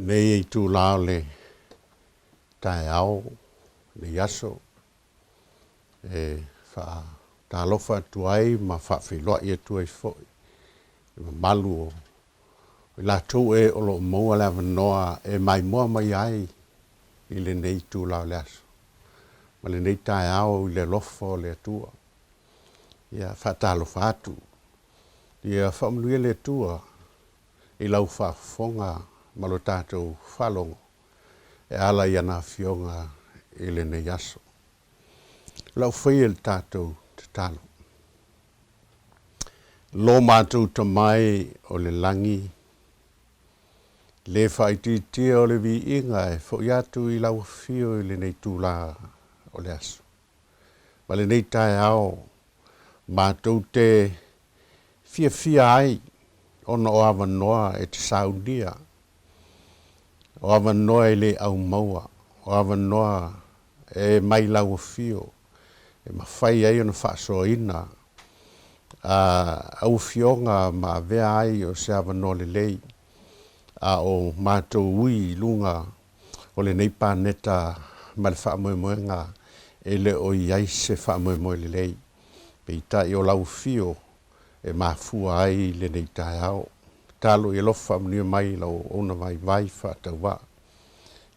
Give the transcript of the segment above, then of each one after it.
Nei itulā o le taeao, lenei aso, e faatalofa atu ai ma faafeiloai atu ai foi i le mamalu o i latou e o lo o maua le avanoa e maimoa mai ai i lenei itula o le aso ma lenei taeao i le alofa o le Atua. Ia faatalofa atu. Ia faamanuia le Atua i lau faafofoga ma lo tatou faalogo e ala i ana Afioga i lenei aso. O lau faia le tatou tatalo. Lo matou Tamai o le lagi, le faaitiitia o le viiga e foi atu i lau afio i lenei itula o le aso. Ma lenei taeao matou te fiafia ai ona o avanoa e te saunia, o avanoa e le aumaua, o avanoa e mai lau afio e mafai ai ona faasoaina au afioga ma avea ai o se avanoa lelei a o matou ui i luga o lenei paneta ma le faamoemoega e le o i ai se faamoemoe lelei. Peitai o lau afio e mafua ai lenei taeao. Tatalo i alofa faamanuia mai i lau auauna vaivai faatauvaa.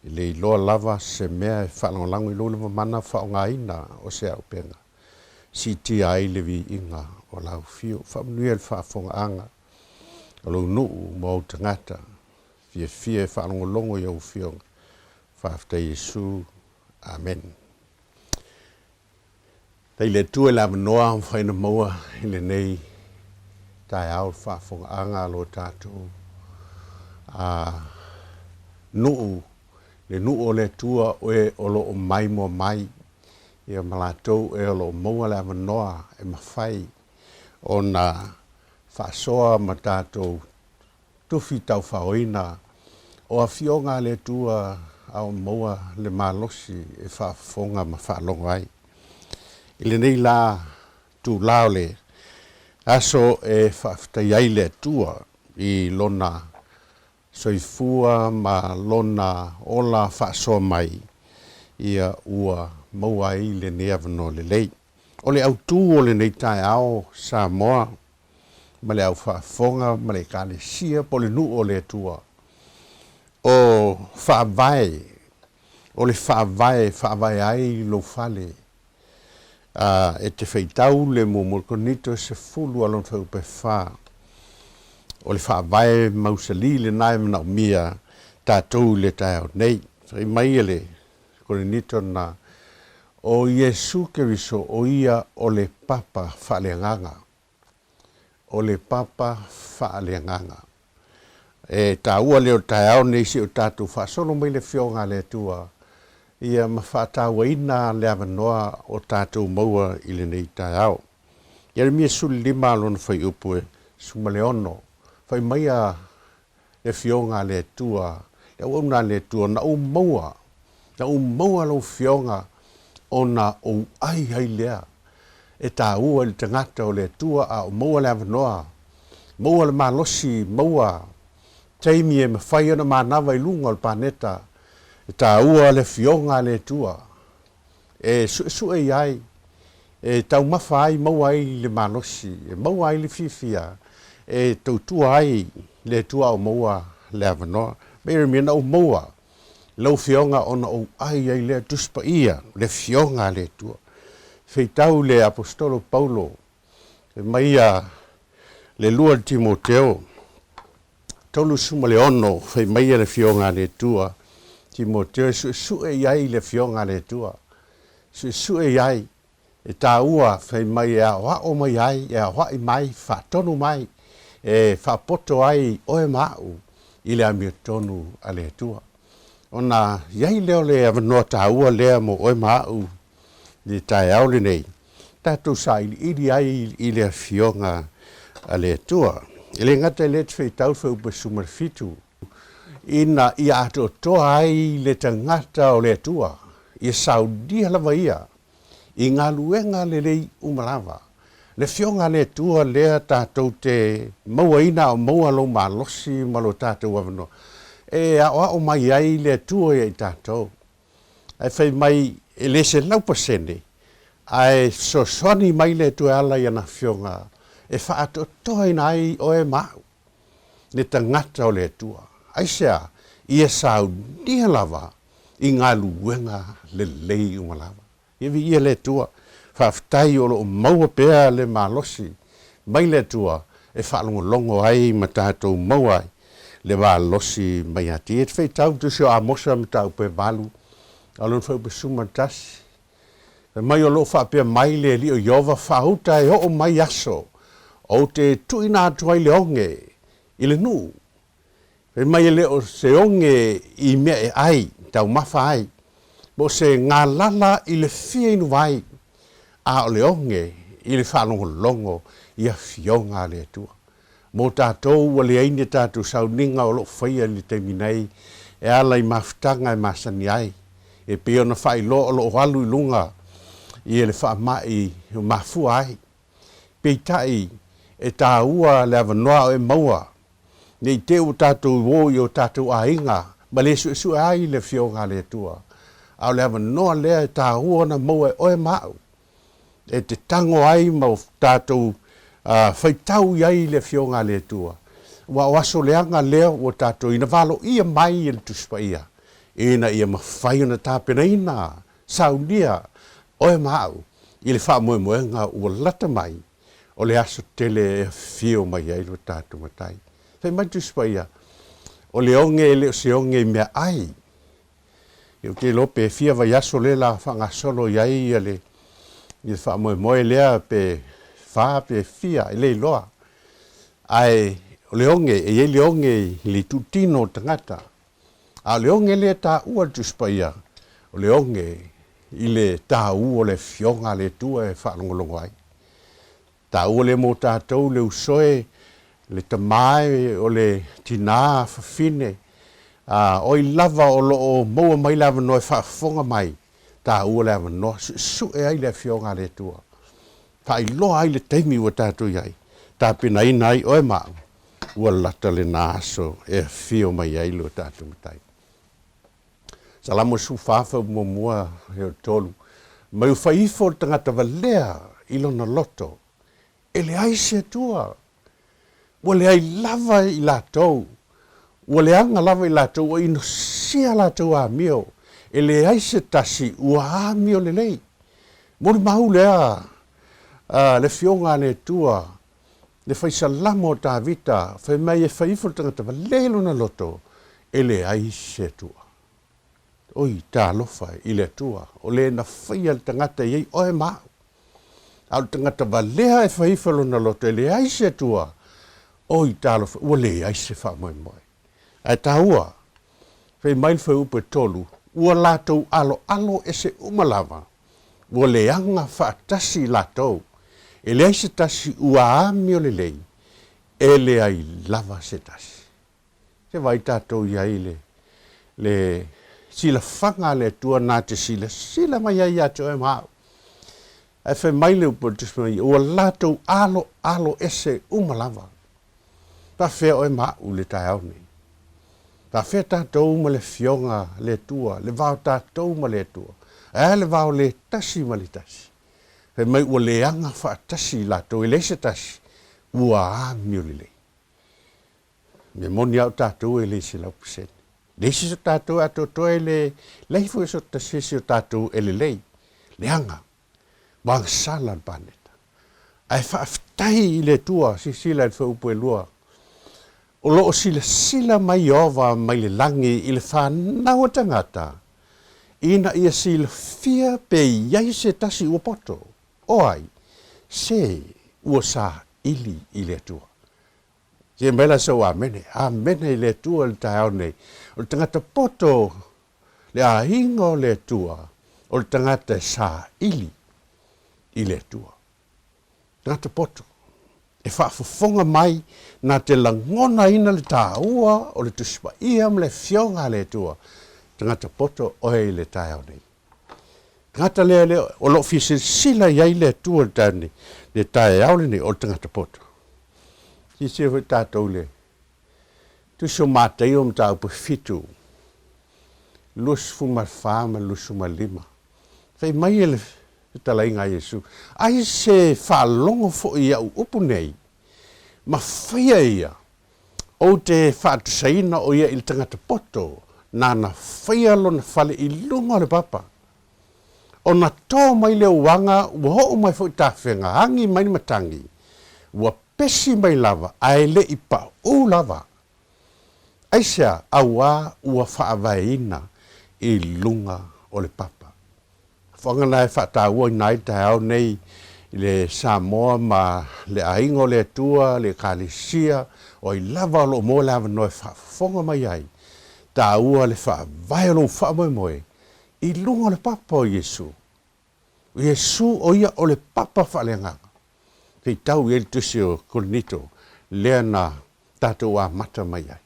E le iloa lava se mea e faalagolago i lou lava mana faaaogaina o se auupega, siitia ai le viiga o lau afio. Faamanuia i le faafofogaaga o lou nuu ma ou tagata, fiafia e faalogologo i au afioga. Faafetai Iesu. Amen. Faafetai i le Atua i le avanoa ua mafai ona maua i lenei taeao le faafofogaaga a lo tatou nuu, le nuu o le Atua e o lo o maimoa mai, ia ma latou e o lo o maua le avanoa e mafai ona faasoa ma tatou tufi taufaoina o afioga a le Atua a o maua le malosi e faafofoga ma faalogo ai. I lenei la itula o le aso e faafetai ai le Atua i Lona soifua ma Lona ola faasoa mai, ia ua maua ai lenei avanoa lelei. O le autu o lenei taeao Samoa ma le au faafofoga ma le Ekalesia po o le nuu o le Atua, o faavae, o le faavae e faavae ai lou fale. A, e te faitau le muamua Korinito e 10 a lona fuaiupu e 4. O le faavae mausali lena e manaomia tatou i le taeao nei. Fai mai e le Korinito na, o Iesu Keriso o ia o le papa faaleagaga. O le papa faaleagaga. E taua lea o le taeao nei se i o tatou faasolo mai le Afioga a le Atua ia ma faatauaina le avanoa o tatou maua i lenei taeao. Ieremia 15 lona fuaiupu e 16, fai mai a le Afioga a le Atua, le auauna a le Atua, na ou maua. Na ou maua lau Afioga ona ou ai ai lea e taua i le tagata o le Atua a o maua le avanoa, maua le malosi, maua taimi e mafai ona manava i luga o le paneta e taua le Afioga a le Atua e suesue i ai, e taumafa ai, maua ai le malosi, e maua ai le fiafia, e tautua ai le Atua a o maua le avanoa. Ma Ieremia, na ou maua lau Afioga ona ou ai ai lea Tusi Paia, le Afioga a le Atua. Feitau le Aposetolo Paulo, fai mai ia le 2 Timoteo 36, fai mai le Afioga a le Atua, Timoteo e suesue i ai le Afioga a le Atua, suesue i ai, e taua, fai mai e aoao mai ai, e aoai mai, faatonu mai, e faapoto ai oe ma au i le amiotonu a le Atua. Ona i ai lea o le avanoa taua lea mo oe ma au i le taeao lenei, tatou sailiili ai i le Afioga a le Atua. E le gata i lea e te feitau le fuaiupu 17, ina ia atoatoa ai le tagata o le Atua, ia saunia lava ia i galuega lelei uma lava. Le Afioga a le Atua lea tatou te mauaina a o maua lou malosi ma lo tatou avanoa, e aoao mai ai le Atua ia i tatou. Ae fai mai e le 100%, ae fesoasoani mai le Atua e ala i ana Afioga e faaatoatoaina ai oe ma au, le tagata o le Atua. Aisea? Ia saunia lava i galuega lelei uma lava. Ia viia le Atua. Faafetai o lo o maua pea le malosi mai le Atua e faalogologo ai ma tatou maua ai le malosi mai ia te Ia. E te feitau tusi o Amosa mataupu e 8, a o lona fuaiupu 11. Fai mai o lo o faapea mai le Alii o Ieova, Faauta e oo mai aso ou te tuuina atu ai le oge i le nuu. Fai mai e le o se oge i mea e ai, taumafa ai, po o se galala i le fia inu vai, a o le oge i le faalogologo i afioga a le Atua. Mo tatou ua leai ni a tatou sauniga o lo o faia i le taimi nei e ala i mafutaga e masani ai, e pei ona faailoa o lo o alu i luga ia le faamai e mafua ai. Peitai, e taua le avanoa o e maua Ne i te i ua tatou o i o tatou aiga ma le suesue ai le Afioga a le Atua, a o le avanoa lea e taua ona maua e oe ma au, e te tago ai ma tatou faitau i ai i le Afioga a le Atua, aua o aso leaga lea ua tatou ina valoia mai e le Tusi Paia, ina ia mafai ona tapenaina saunia oe ma au i le faamoemoega ua lata mai o le aso tele e afio mai ai lo tatou Matai. Fai mai Tusi Paia, o le oge e le o se oge i mea ai. Ou te iloa pe fia vaiaso lea la faagasolo i ai ia le, le faamoemoe lea pe fa pe fia, e le iloa. Ae o le oge, e i ai le oge i le itutino o le tagata. A o le oge lea e taua e le Tusi Paia, o le oge i le taua o le Afioga a le Atua e faalogologo ai. Taua lea mo tatou le usoe, le tama e, o le tinā fafine, a o ai lava o lo o maua mai le avanoa e faafofoga mai, taua le avanoa, suesue ai le Afioga a le Atua, faailoa ai le taimi ua tatou i ai, tapenaina ai oe ma au, ua lata lena aso e afio mai ai lo tatou Matai. Salamo 14 fuaiupu muamua e o le tolu, Mai ua fai ifo le tagata valea i lona loto, e leai se Atua. Ua leai lava i latou, ua leaga lava i latou, ua inosia latou amio, e leai se tasi ua amio lelei. Molimau lea a le Afioga a le Atua, le fai salamo o Tavita, fai mai e fai ifo le tagata valea i lona loto, e leai se Atua. Oi, talofa i le Atua, o le na faia le tagata i ai oe ma au. A o le tagata valea e fai ifo lona loto, e leai se Atua. Oi, talofa, ua leai se faamoemoe. Ae taua, fai mai le fuaiupu e 3, ua latou aloalo ese uma lava, ua leaga faatasi i latou, e leai se tasi ua amio lelei, e leai lava se tasi. Se vaai tatou i ai le, le, silafaga a le Atua na te silasila mai ai ia te oe ma au. Ae fai mai le upu a le Tusi Paia, ua latou aloalo ese uma lava. Faafefea oe ma au i le taeao nei? Faafefea tatou ma le Afioga a le Atua, le va o tatou ma le Atua? Ae a le va o le tasi ma le tasi? Fai mai ua leaga faatasi i latou, e leai se tasi ua amio lelei. Mea moni lava o tatou e le 100%. Leai se isi o tatou e atoatoa e le, leai foi se isi o tatou e lelei. Leaga, ua agasala le paneta. Ae faafetai i le Atua, silasila i le fuaiupu e lua, o lo o silasila mai Ieova mai le lagi i le fanau a tagata, ina ia silafia pe i ai se tasi ua poto, o ai, se ua saili i le Atua. Se mai la sau amene, amene i le Atua i le taeao nei. O le tagata poto, le aiga o le Atua, o le tagata e saili i le Atua. Tagata poto, e faafofoga mai na te lagonaina le taua o le Tusi Paia ma le Afioga a le Atua. Tagata poto oe i le taeao nei. Tagata lea lea o lo o fia silasila i ai le Atua i le taeao nei, le taeao lenei o le tagata poto. Silasila foi tatou i le Tusi o Mataio mataupu 7, 24 ma le 25. Fai mai e le fetalaiga a Iesu, Ai se faalogo foi i au upu nei, ma faia ia, ou te faatusaina o ia i le tagata poto nāna faia lona fale i luga o le papa. Ona tō mai le uaga ua oo mai foi tafega agi mai le matagi, ua pesi mai lava ae le i paʻū lava. Aisea auā ua faavaeina i luga o le papa. Afoaga na e faatauaina ai le taeao nei i le Samoa ma le aiga o le Atua, le Ekalesia, o ai lava o lo o maua le avanoa e faafofoga mai ai, taua le faavae o lou faamoemoe i luga o le papa o Iesu. O Iesu o ia o le papa faaleagaga. Feitau i ai le tusi o Korinito lea na tatou amata mai ai.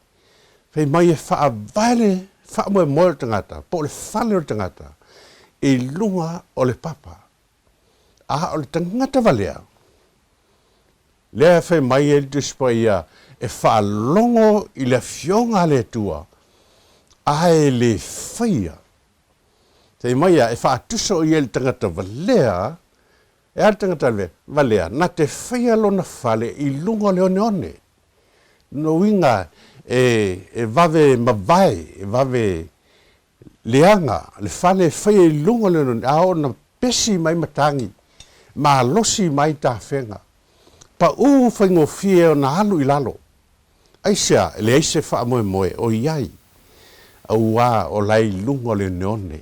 Fai mai e faavae le faamoemoe o le tagata po o le fale o le tagata i luga o le papa. A o le tagata valea, lea e fai mai ai le Tusi Paia e faalogo i le Afioga a le Atua, ae le faia. Fai mai ia, e faatusa o ia i le tagata valea, e a le tagata valea, na te faia lona fale i luga o le oneone. Lona uiga, e vave mavae, e vave leaga le fale e faia i luga o le oneone, a oo ina pesi mai matagi, malosi mai tafega, paʻū faigofie ona alu i lalo. Aisea, e leai se faamoemoe o i ai, auā o la e i luga o le oneone,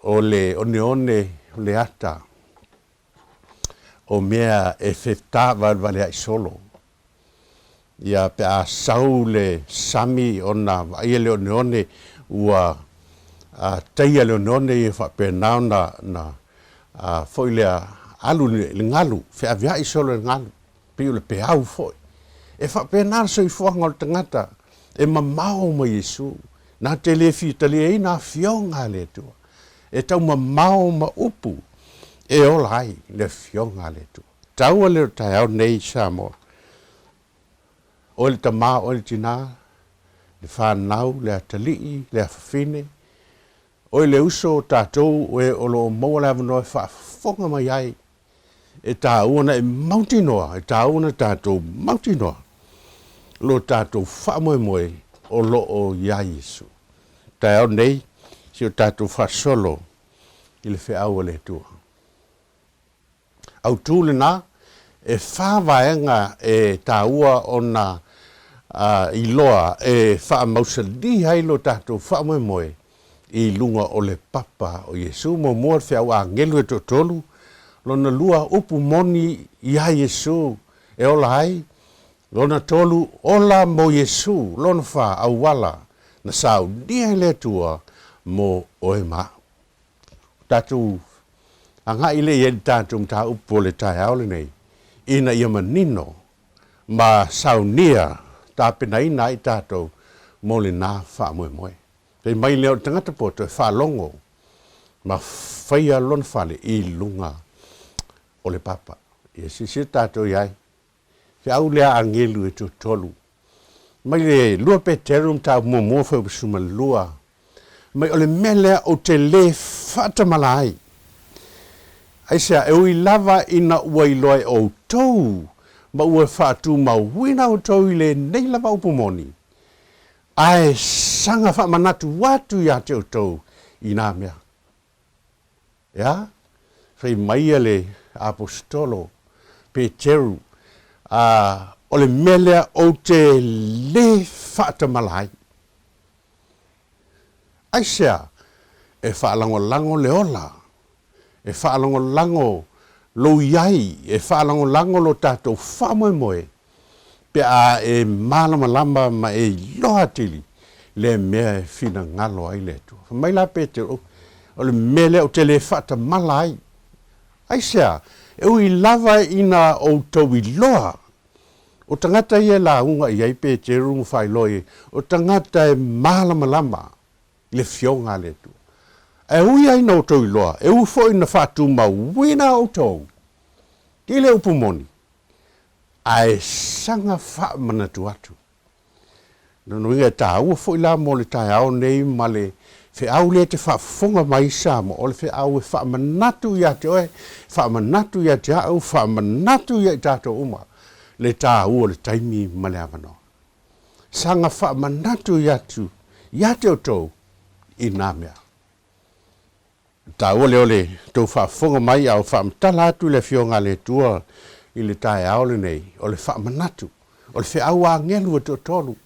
o le oneone o le ata o mea e fetavaevaleaʻi solo. Ia, pe a sau le sami ona vaaia le oneone ua taia le oneone ia faapena ona na foi lea alu i le galu, feaveai solo i le galu, pei o le peau foi. E faapena le soifuaga o le tagata e mamao mai Iesu, na te le fia taliaina afioga a le Atua, e taumamao ma upu e ola ai le afioga a le Atua. Taua lea o le taeao nei i Samoa, oe le tama, oe le tina, le fanau, le atalii, le afafine, oe le uso o tatou oe o lo o maua le avanoa e faafofoga mai ai, e taua ona e mautinoa, e taua ona tatou mautinoa lo tatou faamoemoe o lo o iā Iesu. Taeao nei, si o tatou faasolo i le feau a le Atua. Autu lena, e fa vaega e taua ona iloa e faamausalia ai lo tatou faamoemoe i luga o le papa o Iesu. Muamua, le feau agelu e toatolu. Lona lua, upu moni iā Iesu e ola ai. Lona tolu, ola mo Iesu. Lona fa, auala na saunia e le Atua mo oe ma au. Tatou agai lea i ai le tatou mataupu o le taeao lenei, ina ia manino ma saunia tapenaina ai tatou mo lena faamoemoe. Fai mai lea o le tagata poto e faalogo ma faia lona fale i luga o le papa. Ia silasila tatou i ai, feau lea a agelu e toatolu. Mai le 2 Peteru mataupu muamua fuaiupu 12, mai o le mea lea ou te lē faatamala ai. Aisea, e ui lava ina ua iloa e outou ma ua faatumauina outou i lenei lava upu moni, ae saga faamanatu atu ia te outou i nā mea. Ea? Fai mai ia le Aposetolo Peteru, a, o le mea lea ou te lē faatamala ai. Aisea? E faalagolago le ola, e faalagolago lou i ai, e faalagolago lo tatou faamoemoe pe a e malamalama ma e iloa atili le mea e finagalo ai le Atua. Fai mai la Petero, O le mea lea ou te le faatamala ai. Aisea? E ui lava ina outou iloa, o tagata ia e lauga i ai Peteru ma faailoa i ai, o tagata e malamalama i le Afioga a le Atua. Ae ui ai ina outou iloa, e ui foi ina faatumauina outou i le upu moni, ae saga faamanatu atu. Lona uiga e taua foi la mo le taeao nei ma le feau lea e te faafofoga mai Samoa, o le feau e faamanatu ia te oe, faamanatu ia te au, faamanatu ia i tatou uma le taua o le taimi ma le avanoa. Saga faamanatu atu ia te outou i nā mea. Taua lea o le tou faafofoga mai a o faamatala atu le Afioga a le Atua i le taeao lenei, o le faamanatu, o le feau a agelu e toatolu,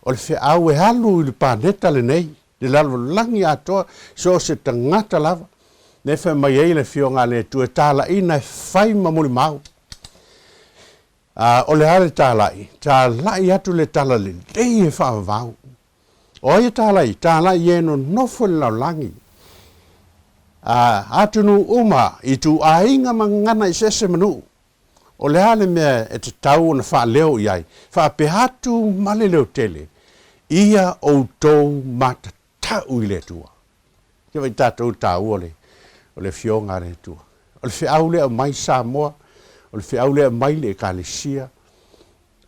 o le feau e alu i le paneta lenei, le lalolagi atoa, so o se tagata lava, lea e fai mai ai le Afioga a le Atua e talaiina e fai ma mulimau. A o le a le talai? Talai atu le talalelei e faavavau. O ai e tālai? Tālai i e nonofo i le lalolagi. A, atunuu uma, ituaiga ma gagana eseese ma nuu. O le a le mea e tatau ona faaleo i ai? Faapea atu ma le leotele, Ia outou matatau i le Atua. Kia vaai tatou i le taua o le, o le Afioga a le Atua. O le feau lea e aumai Samoa, o le feau lea e aumai le Ekalesia,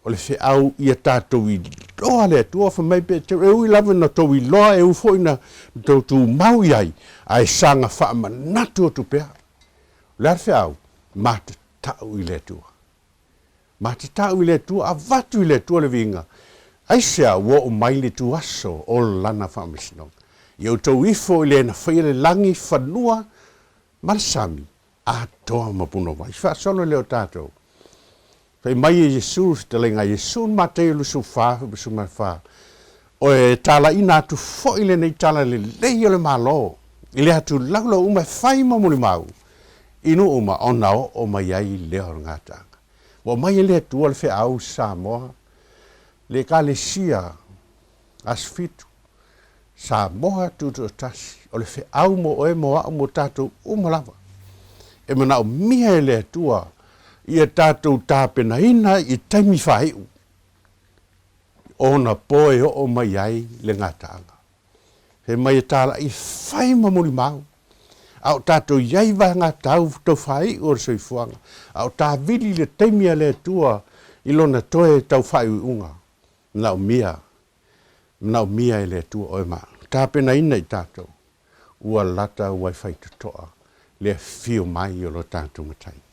O le feau ia tatou iloa le Atua, fai mai pe e ui lava ina tou iloa, e ui foi ina tou tumau i ai, ae saga faamanatu atu pea. O le a le feau? Matatau i le Atua. Matatau i le Atua, avatu i le Atua le viiga. Aisea ua oo mai le ituaso o Lana faamasinoga? Ia outou ifo i le na faia le lagi, fanua ma le sami, atoa ma punouai. Faasolo lea o tatou. Fai mai e Iesu, fetalaiga a Iesu, Mateio 24, 14, O e talaiina atu foi lenei tala lelei o le Malo i le atu laulau uma e fai ma mulimau i nuu uma ona oo mai ai lea o le gataaga. Ua aumai e le Atua le feau i Samoa, le Ekalesia Aso Fitu, Samoa Tutoatasi, o le feau mo oe, mo au, mo tatou uma lava. E manaomia e le Atua ia tatou tapenaina i taimi faaiu ona po e oo mai ai le gataaga. Fai mai e talai e fai ma mulimau, a o tatou i ai vaega tau tau faaiu o le soifuaga, a o tavili le taimi a le Atua i lona toe tau faaiuiuga, manaomia Manaomia e le Atua oe ma tapenaina i tatou, ua lata ua e faitotoa le afio mai o lo tatou Matai.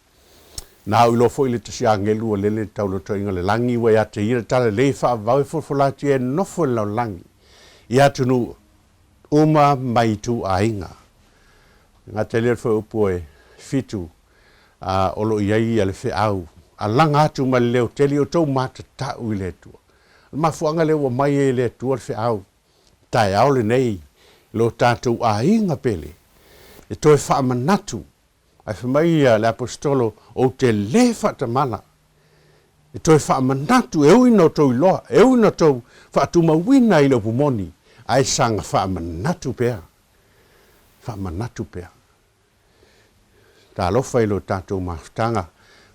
Na au iloa foi le tasi agelu ua lele le taulotoiga o le lagi ua ia te ia le talalelei e faavavau e folafola atu ia e nofo i le lalolagi i atunuu uma ma ituaiga. E gata i lea o le fuaiupu e fitu a o lo o i ai ia le feau a laga atu ma le leo tele i outou matatau i le Atua. O le mafuaaga lea ua aumai ai e le Atua le feau taeao lenei i lo tatou aiga pele, e toe faamanatu, ae fai mai ia le Aposetolo, Ou te le faatamala, e toe faamanatu, e ui ina outou iloa, e ui ina outou faatumauina i le upu moni, ae saga faamanatu pea, faamanatu pea. Talofa i lo tatou mafutaga,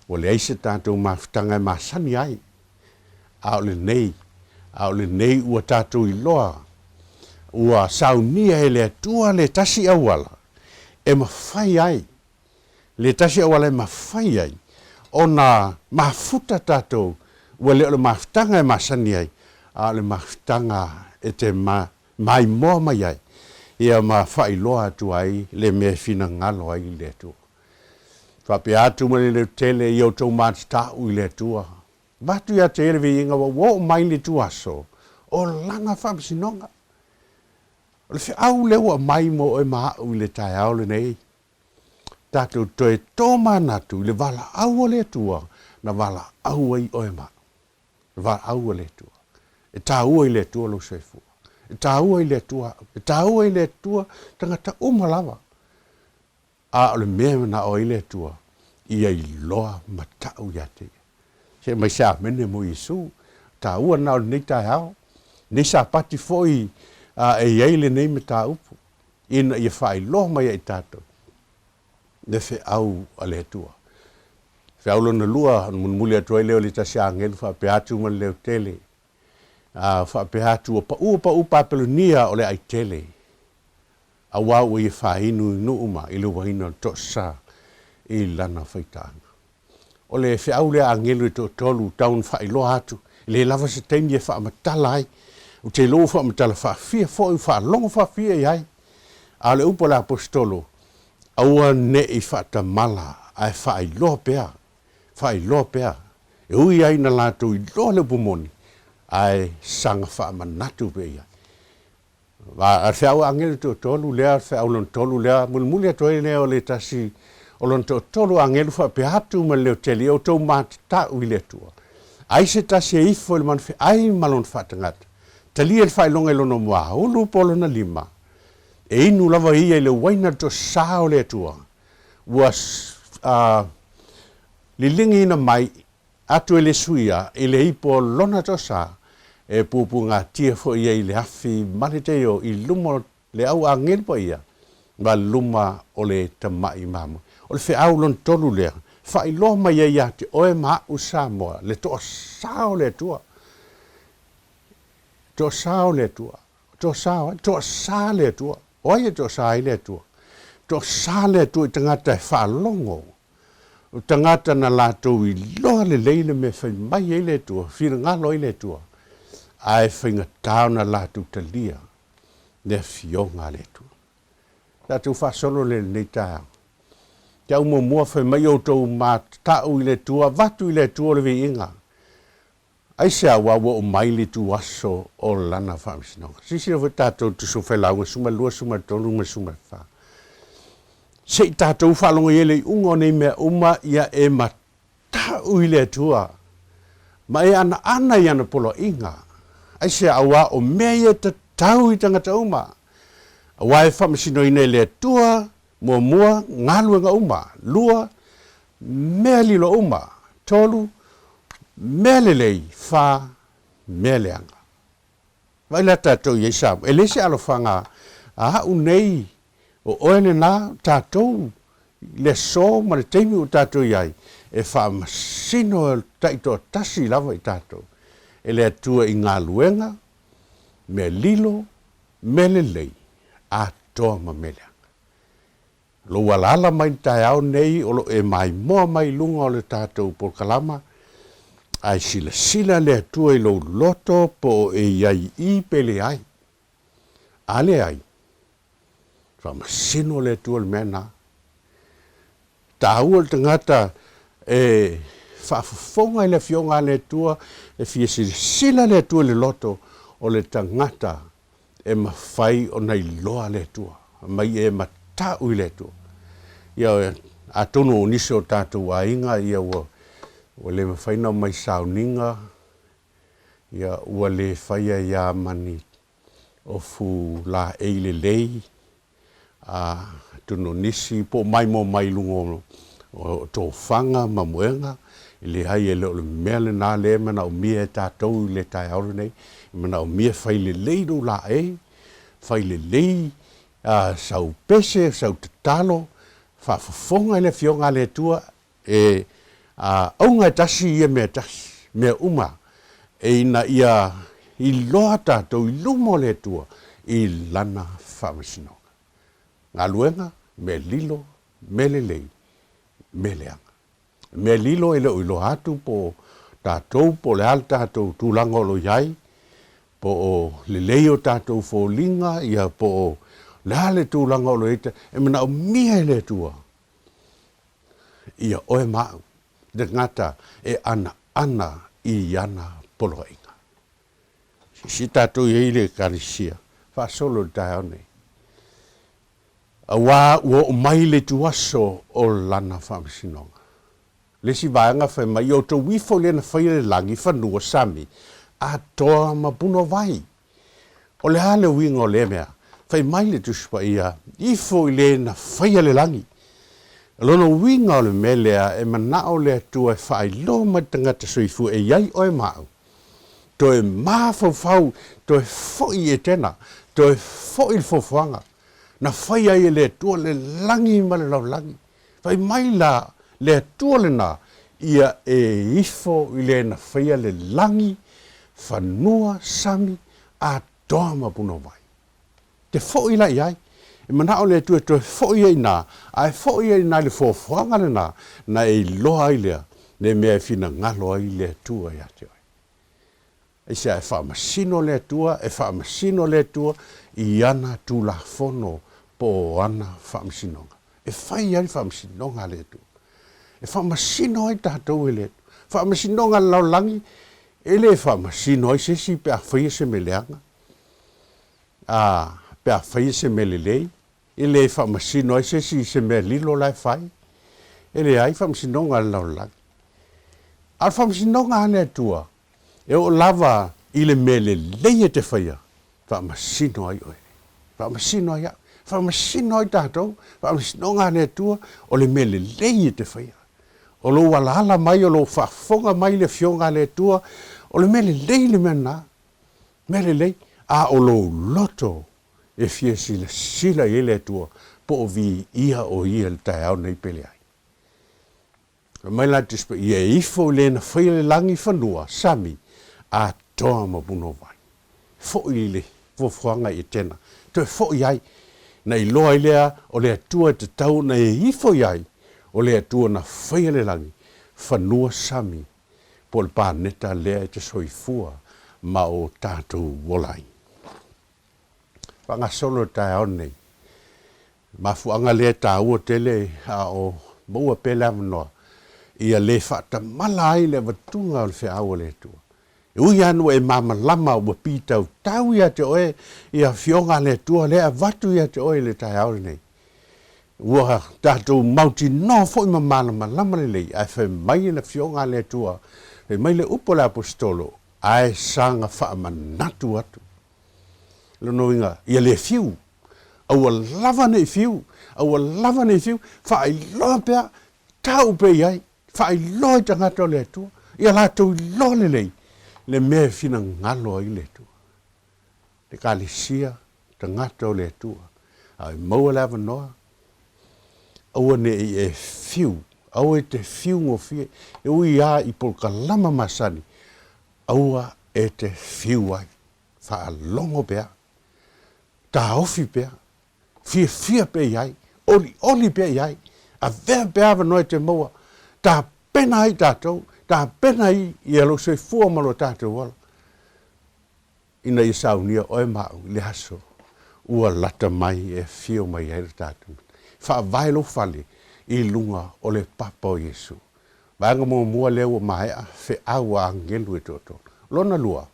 ua leai se tatou mafutaga e masani ai, a o lenei, a o lenei ua tatou iloa. Ua saunia e le Atua le tasi auala e mafai ai, le tasi auala e mafai ai ona mafuta tatou, ua le o le mafutaga e masani ai, a o le mafutaga e te maimoa mai ai, ia ma faailoa atu ai le mea e finagalo ai le Atua. Faapea atu ma le leotele ia outou matatau i le Atua. Avatu ia te ia le viiga ua oo mai le ituaso o Lana faamasinoga. O le feau lea ua aumai mo oe ma au i le taeao lenei, tatou toe tomanatu i le valaau a le Atua na valaau ai oe ma au. Le valaau a le Atua. E taua i le Atua lou soifua. E taua i le Atua au. E taua i le Atua tagata uma lava. A o le mea e manao ai le Atua, ia iloa ma tau ia te Ia. Se aumai se amene mo Iesu. Taua lena o lenei taeao, lenei Sapati foi e i ai lenei mataupu, ina ia faailoa mai ia i tatou le feau a le Atua. Feau lona lua, ona mulimuli atu ai lea o le tasi agelu faapea atu ma le leo tele, a faapea atu, Ua pau pau Papelonia o le ai tele, auā ua ia fāinu i nuu ma i le uaina o le toasa i lana faitaaga. O le feau lea a agelu e toatolu tau na faailoa atu, e le lava se taimi e faamatala ai. Ou te iloa ua faamatala faafia foi, ua faalogo faafia i ai. A o le upu a le Aposetolo, aua ne i faatamala ae faailoa pea faailoa pea, e ui ai ina latou iloa le upu moni, ae saga faamanatu pea i ai. A o le feau a agelu toatolu lea, o le feau lona tolu lea, mulimuli atu ai lea o le tasi o lona toatolu agelu faapea atu ma le leotele, ia outou matatau i le Atua. Ai se tasi e ifo i le manufeai ma lona faatagata, talia le faailoga i lona muaulu po o lona lima, e inu lava ia i le uaina le toasā o le Atua, ua liligiina mai atu e le suia i le ipo o lona toasa, e puapuagatia foi ia i le afi ma le teio i luma o le au agelu paia ma luma o le tamai mamoe. O le feau lona tolu lea, faailoa mai ai ia te oe ma a'u Samoa le toasa o le Atua. Toasa o le Atua. Toasa o ai? Toasa le Atua. O ai e toasa ai le Atua? Toasa le Atua i tagata e faalogo. O tagata na latou iloa lelei le mea e fai mai ai le Atua, finagalo ai le Atua, ae faigata ona latou talia le afioga a le Atua. Tatou faasolo lea i lenei taeao. Te au muamua fai mai outou matatau i le Atua, avatu i le Atua le viiga. Aisea aua ua oo mai le ituaso o lana faamasinoga? Silasila foi tatou i Tusi o Failauga 12, 13 ma le 14. Se i tatou faalogo i ai le iuga o nei mea uma, ia e matau i le Atua ma e anaana i ana poloaiga. Aisea aua o mea ia e tatau i tagata uma, aua e faamasinoina e le Atua Muamua, galuega uma. Lua, mea lilo uma. Tolu, mea lelei. Fa, mea leaga. Vaai la tatou i ai Samoa, e leai se alofaga a a'u nei, o oe lena, tatou i le aso ma le taimi ua tatou i ai, e faamasino taitoatasi lava i tatou e le Atua i galuega, mea lilo, mea lelei, atoa ma mea leaga. Lou alaala mai le taeao nei o lo o e maimoa mai i luga o le tatou polokalama, ae silasila le Atua i lou loto po o e i ai i i pe leai. A leai, faamasino le Atua i le mea lena. Taua le tagata e faafofoga i le Afioga a le Atua, e fia silasila le Atua i le loto o le tagata e mafai ona iloa le Atua, mai e matau i le Atua. Ia, atonu o nisi o tatou aiga, ia ua, ua le mafai ona omai sauniga, ia ua le faia ia ma ni ofu laei lelei, a atonu o nisi po o maimoa mai i luga o tofaga ma moega, e leai e le o le mea lena lea e manaomia e tatou i le taeao lenei. E manaomia fai lelei lou laei, fai lelei sau pese, sau tatalo, faafofoga i le Afioga a le Atua, E auga e tasi ia mea e tasi, mea uma, e ina ia iloa tatou i luma o le Atua i Lana faamasinoga. Galuega, mea lilo, mea lelei, mea leaga. Mea lilo e le o iloa atu po o tatou po o le a le tatou tulaga o lo o i ai, po o lelei o tatou foliga, ia po o le a le tulaga o lo o i ai, e manaomia e le Atua ia oe ma au, le tagata e anaana i ana poloaiga. Silasila tatou i ai i le Ekalesia faasolo i le taeao nei, aua ua oo mai le ituaso o lana faamasinoga. Le isi vaega fai mai, Ia outou ifo i le na faia le lagi, fanua, sami, atoa ma punouai. O le a le uiga o lea mea? Fai mai le Tusi Paia, Ifo i le na faia le lagi. O lona uiga o le mea lea, e manao le Atua e faailoa mai le tagata soifua e i ai oe ma au. Toe mafaufau, toe foi i Etena, toe foi i le foafoaga na faia ai e le Atua le lagi ma le lalolagi. Fai mai la le Atua lena, ia e ifo i le na faia le lagi, fanua, sami, atoa ma punouai. Te foi la i ai. E manao le Atua e toe foi ai i ina, a e foi ai i ina i le foafoaga lena, na e iloa ai lea le mea e finagalo ai le Atua ia te oe. Aisea e faamasino le Atua, e faamasino le Atua i ana Tulafono po o ana faamasinoga. E fai ai le faamasinoga a le Atua. E faamasino ai tatou e le Atua. Faamasinoga a le lalolagi, e le faamasino ai se isi pe a faia se mea leaga, a, pe a faia se mea lelei, e le faamasino ai se isi i se mea lilo la e fai. E leai faamasinoga a le lalolagi. A o le faamasinoga a le Atua, E oo lava i le mea lelei e te faia, faamasino ai oe. Faamasino ai au. Faamasino ai tatou, faamasinoga a le Atua, o le mea lelei e te faia. O lou alaala mai, o lou faafofoga mai i le Afioga a le Atua, o le mea lelei le mea lena. Mea lelei. A o lou loto e fia silasila i ai le Atua, po o viia o Ia i le taeao nei pe leai. Fai mai la Tusi Paia, e ifo i le na faia le lagi, fanua, sami, atoa ma punouai. Foi i le fuafuaga i Etena, toe foi ai, na iloa ai lea o le Atua e tatau ona e ifo i ai, o le Atua na faia le lagi, fanua, sami, po o le paneta lea e te soifua ma o tatou ola ai. Faagasolo le taeao lenei. Mafuaaga lea e taua tele a o maua pea le avanoa ia le faatamala ai le avatuga o le feau a le Atua. E ui lava ina ua e malamalama ua pitautau ia te oe ia Afioga a le Atua lea e avatu ia te oe i le taeao lenei. Ua tatou mautinoa foi ma malamalama lelei ae fai mai le Afioga a le Atua, fai mai le upu a le Aposetolo, ae saga faamanatu atu. Lona uiga, ia le fiu, aua lava ne i fiu, aua lava ne i fiu, faailoa pea, tau pea i ai, faailoa i tagata o le Atua, ia latou iloa lelei le mea e finagalo ai le Atua. Le Ekalesia, tagata o le Atua, a e maua le avanoa, aua ne i e fiu, aua e te fiu gofie, e ui lava i polokalama masani, aua e te fiu ai. Faalogo pea, taofi pea, fiafia pea i ai, olioli pea i ai, avea pea avanoa e te maua, tapena ai tatou, tapena ai ia lou soifua ma lo tatou ola, ina ia saunia oe ma au i le aso ua lata mai e afio mai ai lo tatou Matai. Faavae lou fale i luga o le papa o Iesu. Vaega muamua lea ua maea, feau a agelu e toatolu. Lona lua,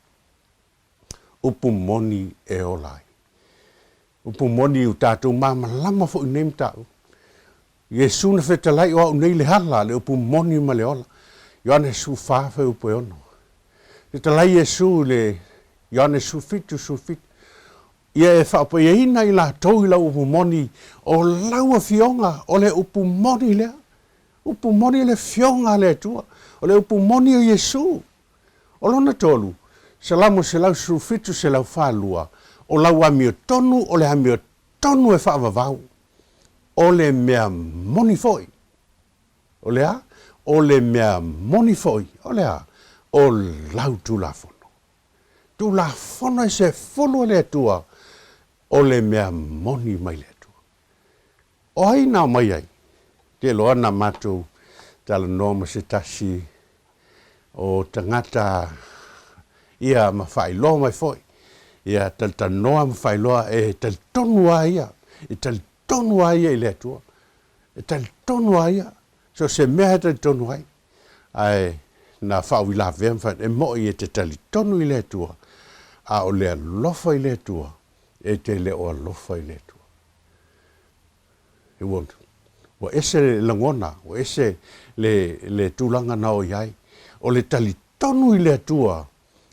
upu moni e ola ai. Upu moni ua tatou malamalama foi i nei mataupu. Iesu na fetalai o au nei le ala, le upu moni ma le ola. Ioane 14 fuaiupu e 6. Fetalai Iesu i le Ioane 17, 17, Ia e faapaiaina i latou i lau upu moni, o lau Afioga, o le upu moni lea. Upu moni o le Afioga a le Atua, o le upu moni o Iesu. O lona tolu, Salamo 117, 142, O lau amiotonu, o le amiotonu e faavavau, o le mea moni foi. O le a? O le mea moni foi, o le a? O lau Tulafono. Tulafono e sefulu a le Atua. O le mea moni mai le Atua. O ai na aumai ai? Te iloa na matou talanoa ma se tasi o tagata ia ma faailoa mai foi. Ia talatalanoa ma faailoa e talitonu lava ia, e talitonu lava ia i le Atua. E talitonu lava ia, so o se mea e talitonu ai. Ae na faauilavea ma fai atu, e moi e te talitonu i le Atua, a o le alofa i le Atua, e te le o alofa i le Atua. Ua, ua ese le lagona, ua ese le, le tulaga na oo i ai. O le talitonu i le Atua,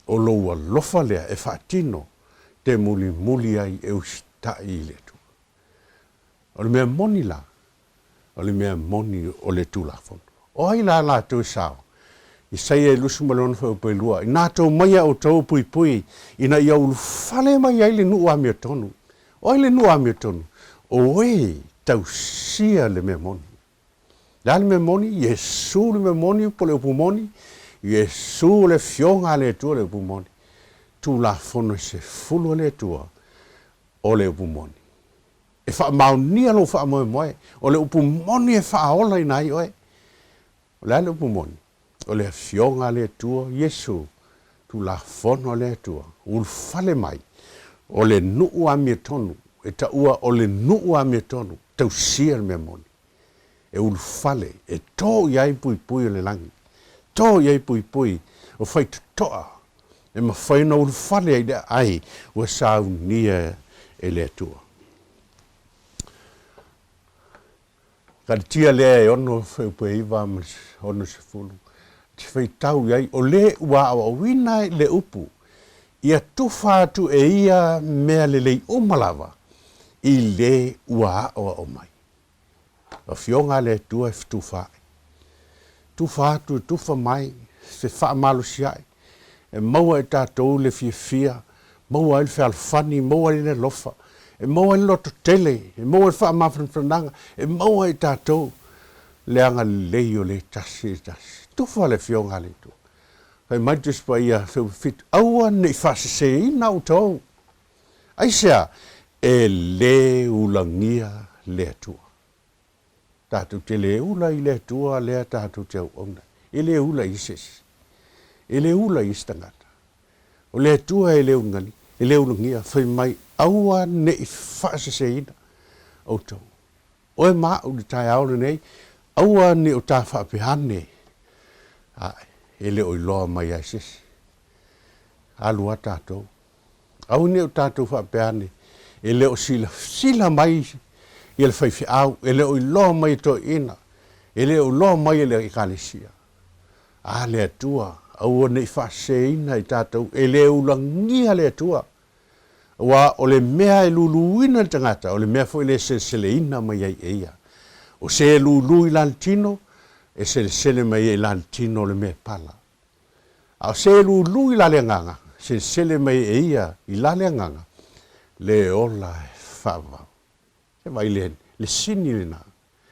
o lou alofa lea e faatino te mulimuli ai e usitai i le Atua. O le mea moni la, o le mea moni o le Tulafono. O ai la latou e sao? Isaia e 26 fuaiupu e 2, Inā tou mai a outou puipui ina ia ulufale mai ai le nuu amiotonu. O ai le nuu amiotonu? O e tausia le mea moni. Le a le mea moni? Iesu le mea moni po o le upu moni. Iesu o le Afioga a le Atua le upu moni. Tulafono e sefulu a le Atua o le upu moni. E faamaonia lou faamoemoe, o le upu moni e faaolaina ai oe. O le a le upu moni? O le Afioga a le Atua, Iesu, Tulafono a le Atua, ulufale mai, o le nuu amiotonu, e taua o le nuu amiotonu, tausia le mea moni. E ulufale, e tō i ai puipui o le lagi, tō i ai puipui o faitotoa, e mafai ona ulufale ai le aai ua saunia e le Atua. Kalitia lea e ono fuaiupu e iva ma le 60, te faitau i ai, o le ua aoaoina i le upu, ia tufa atu e ia mea lelei uma lava i le ua aoao mai. Afioga a le Atua e fetufaai. Tufa atu e tufa mai, fefaamalosiai, e maua e tatou le fiafia, maua ai le fealofani, maua ai le alofa, e maua ai le lototele, e maua ai le faamafanafanaga, e maua ai e tatou le agalelei o le tasi e tasi. Tufa le Afioga a le Atua. Fai mai le Tusi Paia, Feupu aua ne i faaseseina outou. Aisea? E lē ulagia le Atua. Tatou te lē ula i le Atua lea tatou te auauna. E lē ula i se isi. E lē ula i isi tagata. O le Atua e lē ulagia, e lē ulagia, fai mai, aua ne i faaseseina outou. Oe ma aʻu i le taeao lenei, aua ne i o ta faapea ane, ae, e le o iloa mai lava e se isi. Alu lava tatou. Aua ne i o tatou faapea ane, e le o silasila mai ia le faifeau, e le o iloa mai e toeaiina, e le o iloa mai e le Ekalesia. A le Atua, aua ne i faaseseina i tatou, e le ulagia le Atua. Aua o le mea e luluina le tagata, o le mea foi lea e seleseleina mai ai e ia. O se e lulu i la le tino, e selesele mai ai i la le tino o le mea e pala. A o se e lulu i la le agaga, selesele mai e ia i la le agaga, le ola e faavavau. Se vaai le, le sini lena,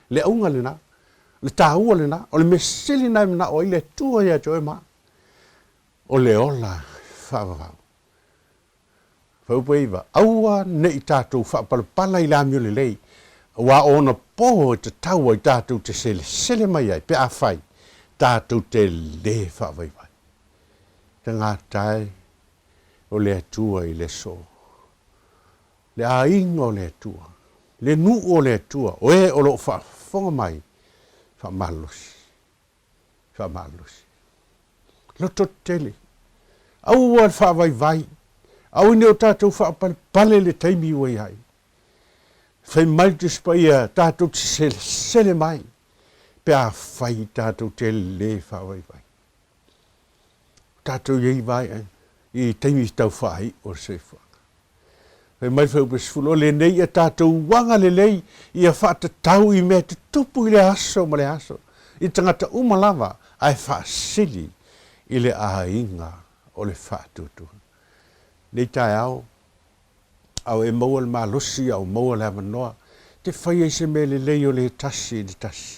le auga lena, le taua lena, o le mea sili lena e manao ai le Atua ia te oe ma au, o le ola faavavau. Fuaiupu e 9, Aua ne i tatou faapalapala i le amio lelei, aua o ona po e tatau ai tatou te selesele mai ai pe afai tatou te lē faavaivai. Tagata e, o le Atua i le aso, le aiga o le Atua, le nuu o le Atua, o e o lo o faafofoga mai, faamalosi. faamalosi. Lototetele, aua le faavaivai, aua ne i o tatou faapalepale i le taimi ua i ai. Fai mai le Tusi Paia, tatou te selesele mai pe afai tatou te lē faavaivai. Tatou i ai vaeaga i taimi tau faaiu o le soifuaga. Fai mai le fuaiupu e 10, o lenei ia tatou agalelei ia faatatau i mea tutupu i le aso ma le aso, i tagata uma lava, ae faasili i le aiga o le faatuatua. Nei taeao, a o e maua le malosi, a o maua le avanoa, te fai ai se mea lelei o le tasi i le tasi.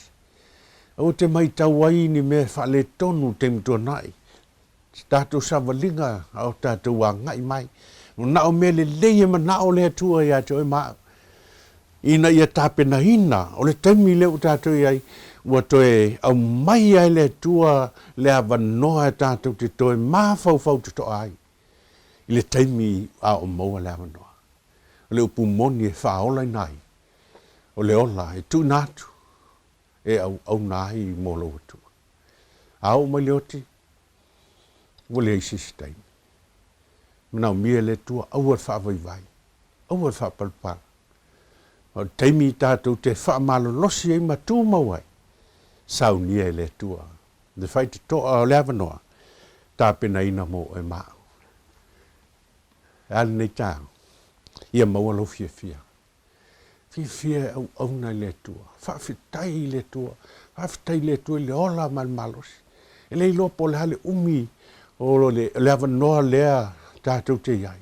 Aua te maitau ai ni mea faaletonu i le taimi tuanai, Se tatou savaliga a o tatou agai mai. Na o mea lelei e manao le Atua ia te oe ma au, ina ia tapenaina, o le taimi lea ua tatou i ai, ua toe aumaia e le Atua le avanoa e tatou te toe mafaufau totoa ai i le taimi a o maua le avanoa. O le upu moni e faaolaina ai, o le ola e tuuina atu e auauna ai mo lou Atua. A oo mai le oti, ua leai se isi taimi. Manaomia e le Atua, aua le faavaivai, aua le faapalapala. Ma o le taimi tatou te faamalolosi ai ma tumau ai, saunia e le Atua le faitotoa o le avanoa tapenaina mo oe ma au. E a lenei taeao? Ia maua lou fiafia. Fiafia e auauna i le Atua. Faafetai i le Atua. Faafetai i le Atua i le ola ma le malosi. E le iloa po o le a le umi o le, le avanoa lea tatou te i ai.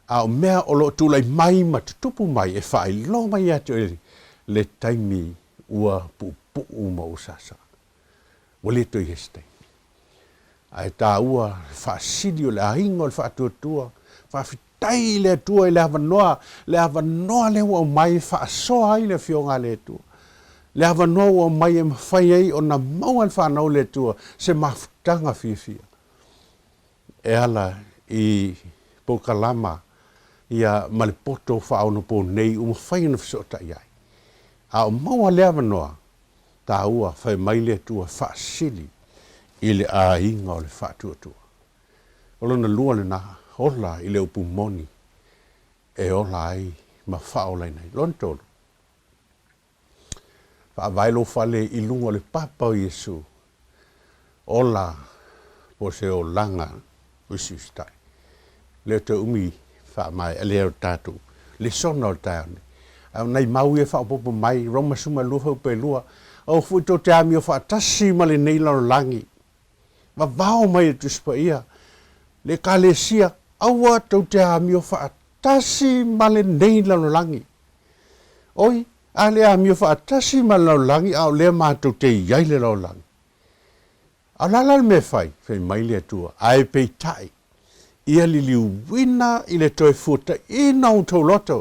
A o mea o lo o tulai mai ma tutupu mai e faailoa mai ia te oe le taimi ua puupuu ma ua sasa. Ua le toe i ai se taimi. Ae taua le faasili o le aiga o le faatuatua. Faafetai i le Atua i le avanoa, le avanoa lea ua aumai e faasoa ai le Afioga a le Atua. Le avanoa ua aumai e mafai ai ona maua e le fanau a le Atua se mafutaga fiafia e ala i polokalama ia ma le poto faaonaponei ua mafai ona fesootai ai. A o maua lea avanoa, taua, fai mai le Atua faasili i le aiga o le faatuatua. O lona lua lena, ola i le upu moni e ola ai ma faaolaina ai. Lona tolu, faavae lou fale i luga o le papa o Iesu, ola po o se olaga usiusitai. Le toe umi faamaea lea o le tatou lesona o le taeao nei. A o nai mau ia e faaopoopo mai, Roma 12 fuaiupu 2, Aua foi tou te amio faatasi ma lenei lalolagi, vavao mai e le Tusi Paia, le Ekalesia, aua tou te amio faatasi ma lenei lalolagi. Oi, a le amio faatasi ma le lalolagi, a o lea matou te i ai le lalolagi. A o le a la le mea e fai? Fai mai le Atua, Ae peitai, ia liliuina i le toe fuataina o outou loto.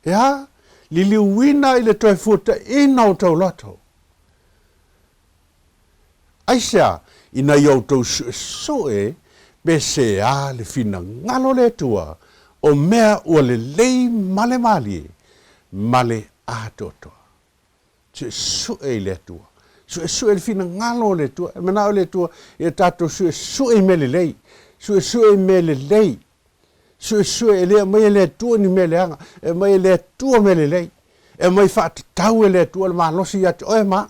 E a? Liliuina i le toe fuataina o outou loto. Aisea? Ina ia outou suesue pe se a le finagalo o le Atua o mea ua lelei ma le malie ma le atoatoa. Suesue i le Atua. Suesue i le finagalo o le Atua. E manao le Atua ia tatou suesue i mea lelei. Suesue i mea lelei. Suesue e le aumaia e le Atua ni mea leaga. E aumai e le Atua mea lelei. E aumai faatatau e le Atua le malosi ia te oe ma au.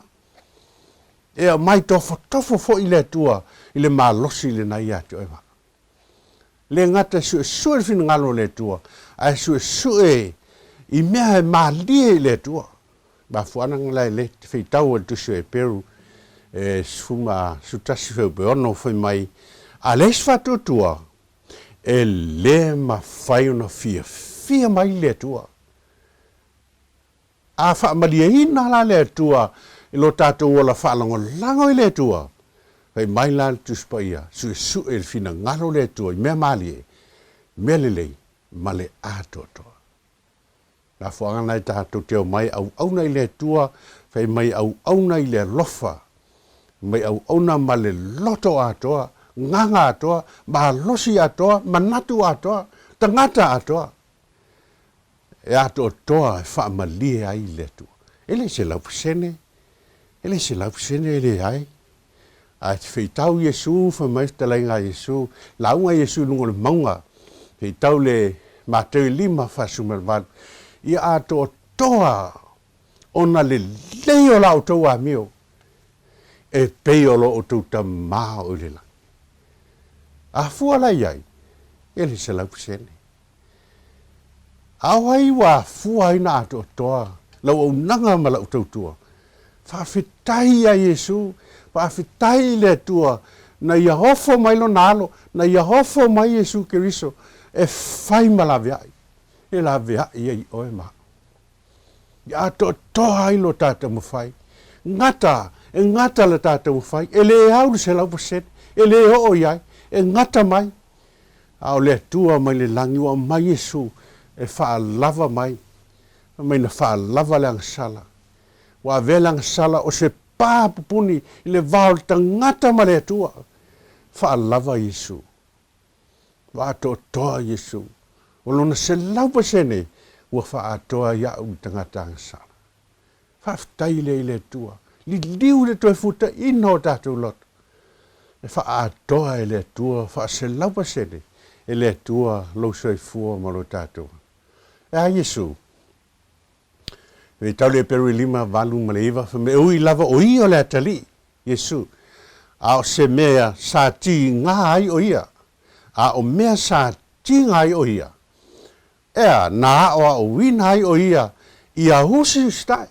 E aumai tofotofo foi le Atua i le malosi lena ia te oe ma au. Le gata e suesue le finagalo o le Atua, ae suesue i mea e malie i le Atua. Mafuaaga la e le te feitau e le Tusi o Eperu e 11 fuaiupu e 6 fai mai, A leai se faatuatua, e le mafai ona fiafia mai le Atua. A faamalieina la le Atua i lo tatou ola faalagolago i le Atua, fai mai la le Tusi Paia, Suesue le finagalo o le Atua i mea malie, mea lelei, ma le atoatoa. Mafuaaga na e tatou te omai auauna i le Atua, fai mai auauna i le alofa, mai auauna ma le loto atoa, gaga atoa, malosi atoa, manatu atoa, tagata atoa. E atoatoa e faamalie ai le Atua. E le 100%, e le 100% e leai. Ae te feitau Iesu, fai mai fetalaiga a Iesu, lauga Iesu i luga o le mauga, feitau le Mateu e 5:48, ia atoatoa ona lelei o la outou amio, e pei o lo outou Tama o i le lagi. A fua la i ai, e le 100%. A o ai ua afua ai na atoatoa lau auaunaga ma lau tautua? Faafetai iā Iesu, faafetai i le Atua na ia ofo mai Lona Alo, na ia ofo mai Iesu Keriso e fai ma laveai, e laveai ai oe ma au. Ia atoatoa ai lo ta taumafai. Gata, e gata le ta taumafai, e le au le 100%, e le oo i ai, e gata mai. A o le Atua mai le lagi ua aumai Iesu e faalava mai, fai mai na faalava le agasala. Ua avea le agasala o se pa pupuni i le va o le tagata ma le Atua. Faalava Iesu. Ua atoatoa Iesu. O lona 100% ua faaatoa ai au i le tagata agasala. Faafetai lea i le Atua. Liliu le toe futaina o tatou loto. E faaatoa e le Atua, 100% e le Atua lou soifua ma lo tatou. E a Iesu? E tau le Eperu 5, 8 ma le 9, fai mai, e ui lava o ia o le atalii, Iesu, a o se mea sa tiga ai o ia, a o mea sa tiga ai o ia, ea, na aoaoina ai o ia ia usiusitai.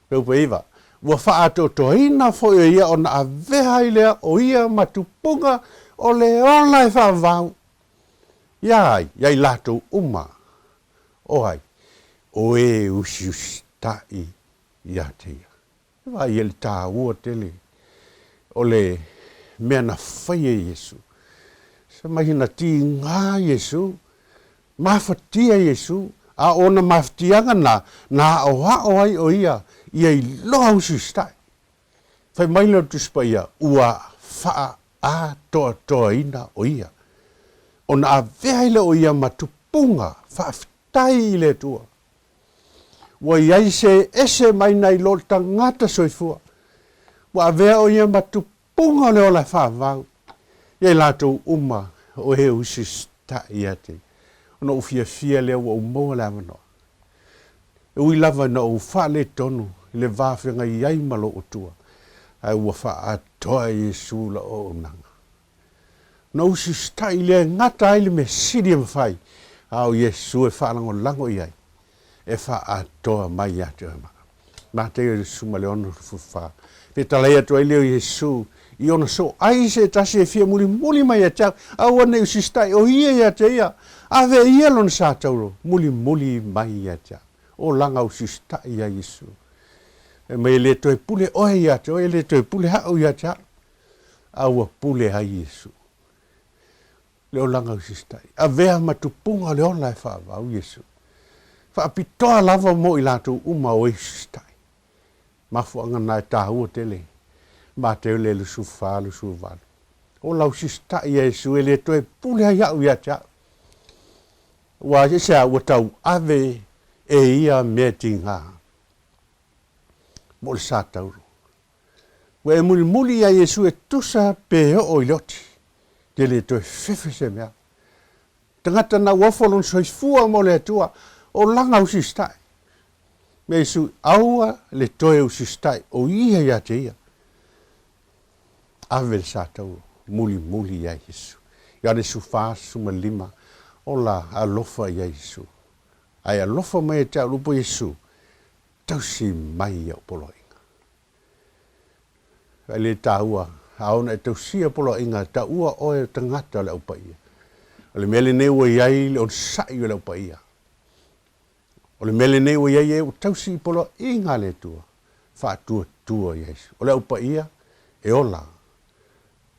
Peupa 9, Ua faaatoatoaina foi o ia ona avea ai lea o ia ma tupuga o le ola e faavavau iā ai, iā i latou uma o ai, o e usiusitai ia te ia. E vaai ai le taua tele o le mea na faia e Iesu. Se mai na tiga Iesu, mafatia Iesu, a o ona mafatiaga na, na aoao ai o ia ia iloa usiusitai. Fai mai lea o le Tusi Paia, ua faaatoatoaina o ia, ona avea ai lea o ia ma tupuga faafetai i le Atua. Ua i ai se ese mai nai lo le tagata soifua. Ua avea o ia ma tupuga o le ola e faavau ia i latou uma o e usiusitai ia te ia. Ona ou fiafia lea ua ou maua le avanoa. E ui lava ina ou faaletonu i le va feagai ai ma lou Atua, ae ua faaatoa e Iesu lau auaunaga. Ona usiusitai lea e gata ai le mea sili e mafai, a o Iesu e faalagolago i ai, e faaatoa mai ia te oe ma au. Mateo 16, 14. Fetalai atu ai lea o Iesu i ona sooai se tasi e fia mulimuli mai ia te au, aua ne i usiusitai o ia ia te ia, ave e ia lona sa tauro, mulimuli mai ia te au. Olaga usiusitai ia Iesu. Fai mai e le toe pule oe ia te oe, e le toe pule au ia te au. A ua pule ai Iesu. Le olaga usiusitai. Avea ma tupuga o le ola e faavau Iesu. Faapitoa lava mo i latou uma o e usiusitai. Mafuaaga na e taua tele. Mateo le 24, 28. O lau usiusitai ia Iesu e le toe pule ai au ia te au. Ua aisea ua tauave e ia mea tiga mo le sa tauro. Ua e mulimuli ia Iesu e tusa pe oo i le oti, te le toe fefe se mea. Tagata na ua ofo lona soifua mo le Atua, o laga usiusitai. Mea Iesu, aua le toe usiusitai, o ia ia te ia. Ave le sa tauro, mulimuli ia Iesu. Ioane 14, 15, Ola alofa ia Iesu. Ae alofa mai ia te au lupo Iesu, tausi mai i au poloaiga. E le taua, a ona e tausia poloaiga, taua oe o tagata o le Au Paia. O le mea lenei ua i ai le onosai o le Au Paia. O le mea lenei ua i ai e ua tausi i poloaiga a le Atua, faatuatua ia Iesu. O le Au Paia e ola,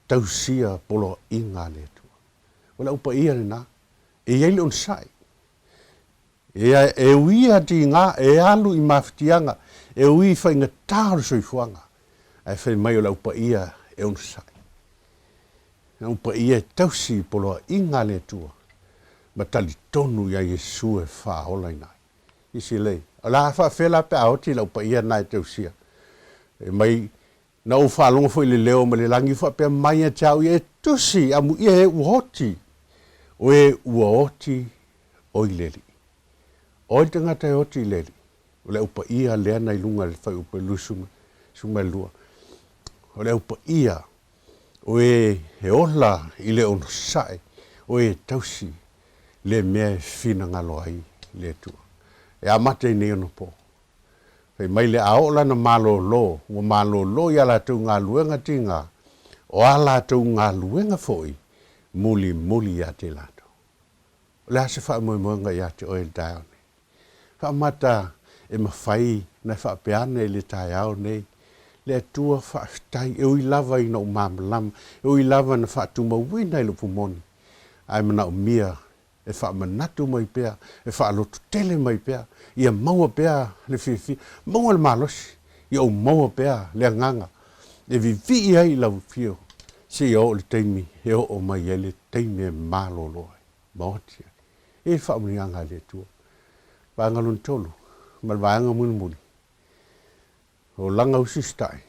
tausia poloaiga a le Atua. O le Au Paia lena, e i ai le onosai. Ea, e ui a tiga, e alu i mafatiaga, e ui i faigata o le soifuaga, ae fai mai o le Au Paia e onosai. Le Au Paia e tausi i poloaiga a le Atua, ma talitonu ia Iesu e faaolaina ai. Isi lei, o le a faafefea la pe a oti le Au Paia na e tausia? E mai, na ou faalogo foi i le leo mai le lagi faapea mai ia te au ia e tusi amuia e ua oti, o e ua oti o i le Alii. O ai le tagata e oti i le Alii? O le Au Paia lea na i luga i le fuaiupu e 22. O le Au Paia, o e e ola i le onosai, o e tausi le mea e finagalo ai le Atua. E amata i nei ona po. Fai mai le a oo lana malōlō, ua malōlō i a latou galuega tiga, o a latou galuega foi mulimuli ia te latou. O le a se faamoemoega ia te oe i le taeao nei? Faamata e mafai ona e faapea ane i le taeao nei, Le Atua faafetai, e ui lava ina ou malamalama, e ui lava ina faatumauina i lou pumoni. Ae manaomia e faamanatu mai pea, e faalototele mai pea, ia maua pea le fiafia, maua le malosi, ia ou maua pea le agaga e vivii ai i lau afio seia oo i le taimi e oo mai ai le taimi e malolo ai ma oti ai. E i ai le faamanuiaga a le Atua. Vaega lona tolu ma le vaega mulimuli, o Lagausisitai,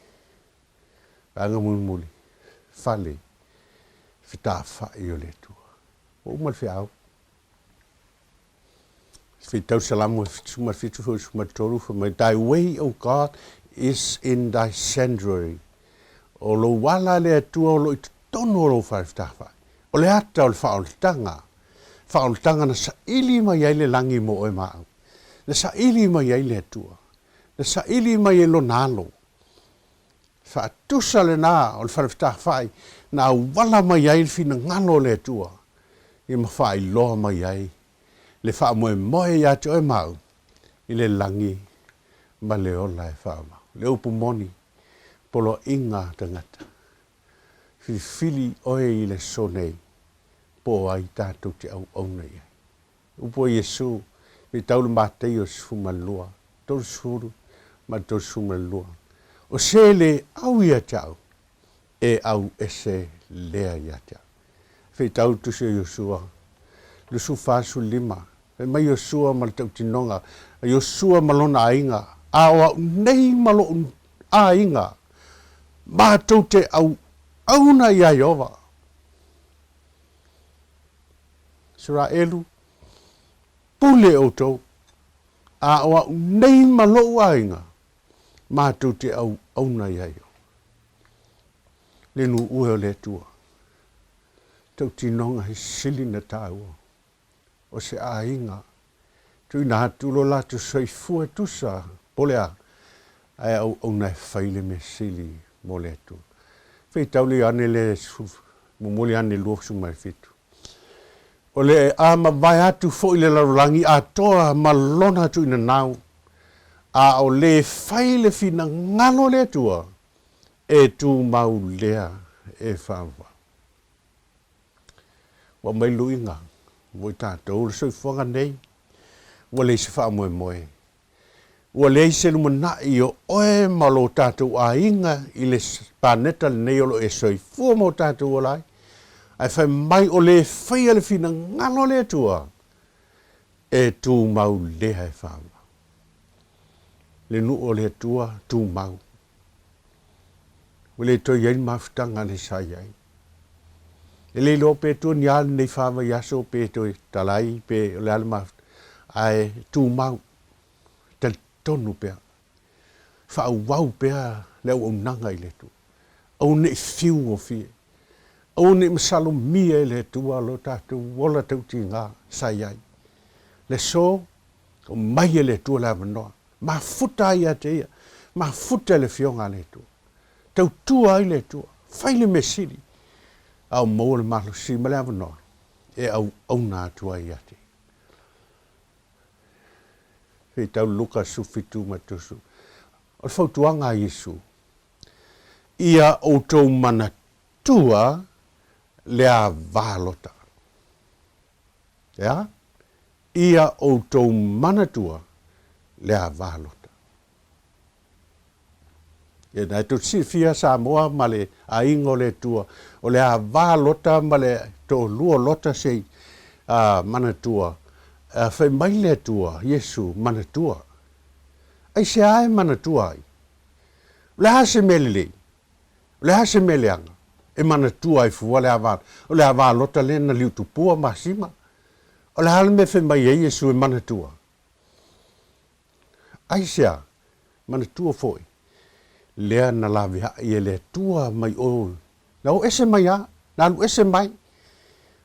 vaega mulimuli, fale fetafai o le Atua. Ua uma le feau. Faitau Salamo 77 foi 13, fai mai, Thy way, O God, is in thy sanctuary. O lou ala le Atua o lo o i totonu o lou fale fetafai. O le ata o le faaolataga, faaolataga na saili mai ai le lagi mo oe ma au. Na saili mai ai le Atua. Na saili mai e lona alo. Faatusa lena o le fale fetafai na auala mai ai le finagalo o le Atua ia ma faailoa mai ai le faamoemoe ia te oe ma au i le lagi ma le ola e faamau. Le upu moni, poloaiga a tagata. Filifili oe i le aso nei po o ai tatou te auauna i ai. Upu a Iesu, i tau le Mateio 12, 30 ma le 32, O se le au ia te au, e au ese lea ia te au. Feitau le tusi o Iosua, 25, Fai mai Iosua ma le tautinoga, a Iosua ma lona aiga, a o au nei ma loʻu aiga, matou te auauna iā Ieova. Isaraelu, pule outou, a o au nei ma lou aiga, matou te auauna iā Ieova. Le nuu e o le Atua, tautinoga he sili na tāua, o se aiga, tuuina atu lo latou soifua e tusa po o le a, ae auauna e fai le mea sili mo le Atua. Feitau le Ioane le momoli ane 27. O le a mavae atu foi le lalolagi atoa ma lona tuuinanau, a o le fai le finagalo o le Atua, e tumau lea e faavavau. Ua aumai luiga mo i tatou le soifuaga nei, ua leai se faamoemoe Ua leai se lumanai o oe ma lo tatou aiga i le paneta lenei o lo o e soifua ma o tatou ola ai, ae fai mai o le faia le finagalo o le Atua, e tumau lea e faavavau. Le nuu o le Atua, tumau. Ua le toe i ai le mafutaga lea sa i ai. E le iloa pe tua ni a lenei fa vaiaso pe toe talai pe o le a le mafuta, ae tumau, talitonu pea, faaauau pea le auaunaga i le Atua. Aua ne i fiu gofie, aua ne i masalomia e le Atua lo tatou ola tautiga sa i ai. Le aso, aumai e le Atua le avanoa, mafuta ai ia te ia, mafuta e le Afioga a le Atua. Tautua ai le Atua, fai le mea sili, a o maua le malosi ma le avanoa e auauna atu ai ia te ia. Feitau Luka 17 ma 30. O le fautuaga a Iesu, Ia outou manatua le ava Lota. E a? Ia outou manatua le ava Lota. Ia na e tou te silafia Samoa ma le aiga o le Atua, o le ava Lota ma le toalua o Lota se i manatua, fai mai le Atua, Iesu, manatua. Aisea e manatua ai? O le a se mea lelei? O le a se mea leaga? E manatua ai fua le ava, o le ava Lota lea na liutupua masima. O le a le mea fai mai ai Iesu e manatua? Aisea? Manatua foi, lea na laveai e le Atua mai o, na o ese mai a, na alu ese mai,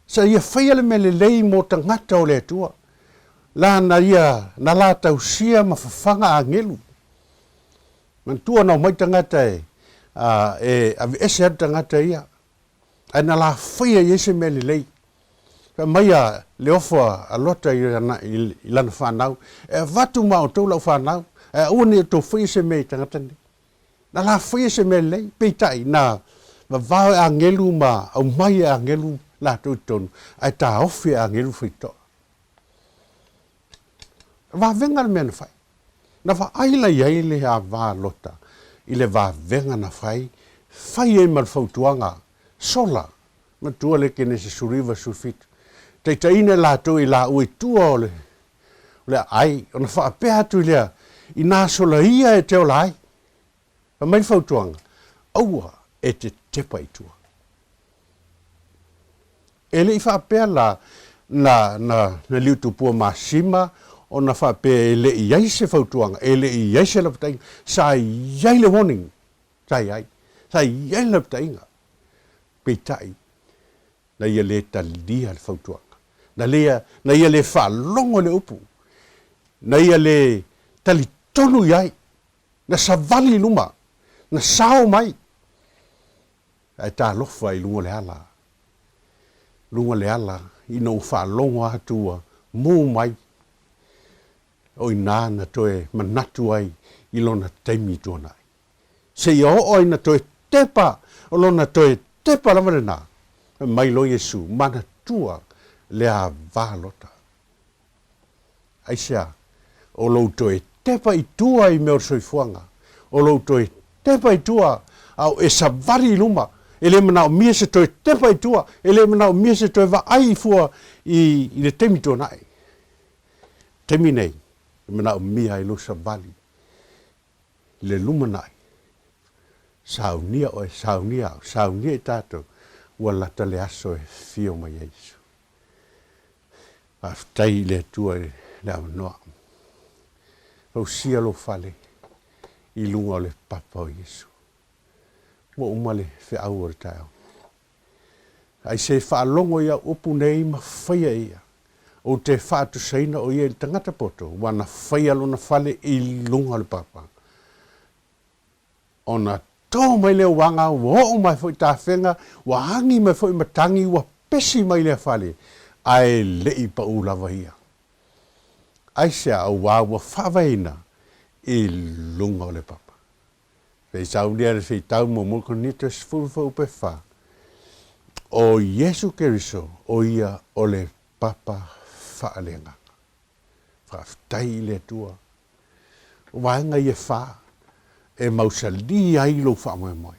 sa ia faia le mea lelei mo tagata o le Atua, la na ia, na la tausia ma fafaga agelu. Manatua na omai tagata e, a, e aveese atu tagata ia, ae na la faia i ai se mea lelei. Fai mai a le ofo a Lota i lana fanau, E avatu ma outou lau fanau, ae aua ne i outou faia se mea i tagata nei. Na la faia se mea lelei, peitai, na vavao e agelu ma aumai e agelu. latou i totonu, ae taofi e agelu faitotoa. E vavega le mea na fai. Na vaai la i ai le ava a Lota i le vavega na fai, fai ai ma le fautuaga, Sola, matua le Kenese 19 17, taitaiina i latou i laua i tua o le o le aai, ona faapea atu lea, Inā sola ia e te ola ai. Fai mai le fautuaga, Aua e te tepa i tua. E le i faapea la na, na, na liutupua masima ona faapea e le i ai se fautuaga, e le i ai se lapataiga. Sa i ai le warning, sa i ai, sa i ai le lapataiga. Peitai, na ia le talia le fautuaga, na, le, na ia le faalogo le upu, na ia le talitonu i ai, na savali i luma, na sao mai, ae talofa i luga o le ala, luga o le ala, ina ua faalogo atu ua mū mai, o i ina na toe manatu ai i lona taimi tuanai. Seia oo ai na toe tepa, o lona toe tepa lava lena, mai loa Iesu, manatua le ava Lota. Aisea? O lou toe tepa i tua i mea o le soifuaga, o lou toe tepa i tua a o e savali i luma, e le manaomia se toe tepa i tua, e le manaomia se toe vaai i fua i, i le taimi tuanai. Taimi nei, e manaomia ai lou savali i le lumanai. Saunia oe, saunia au, saunia i tatou, ua lata le aso e fio mai ai Iesu. Faafetai i le Atua i le avanoa. Fausia lou fale i luga o le papa o Iesu. Ua uma le feau o le taeao. Ai se faalogo i au upu nei ma faia ia. Ou te faatusaina o ia i le tagata poto, ua na faia lona fale i luga o le papa. Ona tō mai lea uaga, ua oo mai foi tafega, ua agi mai foi matagi, ua pesi mai lea fale, ae le i paʻū lava ia. Aisea auā ua faavaeina i luga o le papa. Se i saunia le feitau muamua Korinito 10 fuaiupu e fa, O Iesu Keriso o ia o le papa faaleagaga. Faafetai i le Atua. O vaega ia e fa e mausali ai lou faamoemoe.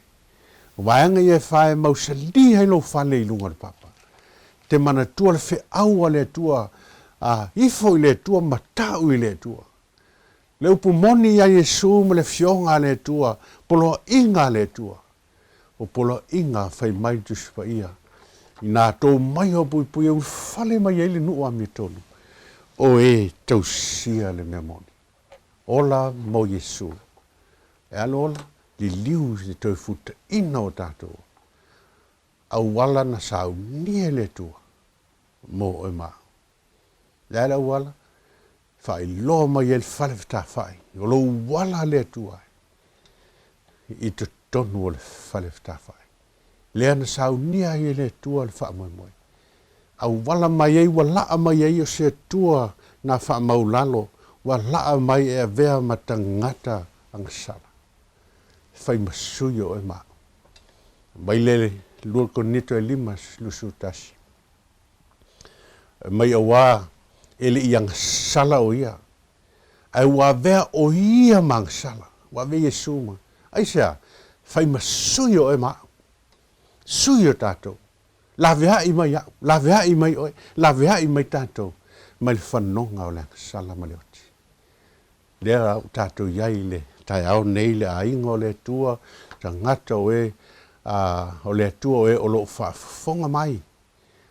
O vaega ia e fa e mausali ai lou fale i luga o le papa. Te manatua le feau a le Atua, a ifo i le Atua ma tau i le Atua. Le upu moni ia Iesu ma le Afioga a le Atua, poloaiga a le Atua. O poloaiga fai mai le Tusi Paia, inā tō mai o puipui e ulufale mai ai le nuu amiotonu, o e tausia le mea moni. Ola mo Iesu. E alu ola, liliu i le toe futaina o tatou. Auala na saunia e le Atua mo oe ma au. Le a le auala? Faailoa mai ai le fale fetafai, o lou ala le Atua i totonu o le fale fetafai. Lea na saunia ai e le Atua le faamoemoe. Auala mai ai ua laa mai ai o se Atua na faamaulalo, ua laa mai e avea ma tagata agasala. E fai ma sui o oe ma au. Mai le 2 Korinito e 5, 21. Mai auā e le i agasala o ia, ae ua avea o ia ma agasala, ua avea Iesu ma, aisea, fai ma sui o oe ma au, sui o tatou, laveai mai au, laveai mai oe, laveai mai tatou mai le fanoga o le agasala ma le oti. Lea la ua tatou i ai i le taeao nei, le aiga o le Atua, tagata o e, a, o le Atua o e o lo o faafofoga mai,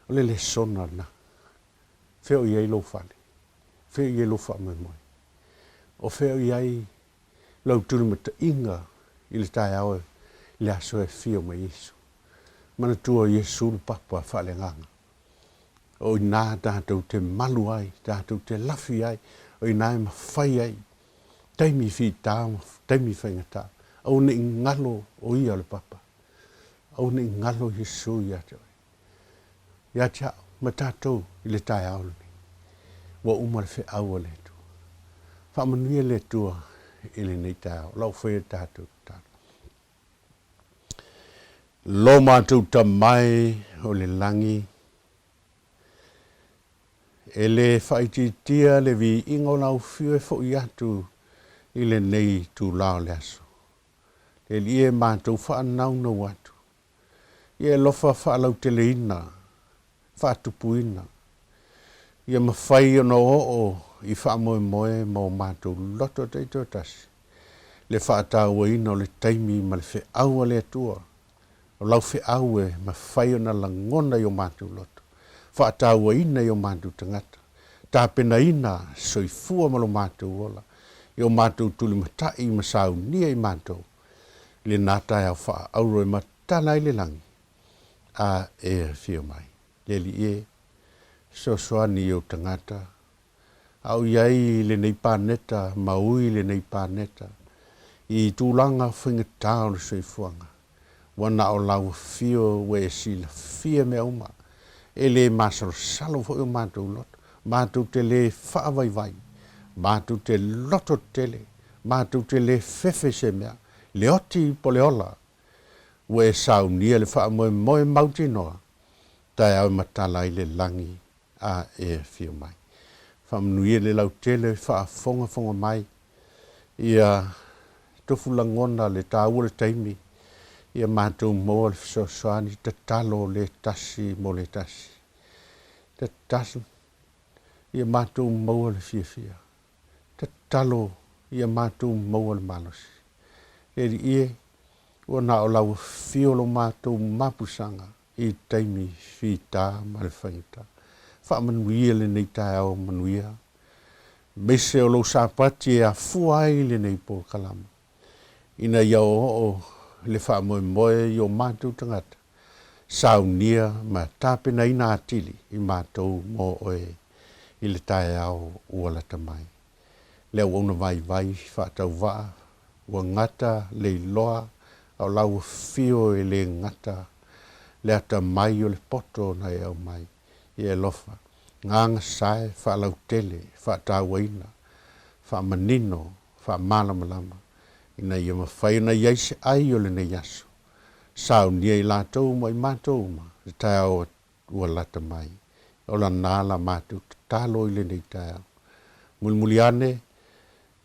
o le lesona lena. Fea o i ai lou fale? Fea o i ai lou faamoemoe? O fea o i ai lau tulimataiga i le taeao i le aso e afio mai Iesu? Manatua o Iesu le papa faaleagaga. O i ina tatou te malu ai, tatou te lafi ai, o i ina e mafai ai taimi fita ma taimi faigata. Aua ne i galo o ia o le papa. Aua ne i galo Iesu ia te oe. Ia te au ma tatou i le taeao lenei. Ua uma le feau a le Atua. Faamanuia le Atua i lenei taeao. O lau faia tatou tatalo. Lo matou Tama e o le lagi. E le faaitiitia le viiga o lau afio e foi atu i lenei itulā o le aso. Le Alii e, matou faanaunau atu, ia e alofa faalauteleina, faatupuina, ia mafai ona oo i faamoemoe ma o matou loto taitoatasi le faatauaina o le taimi ma le feau a le Atua. O lau feau e mafai ona lagona i o matou loto, faatauaina i o matou tagata, tapenaina soifua ma lo matou ola, i o matou tulimatai ma saunia i matou, i lena taeao faaauro e matala ai le lagi, a e afio mai. Le Alii e, fesoasoani i ou tagata, a o i ai i lenei paneta ma ui i lenei paneta, i tulaga faigata o le soifuaga, ua na o lau afio ua e silafia mea uma, e le masalosalo foi o matou loto, matou te le faavaivai, matou te loto tetele, matou te le fefe i se mea, le oti po le ola, ua e saunia le faamoemoe mautinoa, taeao e matala ai le lagi a e afio mai. Faamanuia le lautele faafogafoga mai, ia tofu lagona le taua o le taimi, ia matou maua le fesoasoani, tatalo le tasi mo le tasi. Tatalo, ia matou maua le fiafia. Tatalo, ia matou maua le malosi. Le Alii e, ua na o lau afio lo matou mapusaga i taimi fita ma le faigata. Faamanuia lenei taeao manuia, aemaise o lou Sapati e afua ai lenei polokalama, ina ia oo le faamoemoe i o matou tagata, saunia ma tapenaina atili i matou mo oe i le taeao ua lata mai. Le auauna vaivai faatauvaa ua gata le iloa a o lau afio e le gata le atamai o le poto na e aumai. Ia e alofa, gagasae faalautele, faatauaina, faamanino, faamalamalama, ina ia mafai ona i ai se ai o lenei aso. Saunia i latou ma i matou uma le taeao ua lata mai. O lana la matou tatalo i lenei taeao. Mulimuli ane,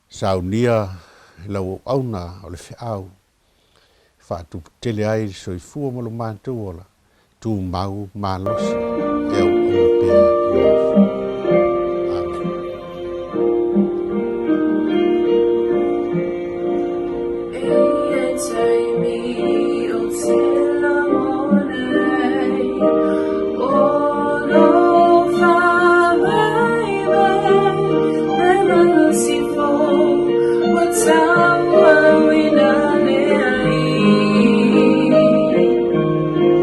saunia i lau auauna o le feau, e faatuputele ai le soifua ma lo matou ola, tumau malosi e auauna pea i lau Afioga.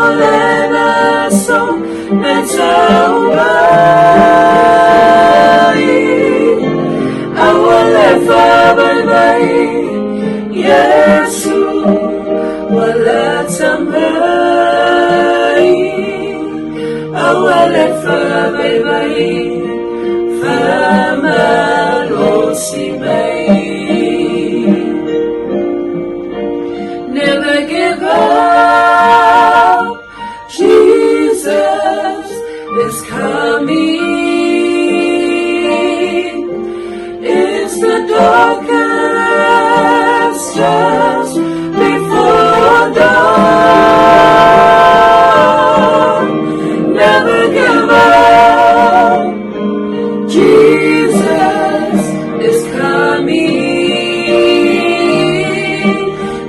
Amene. Lata mai, aua le faavaivai, faamalosi mai. Never give up, Jesus is coming. It's the darkest just before dawn. Never give up, Jesus is coming.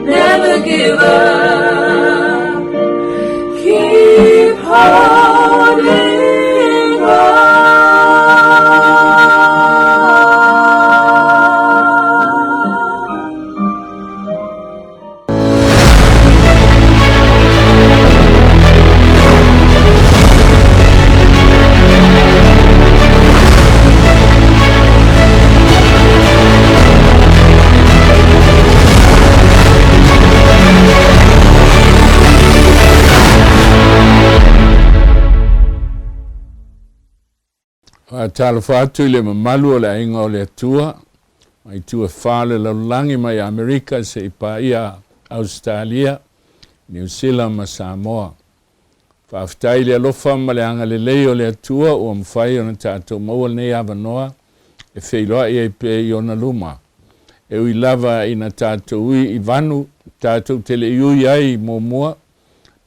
Never give up. Keep holding on. Faatalofa atu i le mamalu o le aiga o le Atua, mai itu e fa o le lalolagi mai Amerika seia paia Ausetalia, Niu Sila ma Samoa. Faafetai i le alofa ma le agalelei o le Atua ua mafai ona tatou maua lenei avanoa e feiloai ai pea i Ona luma. E ui lava ina tatou ui i vanu, tatou te le i ui ai muamua,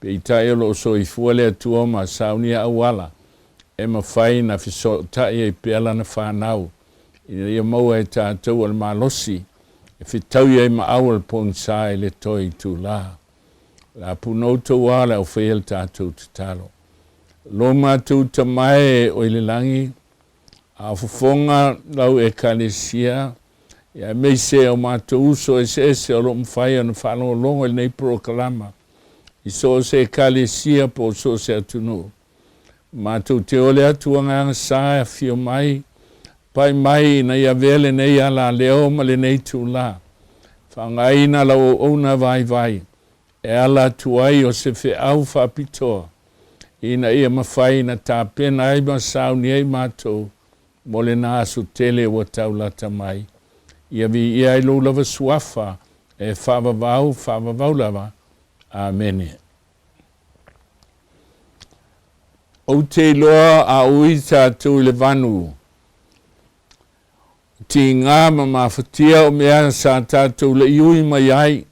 peitai o lo o soifua le Atua ma saunia auala e mafai na fesootai ai pea Lana fanau, ina ia maua e tatou o le malosi e fetaui ai ma au o le pogisa i le toe itula. O le a punou tou a o le a faia le tatou tatalo. Lo matou Tama e o i le lagi, a o fofoga lau Ekalesia, aemaise o matou uso eseese o lo o mafai ona faalogologo i lenei polokalama i so o se Ekalesia po o so o se atunuu. Matou te ole atu agaga sa e afio mai, pai mai ina ia avea lenei alaleo ma lenei itula, faaaogaina lau auauna vaivai e ala atu ai o se feau faapitoa ina ia mafai ona tapena ai ma sauni ai matou mo lena aso tele ua tau lata mai. Ia viia ai lou lava suafa e faavavau, faavavau lava. Amene. Ou te iloa a ui tatou i le vanu, tiga ma mafatia o mea sa tatou laʻiui mai ai,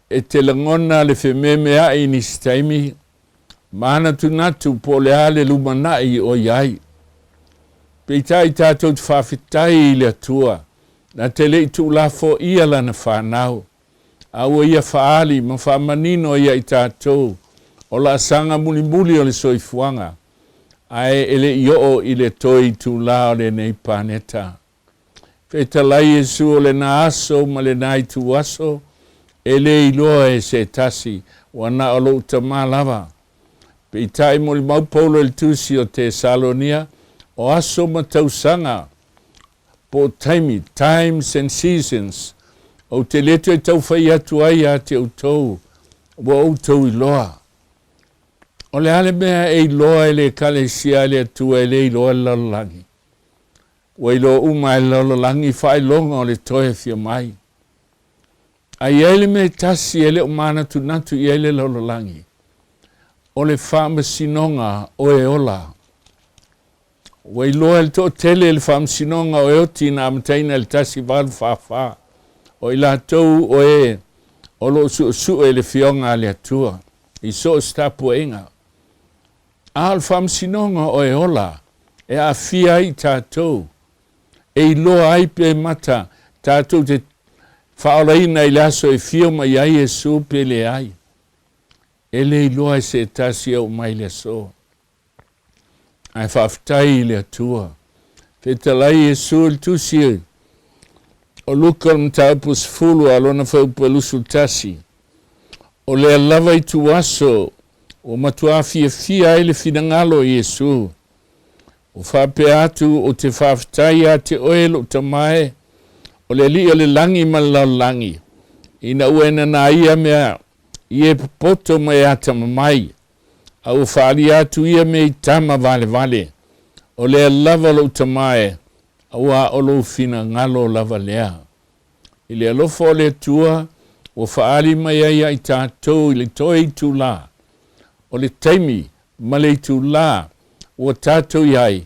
e te lagona le fememeaʻi i nisi taimi, manatunatu po o le a le lumanaʻi o i ai. Peitai tatou te faafetai i le Atua, na te le i tuulafoaia lana fanau, a ua ia faaali ma faamanino ia i tatou o laasaga mulimuli o le soifuaga, ae e le i oo i le toe itulā o lenei paneta. Fetalai Iesu o lena aso ma lena ituaso, e le iloa e se tasi, ua na o lou Tama lava. Peitai molimau Paulo i le Tusi o Tesalonia, o aso ma tausaga, po o taimi, times and seasons, ou te le toe tau fai atu ai ia te outou, ua outou iloa. O le a le mea e iloa e le Ekalesia a le Atua e le iloa e le lalolagi? Ua iloa uma e le lalolagi faailoga o le toe afio mai. A i ai le mea e tasi e le o manatunatu i ai le lalolagi, o le faamasinoga o e ola. Ua iloa e le toatele le faamasinoga o e oti na amataina i le 1844, o i latou o e o lo o suesue i le Afioga a le Atua i so o se tapuaiga. A o le faamasinoga o e ola e aafia ai i tatou, e iloa ai pe mata tatou te faaolaina i le aso e afio mai ai Iesu pe leai. E le iloa e se tasi e oo mai le aso. Ae faafetai i le Atua. Fetalai Iesu i le Tusi o Luka o le mataupu 10 a lona fuaiupu e 21. O lea lava ituaso ua matuā fiafia ai le finagalo o Iesu. Ua faapea atu, Ou te faafetai ia te oe, lou Tama e, o le Alii o le lagi ma le lalolagi. Ina ua e nanā ia mea i e popoto ma e atamamai, a ua faaalia atu ia mea i tama valevale, o lea lava lou tama e, auā o lou finagalo lava lea. I le alofa o le Atua ua faaali mai ai ia i tatou i le toe itulā, o le taimi ma le itulā ua tatou i ai,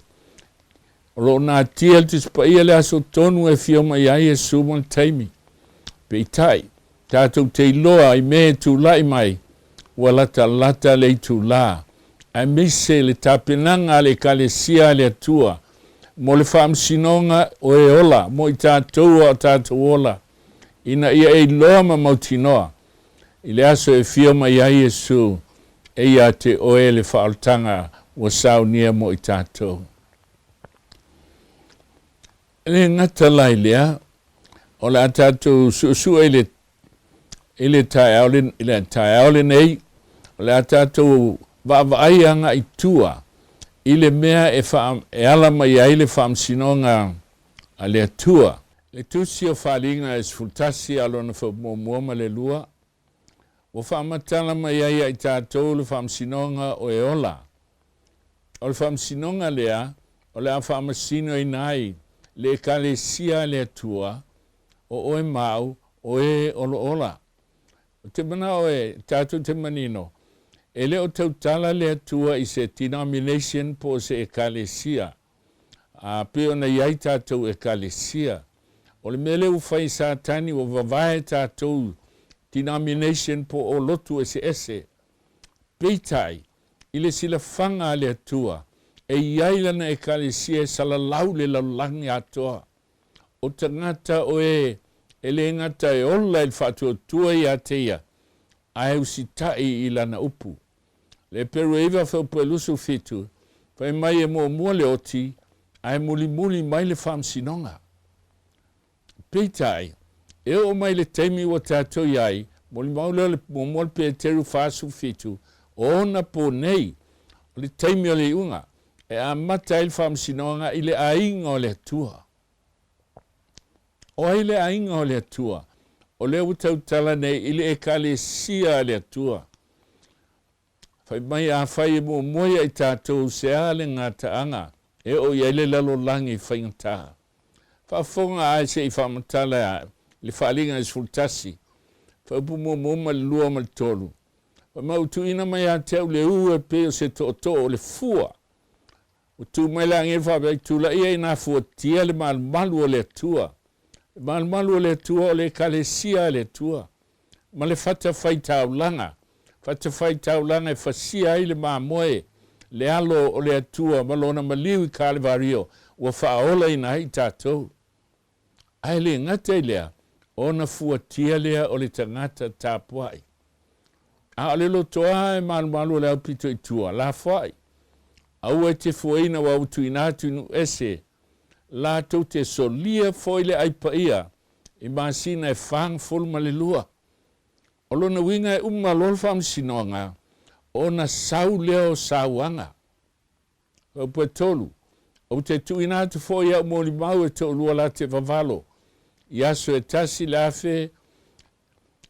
o lo o natia le Tusi Paia le aso tonu e afio mai ai Iesu ma le taimi. Peitai, tatou te iloa i mea e tulai mai, ua latalata le itulā, aemaise le tapenaga a le Ekalesia a le Atua mo le faamasinoga o e ola mo i tatou a o tatou ola, ina ia e iloa ma mautinoa i le aso e afio mai ai Iesu e ia te oe le faaolataga ua saunia mo i tatou. E le gata la i lea, o le a tatou suesue i le i le taeao, i le taeao lenei, o le a tatou vaavaai agai tua i le mea e, faa, e ala mai ai le faamasinoga a le Atua. Le tusi o Faaaliga e 11 a lona faamuamua ma le lua, ua faamatala mai ai ia i tatou le faamasinoga o e ola. O le faamasinoga lea o le a faamasinoina ai le Ekalesia a le Atua, o oe ma au, o e o lo ola. Ou te manao e tatou te manino, e le o tautala le Atua i se denomination po o se ekalesia, a pei ona i ai tatou ekalesia. O le mea lea ua fai e Satani ua vavae tatou denomination po o lotu eseese. Peitai, i le silafaga a le Atua, e i ai Lana ekalesia e salalau le lalolagi atoa. O tagata o e e le gata e ola i le faatuatua ia te ia, ae usitai i lana upu. Le Peru e iva feupuelusu fitu, fai mai e muamua le oti, ae mulimuli mai le faamasinoga. Peitai, e oo mai le taimi ua tatou i ai, molimau lea o le muamua le Peteru 47, o ona po nei, o le taimi o le iuga, e amata ai le faamasinoga i le aiga o le Atua. O ai le aiga o le Atua? O lea ua tautala nei i le Ekalesia a le Atua. Fai mai afai e muamua ia i tatou se a le gataaga e oo i ai le lalolagi faigata. Faafofoga ae se i faamatala i le Faaaliga e 11, faaupu muamua ma le lua ma le tolu. Fai mai ua tuuina mai ia te au le u e pei o se tootoo o le fua. Ua tu mai le agelu faapea, i tulaia ina fuatia le malumalu o le Atua. Le malumalu o le Atua o le Ekalesia a le Atua, ma le fatafaitaulaga, fatafaitaulaga e fasia ai le mamoe, le alo o le Atua ma Lona maliu i Kalevario ua faaolaina ai i tatou. Ae le gata i lea, ona fuatia lea o le tagata tapuai. A o le lotoa e malumalu o le aupito i tua, lafoai. Aua e te fuaina aua ua tuuina atu i nuu ese, latou te solia foi le ai paia i masina e 42. O lona uiga e uma loa le faamasinoga, ona sau lea o sauaga. Upu e tolu, Ou te tuuina atu foi au molimau e toalua la te vavalo i aso e tasi le afe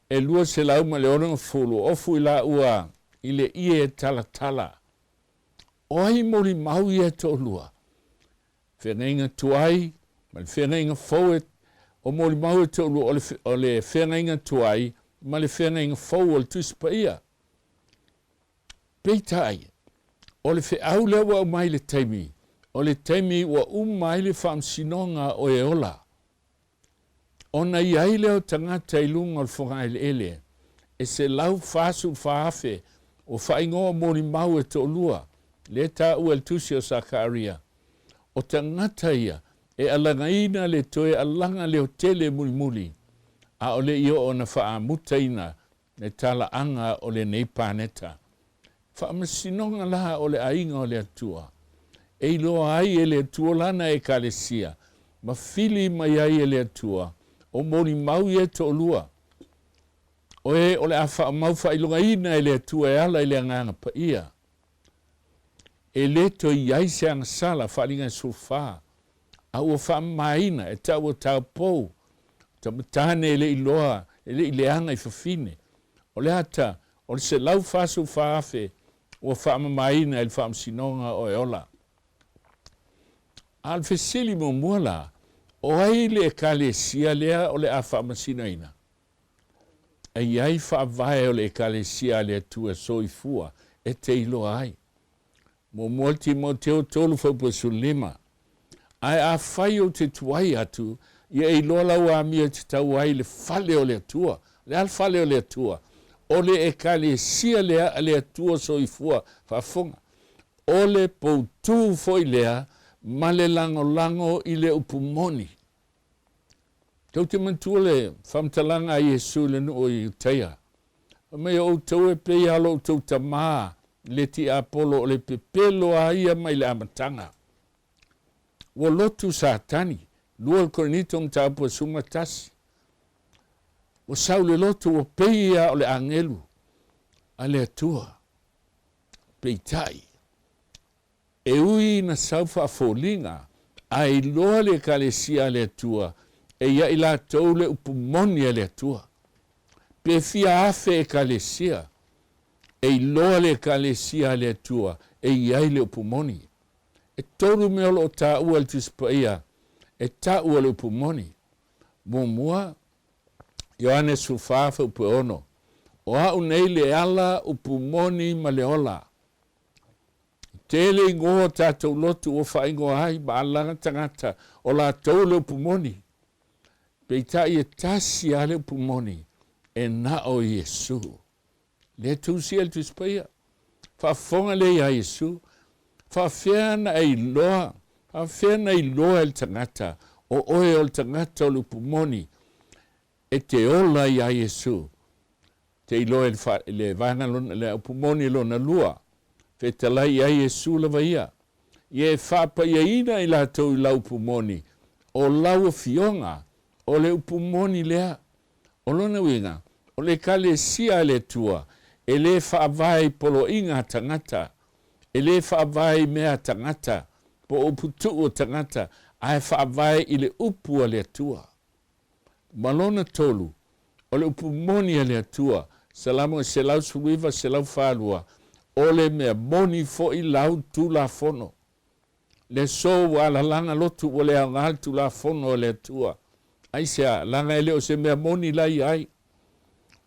e 260 ofu i laua i le ie talatala. O ai molimau ia e toalua? Feagaiga tuai ma le feagaiga fou e o molimau e toalua o le, o le feagaiga tuai ma le feagaiga fou o le Tusi Paia. Peitai, o le feau lea ua aumai i le taimi, o le taimi ua uma ai le faamasinoga o e ola. Ona i ai lea o tagata i luga o le fogaeleele, e 144,000 ua faaigoa molimau e toalua, lea e taua e le tusi o Sakaria. O tagata ia e alagaina le toe alaga leotele mulimuli, a o le i oo ona faamutaina le talaaga o lenei paneta. Faamasinoga la o le aiga o le Atua, e iloa ai e le Atua Lana Ekalesia, ma fili mai ai e le Atua, o molimau ia e toalua, o e o le a faamau faailogaina e le Atua e ala i le Agaga Paia. E le toe i ai se agasala faaliga e 14, a ua faamamaina e tau o taupou, tamatane e le iloa e le i leaga i fafine. O le ata o le 144,000 ua faamamaina e le Faamasinoga o e ola. A o le fesili muamua la, o ai le Ekalesia lea o le a faamasinoina? E i ai faavae o le Ekalesia a le Atua soifua e te iloa ai. Muamua Timoteo 3 fuaiupu 15, Ae afai ou te tuai atu, ia e iloa lau amio e tatau ai i le fale o le Atua. O le a le fale o le Atua? O le Ekalesia lea a le Atua soifua faafofoga. O le poutū foi lea ma le lagolago i le upu moni. Tou te manatua le faamatalaga a Iesu i le nuu o Iutaia, Fai mai, O outou e pei lava lo outou tama le tiapolo o le pepelo a ia mai le amataga. Ua lotu Satani, 2 Korinito mataupu 11. Ua sau le lotu ua pei lava o le agelu a le Atua. Peitai, E ui ina sau faafoliga, ae iloa le Ekalesia a le Atua e ia i latou le upu moni a le Atua. Pe fia afe Ekalesia, e iloa le Ekalesia a le Atua e i ai le upu moni. E tolu mea o lo o taua e le Tusi Paia e taua le upu moni. Muamua, Ioane 14 fuaiupu e 6, O au nei le ala, upu moni ma le ola. Tele igoa o tatou lotu ua faaigoa ai ma alaga tagata o latou le upu moni. Peitai e tasi lava le upu moni, e na o Iesu. Lea tusia le Tusi Paia. Faafofoga lea ia Iesu. Faafefea na e iloa, faafefea na iloa e le tagata o oe o le tagata o le upu moni e te ola iā Iesu. Te iloa i le, fa, le vaega lona, le upu moni lona lua, fetalai i ai Iesu lava ia. Ia e faapaiaina i latou i lau upu moni, o lau afioga, o le upu moni lea. O lona uiga, o le Ekalesia a le Atua, e le faavae i poloaiga a tagata, e le faavae i mea a tagata, po o upu tuu a tagata, ae faavae i le upu a le Atua. Ma lona tolu, o le upu moni a le Atua, Salamo 119, 142, o le mea moni foi lau Tulafono. Le aso ua alalaga lotu ua le aoga le Tulafono a le Atua. Aisea? Leaga e le o se mea moni la i ai.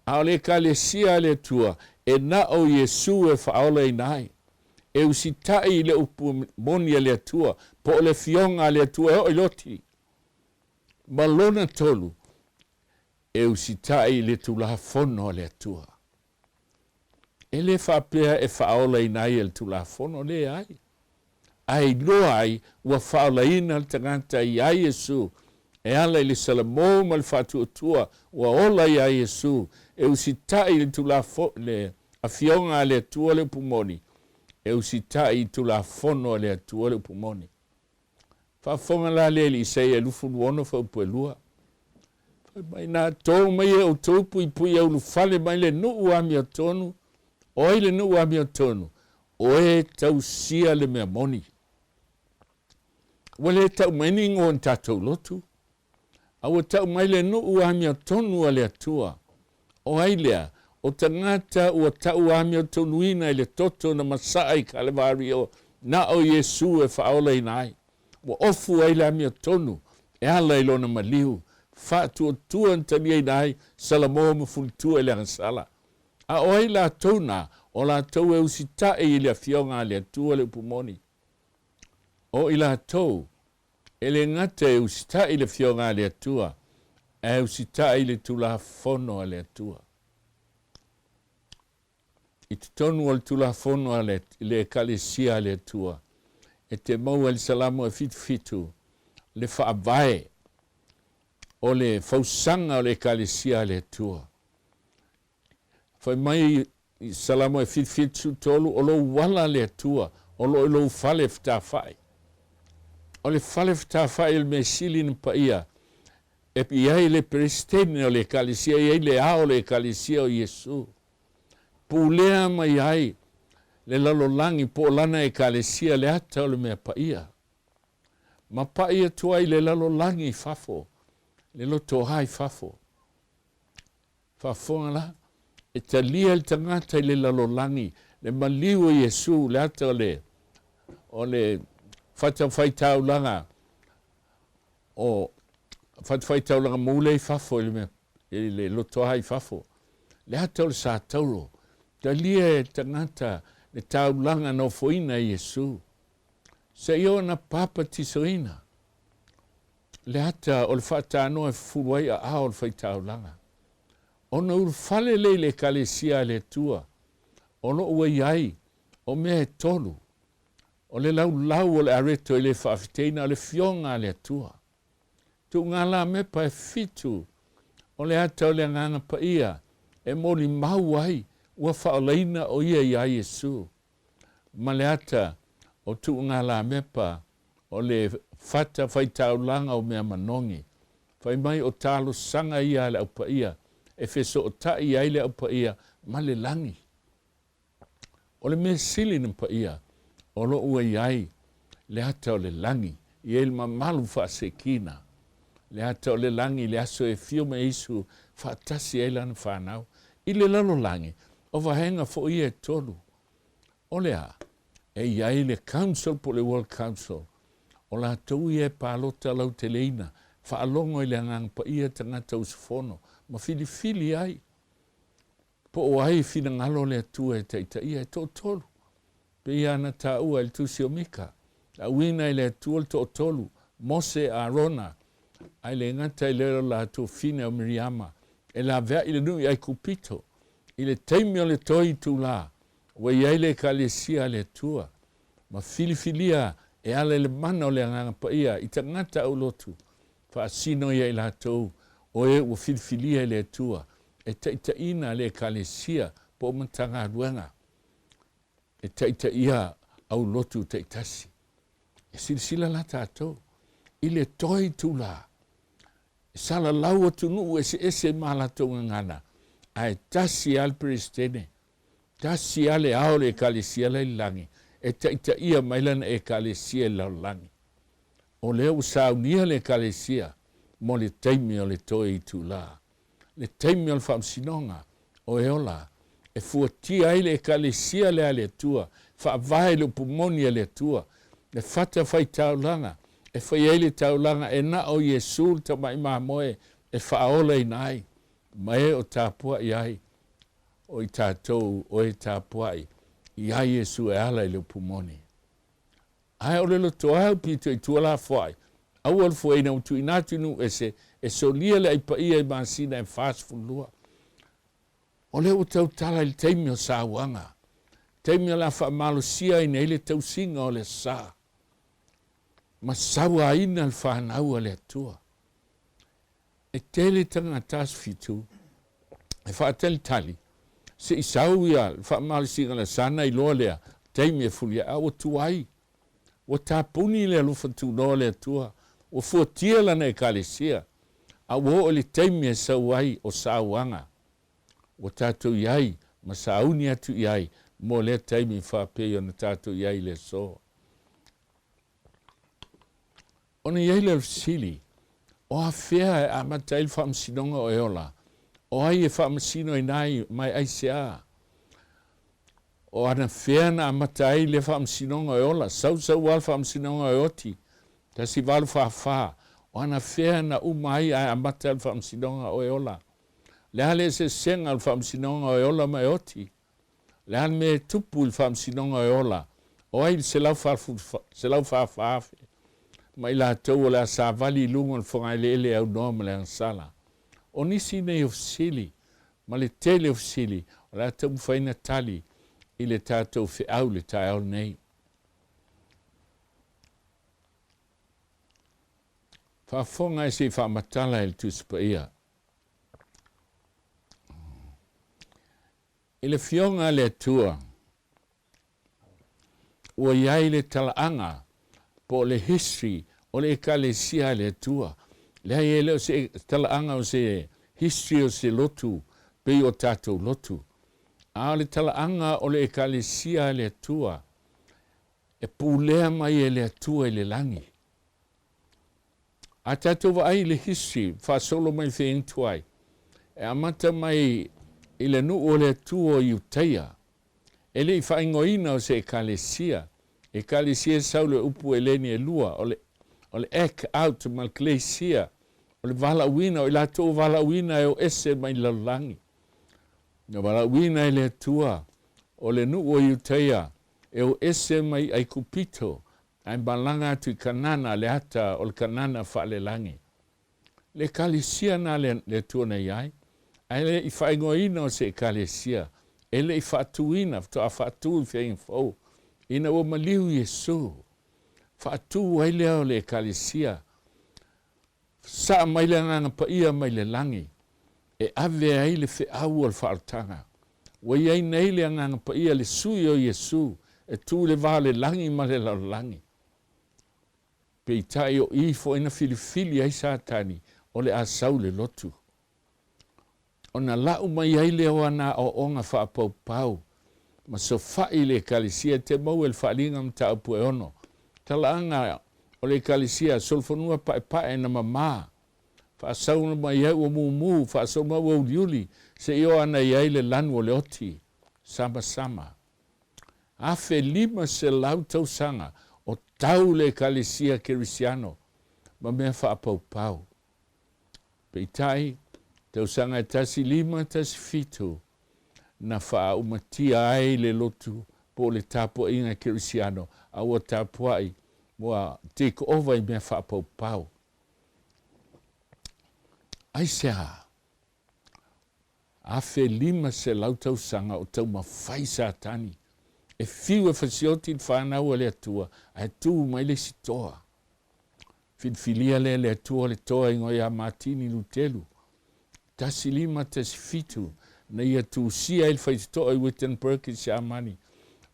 A o le Ekalesia a le Atua, e na o Iesu e faaolaina ai. E usitai i le upu moni a le Atua, po o le Afioga a le Atua e oo i loti. Ma lona tolu, e usitai i le Tulafono a le Atua. E le faapea e faaolaina ai e le Tulafono, leai. Ae iloa ai ua faaolaina le tagata iā Iesu e ala i le salamo ma le faatuatua ua ola iā Iesu e usitai i le Tulafono, le Afioga a le Atua le upu moni, e usitai i Tulafono a le Atua le upu moni. Faafofoga la le i Isaia 26 fuaiupu e 2. Fai mai, Na to mai e outou puipui e ulufale mai le nuu amiotonu. O ai le nuu amiotonu? O e tausia le mea moni. Ua le tau mai ni igoa o ni tatou lotu, A ua tau mai le nuu amiotonu a le Atua. O ai lea? O tagata ua tau amiotonuina i le toto na masaa i Kalevario, na o Iesu e faaolaina ai. Ua ofu ai le amiotonu e ala i lona maliu, faatuatua na taliaina ai Salamo ma Fulitua i le agasala. A o ai latou na? O latou e usitai i le Afioga a le Atua le upu moni. O i latou E le gata e usitai le Afioga a le Atua, ae usitai le Tulafono a le Atua. I totonu o le Tulafono a le, le Ekalesia a le Atua, e te maua i le Salamo e 77 le faavae o le fausaga o le Ekalesia a le Atua. Fai mai i Salamo e 73, O lou ala le Atua, o lo o i lou fale fetafai. O le fale fetafai o le mea sili na paia e i ai le Peresetene o le Ekalesia, e i ai le ao o le Ekalesia o Iesu. Pulea mai ai le lalolagi po o lana Ekalesia le ata o le mea paia. Ma pai atu ai le lalolagi i fafo, le lotoa i fafo. Faafofoga la, e talia le tagata i le lalolagi le maliu o Iesu, le ata o le, o le fatafaitaulaga o fatafaitaulaga mu lea i fafo i le mea i le lotoa i fafo. Le ata o le satauro, talia e tagata le taulaga na ofoina e Iesu. Seia oo ina papatisoina le ata o le faatanoa e fufulu ai aao o le faitaulaga. Ona ulufale lea i le Ekalesia a le Atua, o lo o ua i ai o mea e tolu, o le laulau o le areto e le faafeteina o le Fioga a le Atua. Tuugalamepa e fitu o le ata o le Agaga Paia e molimau ai ua faaolaina o ia iā Iesu. Ma le ata o Tuugalamepa o le fata faitaulaga o mea manogi. Fai mai o talosaga ia a le Au Paia e fesootai ai le Au Paia ma le lagi. O le mea sili na paia o lo o ua i ai le ata o le lagi, i ai le mamalu faasekina, le ata o le lagi i le aso e afio mai Iesu faatasi ai lana fanau i le lalolagi, o vaega foi ia e tolu. O le a? E i ai le Council po o le World Council, o latou ia e palota lauteleina, faalogo i le Agaga Paia tagata usufono ma filifili ai Po o ai finagalo o le Atua e taitaia e toatolu, pei ana taua i le Tusi o Mika, Auina i le Atua le toatolu, Mose, Arona, ae le gata i lea o latou fine o Miriama, e laveai le nuu i Aikupito, i le taimi o le toe itulā, ua i ai le Ekalesia a le Atua, ma filifilia e ala i le mana o le Agaga Paia i tagata aulotu, faasino ia i latou o e ua filifilia e le Atua e taitaiina le Ekalesia po o Matagaluega e taitaia aulotu taitasi. E silasila la tatou i le toe itulā e salalau atunuu eseese ma a latou gagana, ae tasi lava le Peresetene, tasi lava le Ao o le Ekalesia la i le lagi e taitaia mai lana Ekalesia i le lalolagi. O lea ua saunia le Ekalesia mo le taimi o le toe itulā. Le taimi o le faamasinoga o e ola, e fuatia ai le Ekalesia lea a le Atua, faavae i le upu moni a le Atua, le fata faitaulaga, e fai ai le taulaga e na o Iesu le Tamai Mamoe e faaolaina ai, ma e o tapuai ai, o i tatou o e tapuai iā Iesu e ala i le upu moni. Ae o le lotoa pito i tua lafoai, aua le fuaina ua tuuina atu i nuu ese e solia le ai paia i masina e 42. O lea ua tautala i le taimi o sauaga, taimi o le a faamalosia ai nei le tausiga o le sa, ma sauaina le fanau a le Atua. E tele tagata aso fitu e faatalitali se i sau ia le faamalosiga le sana iloa lea taimi e fuli ai, a ua tuai. Ua tapuni le alofa tunoa o le Atua, ua fuatia lana Ekalesia, a ua oo i le taimi e sau ai o sauaga. Ua tatou i ai ma sauni atu i ai mo lea taimi faapei ona tatou i ai i le aso. Ona i ai lea o le fesili, O afea e amata ai le faamasinoga o e ola? O ai e faamasinoina ai ma e aisea? O anafea na amata ai lea faamasinoga o e ola? Sausau lava le faamasinoga o e oti, 1844. O anafea na uma ai ae amata le faamasinoga o e ola? Le a le eseesega o le faamasinoga o e ola ma e oti? Le a le mea e tupu i le faamasinoga e ola o ai le 144,000 ma i latou o le a savali i luga o le fogaeleele e aunoa ma le agasala? O nisi nei o fesili, ma le tele o fesili, o le a taumafai na tali i le tatou feau i le taeao lenei. Faafofoga e se i faamatala e le Tusi Paia. I le Afioga a le Atua, ua i ai le talaaga po o le history o le Ekalesia a le Atua. Leai, e le o se talaaga o se history o se lotu pei o tatou lotu, a o le talaaga o le Ekalesia a le Atua e pulea mai e le Atua i le lagi. A tatou vaai i le history faasolo mai le feagatuai, E amata mai i le nuu o le Atua o Iutaia, e le i faaigoaina o se Ekalesia. Ekalesia e sau le upu Eleni e lua, o le, o le ek out ma le klesia, o le valaauina, o i latou ua valaauina e o ese mai le lalolagi. Na valaauina e le Atua o le nuu o Iutaia e o ese mai Aikupito ae malaga atu i Kanana, le ata o le Kanana faalelagi. Le Ekalesia na le, le Atua na i ai, ae le i faaigoaina o se Ekalesia, e le i faatuina, faatoa faatu i feaiga fou, ina ua maliu Iesu, faatu ai lea o le Ekalesia, saa mai le Agaga Paia mai le lagi, e ave ai le feau o le faaolataga. Ua i ai nei le Agaga Paia, le Sui o Iesu, e tu i le va o le lagi ma le lalolagi. Peitai o i foi na filifili ai Satani o le a sau le lotu. Ona lau mai ai lea o ana aoaoga faapaupau ma sofa'i i le Ekalesia e te maua i le Faaaliga Mataupu e ono. Talaaga o le Ekalesia, solofanua paepae na mamā, faasau mai ai ua mumu, faasau mai ua uliuli, seia oo ana i ai le lanu o le oti, samasama. 1500 tausaga o tau le Ekalesia Kerisiano ma mea faapaupau. Peitai, tausaga e 1517 na faaaumatia ai le lotu po o le tapuaiga kerisiano a ua tapuai ua take over i mea faapaupau. Aisea? 1500 tausaga o taumafai Satani e fiu e fasioti le fanau a le Atua ae tu mai le isi toa. Filifilia lea e le Atua le toa igoa ia Matini Lutelu, 1517, na ia tusia ai le faitotoa i Wittenberg i Siamani.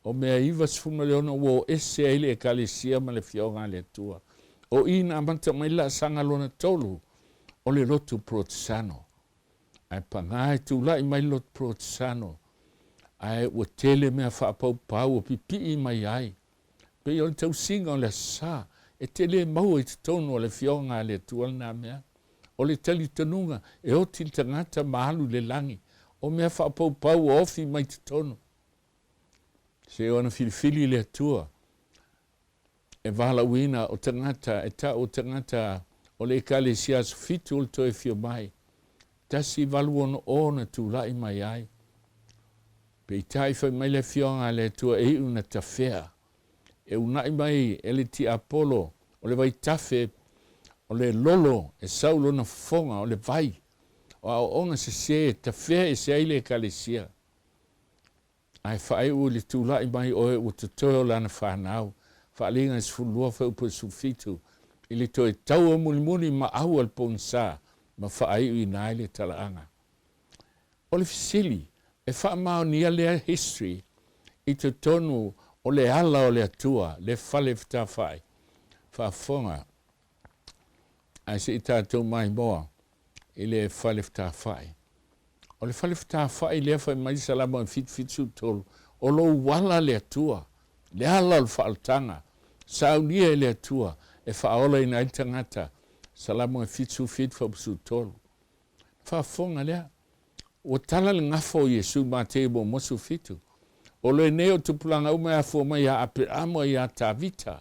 O mea 96 ua o ese ai le Ekalesia ma le Afioga a le Atua. O i na amata mai le laasaga lona tolu o le lotu Protesano. Ae paga e tulai mai le lotu Protesano, ae ua tele mea faapaupau ua pipii mai ai. Pei o le tausiga o le Aso Sa, e te le maua i totonu o le Afioga a le Atua lena mea. O le talitonuga, e oti le tagata ma alu i le lagi. O mea faapaupau ua ofi mai totonu. Seia ona filifili le Atua e valaauina o tagata e tau o tagata o le Ekalesia Aso Fitu o le Toe Afio Mai, 1860 na tulai mai ai. Peitai fai mai le Afioga a le Atua e iu na tafea, e unaʻi mai e le tiapolo o le vaitafe o le lolo e sau lona fofoga o le vai o aoaoga sesē e tafea ese ai le Ekalesia. Ae faaiu i le tulai mai o e ua totoe o lana fanau, Faaaliga e 12 fuaiupu e 17, i le toe taua mulimuli ma au a le pogisa ma faaiuina ai le talaaga. O le fesili, e faamaonia lea history i totonu o le ala o le Atua, le fale fetafai? Faafofoga, ae se i tatou maimoa i le fale fetafai. O le fale fetafai lea fai mai le Salamo e 773, o lou ala le Atua, le ala o le faaolataga, saunia e le Atua e faaolaina ai le tagata, Salamo e 77 fuaiupu 13. Faafofoga lea, ua tala le gafa o Iesu i Matei muamua 17, O lenei o tupulaga uma e afua mai ia Aperamo ia Tavita.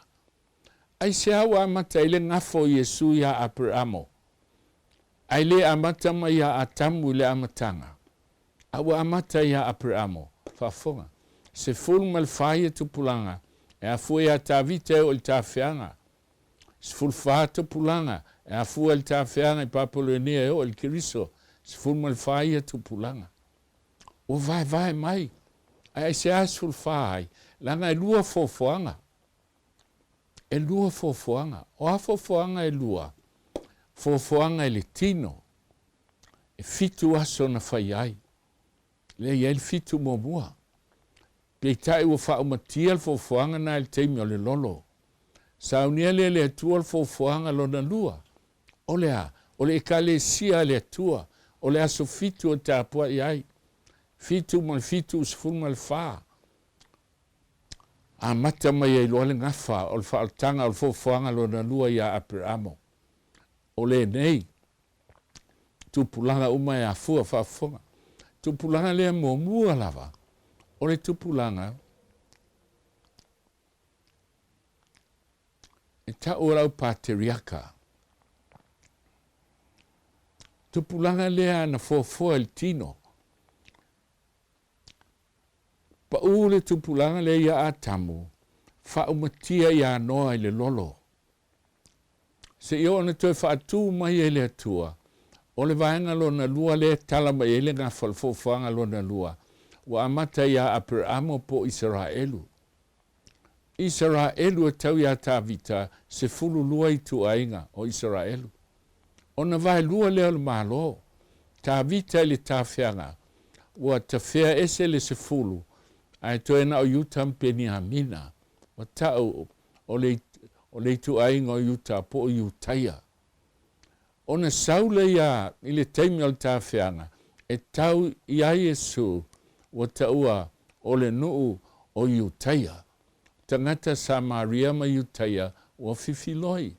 Aisea ua amata ai le gafa o Iesu iā Aperamo, ae le amata mai iā Atamu i le amataga, a ua amata iā Aperamo? Faafofoga, 14 ia tupulaga e afua iā Tavita e oo i le tafeaga, 14 tupulaga e afua i le tafeaga i Papoloenia e oo i le Keriso, 14 ia tupulaga. Ua vaevae mai, ae aisea e 14 ai? Leaga e lua foafoaga. E lua foafoaga. O a foafoaga e lua? Foafoaga i le tino, e fitu aso na fai ai. Lea e i ai le fitu muamua. Peitai ua faaumatia le foafoaga na i le taimi o le lolo. Saunia lea e le Atua le foafoaga lona lua. O le a? O le Ekalesia a le Atua, o le aso fitu e tapuai ai. Fitu ma le fitu 14. Amata mai ai loa le gafa o le faaolataga o le foafoaga lona lua ia Aperamo. O lenei. tupulaga uma e afua faafofoga. Tupulaga lea muamua lava, o le tupulaga e tau e lau pateriaka. Tupulaga lea na foafoa i le tino. Pau le tupulaga lea ia Atamu, faaumatia ia Noa i le lolo. Seia oo ina toe faatu mai e le Atua, o le vaega lona lua lea e tala mai ai le gafa o le foafoaga lona lua, ua amata ia Aperaamo po o Isaraelu. Isaraelu e tau ia Tavita 12 ituaiga o Isaraelu. Ona vaelua lea o le Malo, Tavita i le tafeaga, ua tafea ese le sefulu, ae toe na o Iuta ma Peniamina, ua tau o le, o le ituaiga o Iuta po o Iutaia. Ona sau lea ia i le taimi o le tafeaga, e tau ia Iesu ua taua o le nuu o Iutaia. Tagata Samaria ma Iutaia ua fifiloi.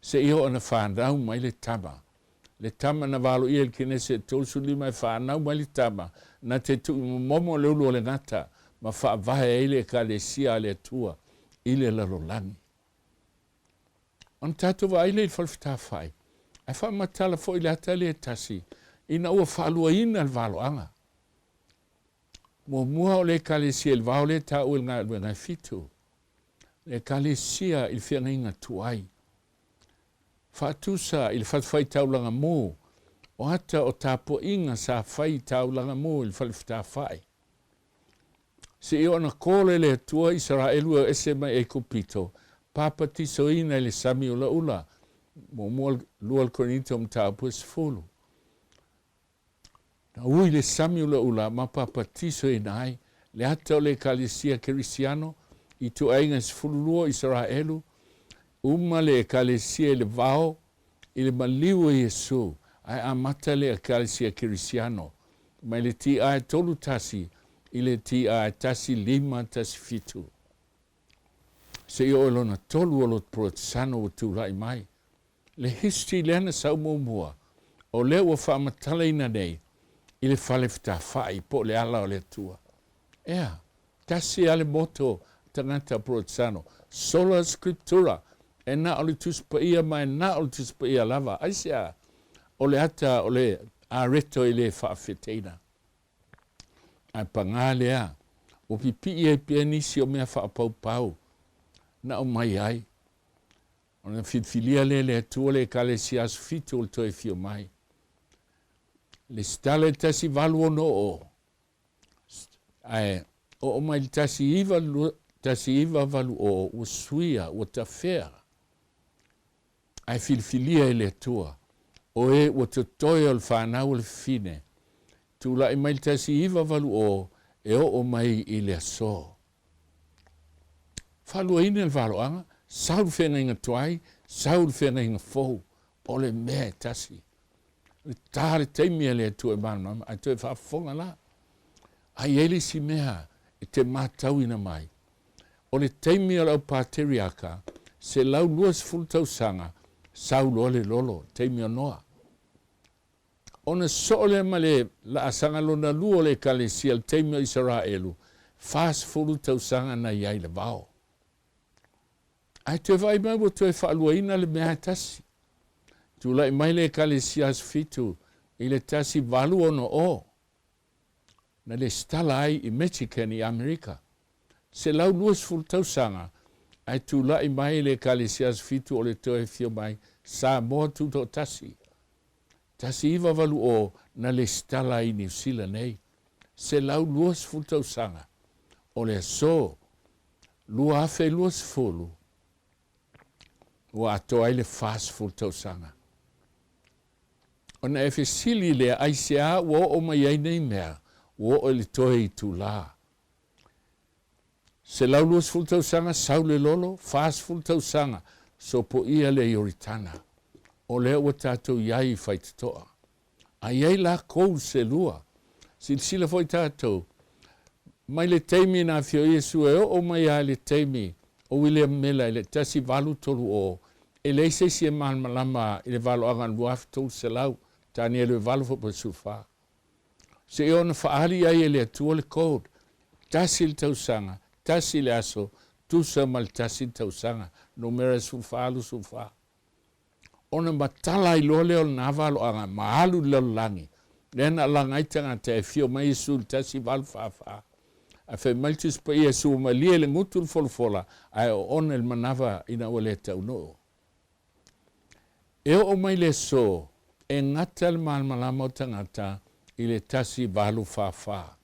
Seia oo ina fanau mai le tama. Le tama na valoia i le Kenese e 35 e fanau mai le tama, na te tuuimomomo le ulu o le gata ma faavae ai le Ekalesia a le Atua i le lalolagi. Ona tatou vaai lea i le falefetafai, ae faamatala foi le ata lea e tasi ina ua faaluaina le valoaga. Muamua o le Ekalesia i le vao lea e taua i le galuega e fitu, le Ekalesia i le feagaiga tuai, faatusa i le fatafaitaulaga mu o ata o tapuaiga sa fai i taulaga mu i le falefetafai. Seia ona kole le Atua Isaraelu e o ese mai Aikupito, papatisoina i le sami ulaula, muamua lua le Korinito mataupu e sefulu. Na ui le sami ulaula ma papatisoina ai le ata o le Ekalesia Kerisiano i tuaiga e 12 o Isaraelu, uma le Ekalesia i le vao i le maliu o Iesu, ae amata le Ekalesia Kerisiano mai le TI 31 i le TI 1517. Seia oo i lona tolu o lo Porotisano ua tulai mai. Le history lea na sau muamua, o lea ua faamatalaina nei i le fale fetafai po o le ala o le Atua. Ea, tasi lava le motto a tagata Porotisano, Sola Scriptura, e na o le Tusi Paia ma e na o le Tusi Paia lava. Aisea? O le ata o le areto e le faafeteina. Ae pagā lea, ua pipii ai pea nisi o mea faapaupau na aumai ai. Ona filifilia lea e le Atua le Ekalesia Aso Fitu o le toe afio mai. Lesitala i le 1860, ae oo mai le 1980 ua suia, ua tafea, ae filifilia e le Atua o e ua totoe o le fanau o le fafine, tulai mai le 1980 e oo mai i le aso. Faaluaina le valoaga, sau le feagaiga tuai, sau le feagaiga fou, o le mea e tasi. Le ta le taimi a le Atua e malamalama, ae toe faafofoga la. A i ai le isi mea e te matauina mai, o le taimi o le au pateriaka, 120 tausaga, sau loa le lolo, taimi o Noa. Ona soo lea ma le laasaga lona lua o le Ekalesia i le taimi o Isaraelu, 40 tausaga na i ai le vao. Ae toe vaai mai ua toe faaluaina le mea e tasi. Tulai mai le Ekalesia Aso Fitu i le 1860, na lesitala ai i Michigan i Amerika. 120 tausaga ae tulai mai le Ekalesia Aso Fitu o le toe afio mai Samoa Tutoatasi. 1980 na lesitala ai i Niu Sila nei. 120 tausaga o le aso 2020 ua atoa ai le 40 tausaga. Ona e fesili lea, aisea ua oo mai ai nei mea, ua oo i le toe itulā. 120 tausaga sau le lolo, 40 tausaga sopoia le Ioritana. O lea ua tatou i ai i faitotoa. A i ai lakou se lua. Silasila foi tatou, mai le taimi na afio Iesu e oo mai lava i le taimi o William Miller i le 1830, e leai se isi e malamalama i le valoaga 2300. Tanielu e 8 fuaiupu 14. Seia ona faaali ai e le Atua le code, tasi le tausaga, tasi le aso, tusa ma le tasi le tausaga, numera 14, 24. Ona matala ai loa lea o lena valoaga ma alu i le lalolagi, lea na alaga ai tagata e afio mai Iesu i le 1844. Ae fai mai le Tusi Paia, Sua malie i le gutu le folafola, ae oona i le manava ina ua le taunuu. E oo mai le aso, e gata le malamalama o tagata i le 1844.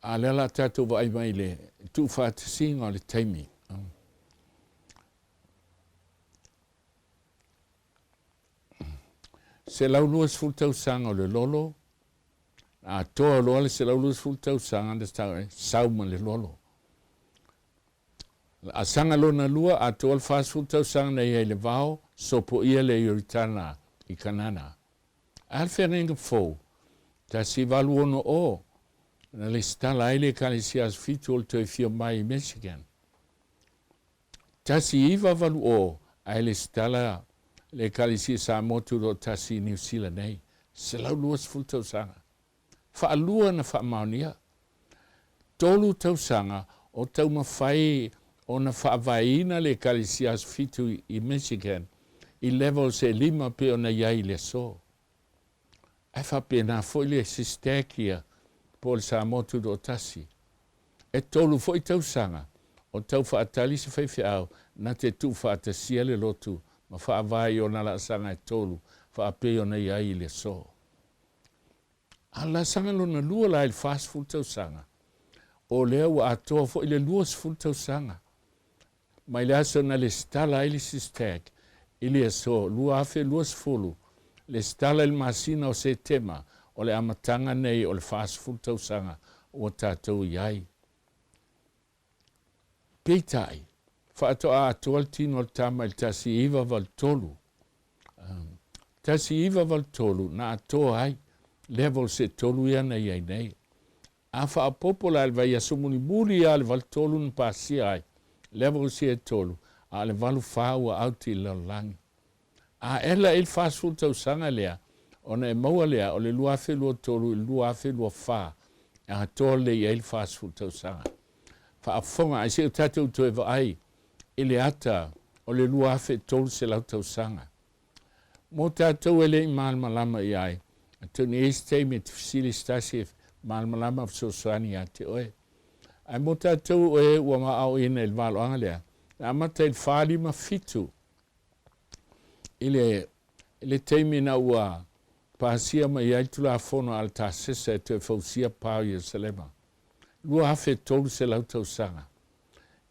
A lea la tatou vaai mai i le tuufaatasiga o le taimi. 120 tausaga o le lolo, atoa loa le 120 tausaga na sau ma le lolo. Asaga lona lua, atoa le 40 tausaga na i ai i le vao, sopoia le Ioritana i Kanana. A le feagaiga fou, 1860, na lesitala ai le Ekalesia Aso Fitu o le toe fia mai i Michigan. 1980 ae lesitala le Ekalesia Samoa Tutoatasi i Niu Sila nei, 120 tausaga. Faalua na faamaonia. Tolu tausaga o taumafai ona faavaeina le Ekalesia Aso Fitu i Michigan i levels e lima pei ona i ai i le aso. Ae faapena foi le SYSTAC ia po o le Samoa Tutoatasi. E tolu foi tausaga o tau faatali se faifeau na te tuufaatasia le lotu ma faavae i ona laasaga e tolu faapei ona i ai i le aso. A o le laasaga lona lua la i le 40 tausaga, o lea ua atoa foi le 20 tausaga mai le aso na lesitala ai le SYSTAC i le aso 2020, lesitala i le masina o Setema, o le amataga nei o le 40 tausaga ua tatou i ai. Peitai, faatoa atoa le tino o le tama i le 1983. 1983 na atoa ai levels e tolu ia na i ai nei. A faaopoopo la i le vaiaso mulimuli lava le 83 na pasia ai levels ia e tolu, a o le 84 ua out i le lalolagi. A ela i le 40 tausaga lea, ona e maua lea o le 2023 i le 2024 e atoa lelei ai le 40 tausaga. Faafofoga ai, se i o tatou toe vaai i le ata o le 2300 tausaga. Mo tatou e le i malamalama i ai, atonu e i ai se taimi e te fesili se tasi e malamalama fesoasoani ia te oe. Ae mo tatou o e ua aoaoina i le valoaga lea, na amata i le 457 i le, i le taimi na ua pasia mai ai le Tulafono a Altasesa e toe fausia pa o Ierusalema, 2300 tausaga.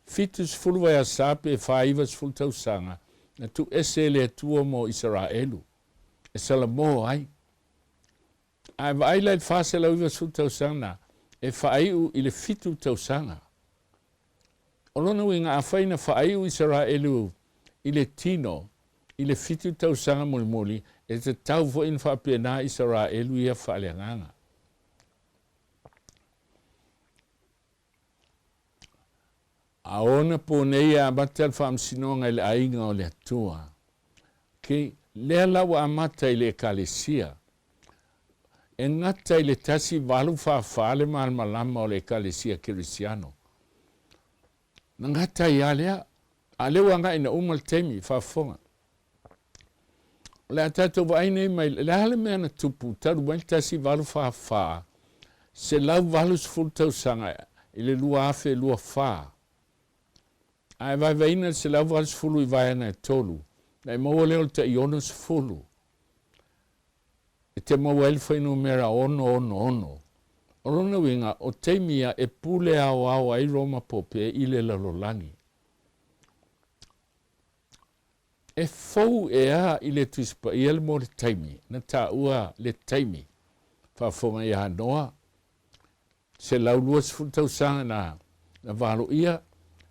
70 vaiasa pe 90 tausaga na tuuese e le Atua mo Isaraelu, e salamo ai. A e vaai la i le 490 tausaga, e faaiu i le fitu tausaga. O lona uiga, afai na faaiu Isaraelu i le tino i le fitu tausaga mulimuli, e tatau foi ona faapena Isaraelu ia faaleagaga. A ona po nei e amata le faamasinoga i le aiga o le Atua. Okay, lea la ua amata i le Ekalesia. E gata i le 1844 le malamalama o le Ekalesia Kerisiano. Na gata ai lava lea, a lea ua agai ina uma le taimi, faafofoga. O le a tatou vaai nei mai, le a le mea na tupu talu mai le 1844, 180 tausaga i le 2024. A e vaevaeina le 180 i vaega e tolu, na e maua lea o le tai 60. E te maua ai le fuainumera 666. O lona uiga, o taimi ia e pule aoao ai Roma Pope i le lalolagi. E fou ea i le Tusi Paia le mo le taimi na taua le taimi faafofoga ia Noa, 120 tausaga na na valoia,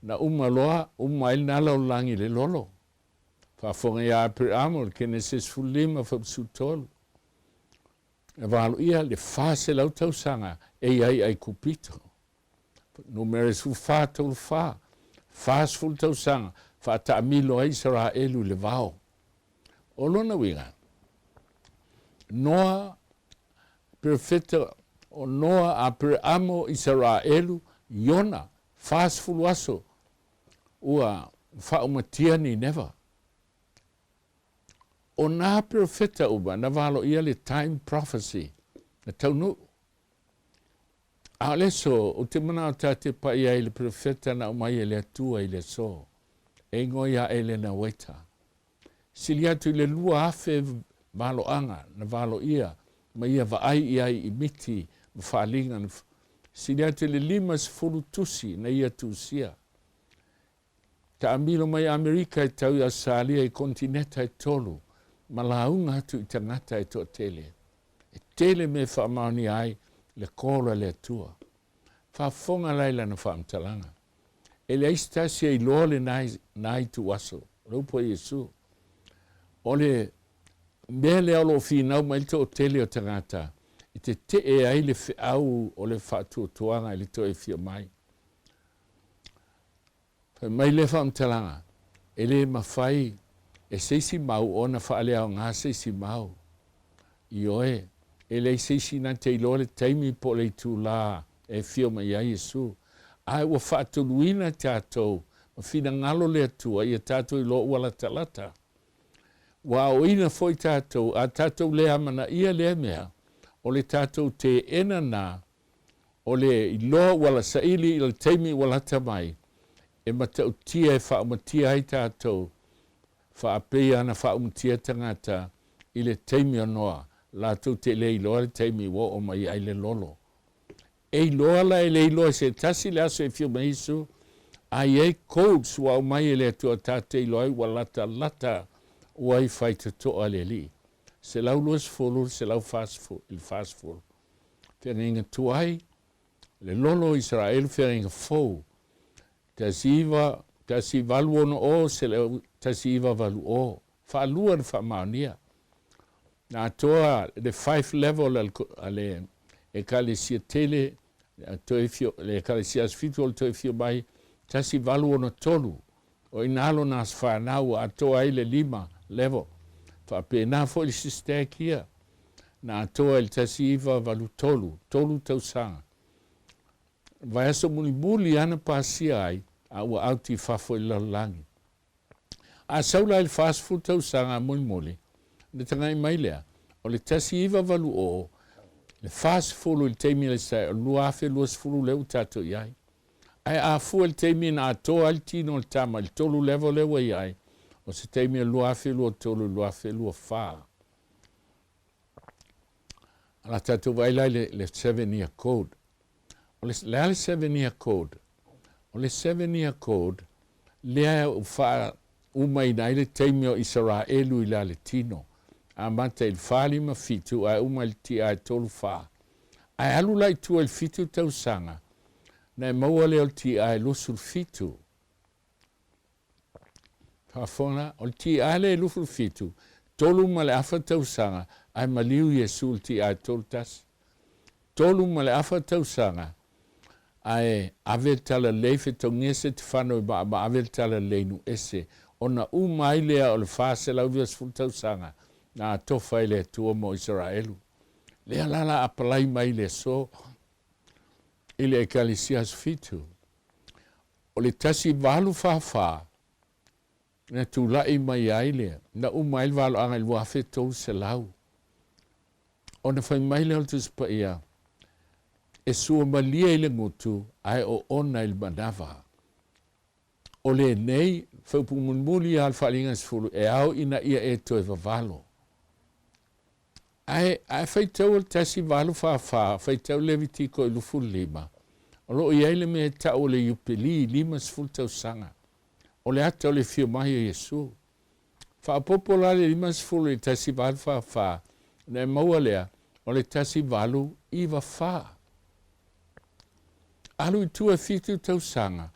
na uma loa, uma ai lena lalolagi i le lolo. Faafofoga ia Aperamo i le Kenese 15 fuaiupu 13. Na valoia le 400 tausaga e i ai Aikupito. Numera 14, 34, 40 tausaga faataamilo ai Isaraelu i le vao. O lona uiga, Noa, perofeta o Noa, Apereamo, Isaraelu, Iona, 40 aso ua faaumatia Nineva. O nā perofeta uma na valoia le time prophecy na taunuu. A o le aso, ou te manao ta te pai ai i le perofeta na aumai e le Atua i le aso, e igoa ia Elena Waita. Sili atu i le 2000 valoaga na valoia ma ia vaai i ai i miti ma faaliga na sili atu i le 50 tusi na ia tusia. Taamilo mai Amerika e tau i Ausetalia i konetineta e tolu ma lauga atu i tagata e toatele. E tele mea e faamaonia ai le call a le Atua. Faafofoga la i lana faamatalaga. E leai se tasi e iloa le na ituaso, o le upu a Iesu. O le mea lea o lo o finau mai le toatele o tagata i tetee ai le feau o le faatuatuaga i le toe afio mai. Fai mai lea faamatalaga, e le mafai e se isi mau ona faaleaoga se isi mau. Ioe, e leai se isi na te iloa le taimi po o le itulā e afio mai ai Iesu. Ae ua faatoluina tatou ma finagalo le Atua ia tatou iloa ua latalata. Ua aoina foi tatou, a tatou le amanaia lea mea, o le tatou teena na O le iloa ua la saili i le taimi ua lata mai, e matautia e faaumatia ai tatou, faapei ana faaumatia tagata i le taimi o Noa, latou te le iloa le taimi ua oo mai ai le lolo. E iloa la e le iloa e se tasi le aso e afio mai Iesu, a i ai codes ua aumai e le Atua tatou te iloa ai ua latalata ua i faitotoa le Alii. 120 i le 140 i le 40. Feagaiga tuai, le lolo o Isaraelu feagaiga fou, 19, 1860, faalua na faamaonia. Na atoa le five level a le Ekalesia tele, le Ekalesia Aso Fitu o le Toe Afio Mai, 1863, o i ina lona aso fanau ua atoa ai le lima level. Faapena foi le Sister Act ia, na atoa i le 1983, tolu tausaga. Vaiaso mulimuli lava na pasia ai, a ua auti i fafo i le lalolagi. A sau la i le 40 tausaga mulimuli, ona tagai mai lea, o le 1980, le 40 i le taimi o le o le 2020 lea ua tatou i ai. Ae a fua i le taimi na atoa ai le tino o le tama i le tolu level lea ua i ai, o se taimi o le 2023 i le 2024. O la tatou vaai la i le seven year code. O le, le a le seven year code? O le seven year code, lea e faaumaina ai le taimi o Isaraelu i le aletino, amata i le 457 ae uma i le TI 34. Ae alu la i tua i le fitu tausaga, na e maua lea o le TI 27. Faafofoga, o le TI lea e 27, tolu ma le afa tausaga, ae maliu Iesu i le TI 31. Tolu ma le afa tausaga, ae ave le talalelei fetaugia Setefano i maamaave le talalelei nu ese, ona uma ai lea o le 490 tausaga na atofa ai le Atua mo Isaraelu. Lea la la apalai mai le aso i le Ekalesia Aso Fitu. O le 1844 na tulai mai ai le, na uma ai le valoaga i le 2300. Ona fai mai lea o le Tusi Paia, E sua malie i le gutu ae oona i le manava. O lenei faaupu mulimuli lava o le Faaaliga Sefulu e ao ina ia e toe vavalo. Ae a e faitau o le 1844, faitau Levitiko i 25, o lo o i ai le mea e tau o le Iupeli 50 tausaga, o le ata o le afio mai o Iesu. Faaopoopo la le 50 i le 1844, ona e maua lea o le 1894. Alu i tua e fitu tausaga,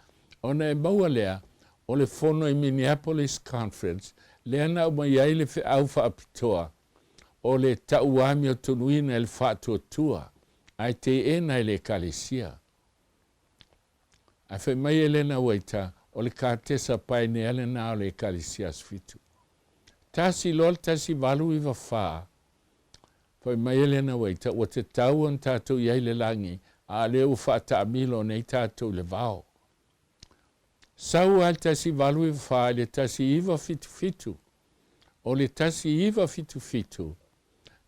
ona e maua lea o le fono i Minneapolis Conference lea na aumai ai le feau faapitoa o le tauamiotonuina e le faatuatua ae teena e le Ekalesia. Ae fai mai Elena Uaita, o le katesa paenea lena o le Ekalesia Aso Fitu. Tasi loa le 1894, fai mai Elena Waita, ua tatau ona tatou i ai i le lagi, a o lea ua faataamilo nei tatou i le vao. Sau lava le 1894 i le 1977, o le 1977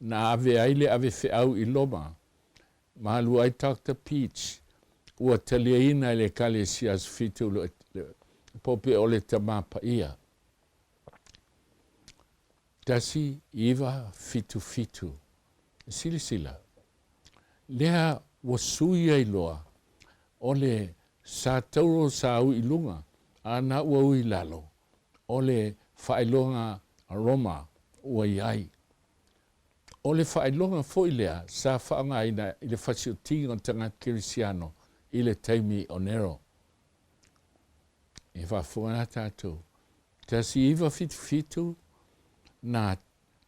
na ave ai le avefeau i Loma, ma alu ai Doctor Peach, ua taliaina e le Ekalesia Aso Fitu le Pope o le Tama Paia. 1977. Silasila, lea ua sui ai loa o le sa tauro sa ui i luga, a na ua ui i lalo, o le faailoga Roma ua i ai. O le faailoga foi lea sa faaaogaina i le fasiotiga o tagata kerisiano i le taimi o Nero. E faafofoga la tatou. 1977 na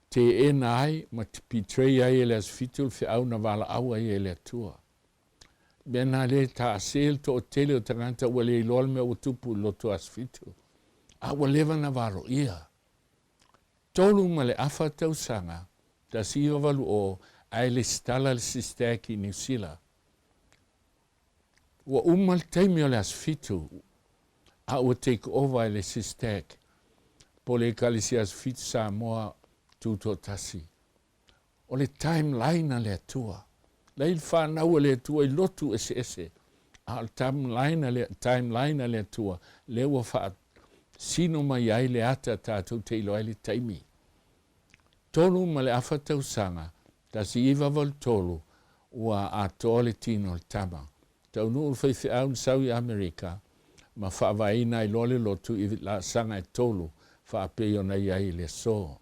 teena ai ma betray ai e le Aso Fitu le feau na valaau ai e le Atua. Mea na le taase le toatele o tagata ua le iloa le mea ua tupu i le loto Aso Fitu. A ua leva na valoia. 3.5 tausaga, 1980, ae lesitala le SYSTAC i Niu Sila. Ua uma le taimi o le aso Fitu, a ua take over e le SYSTAC, po le Ekalesia Aso Fitu Samoa Tutoatasi. O le timeline a le Atua. La i le fanau a le Atua i lotu eseese, a o le timeline a le, timeline a le Atua, lea ua faasino mai ai le ata tatou te iloa ai le taimi. 3.5 tausaga, 1983, ua atoa le tino o le tama. Taunuu le faifeau na sau i Amerika ma faavaeina ai loa le lotu i laasaga e tolu faapei ona i ai i le aso.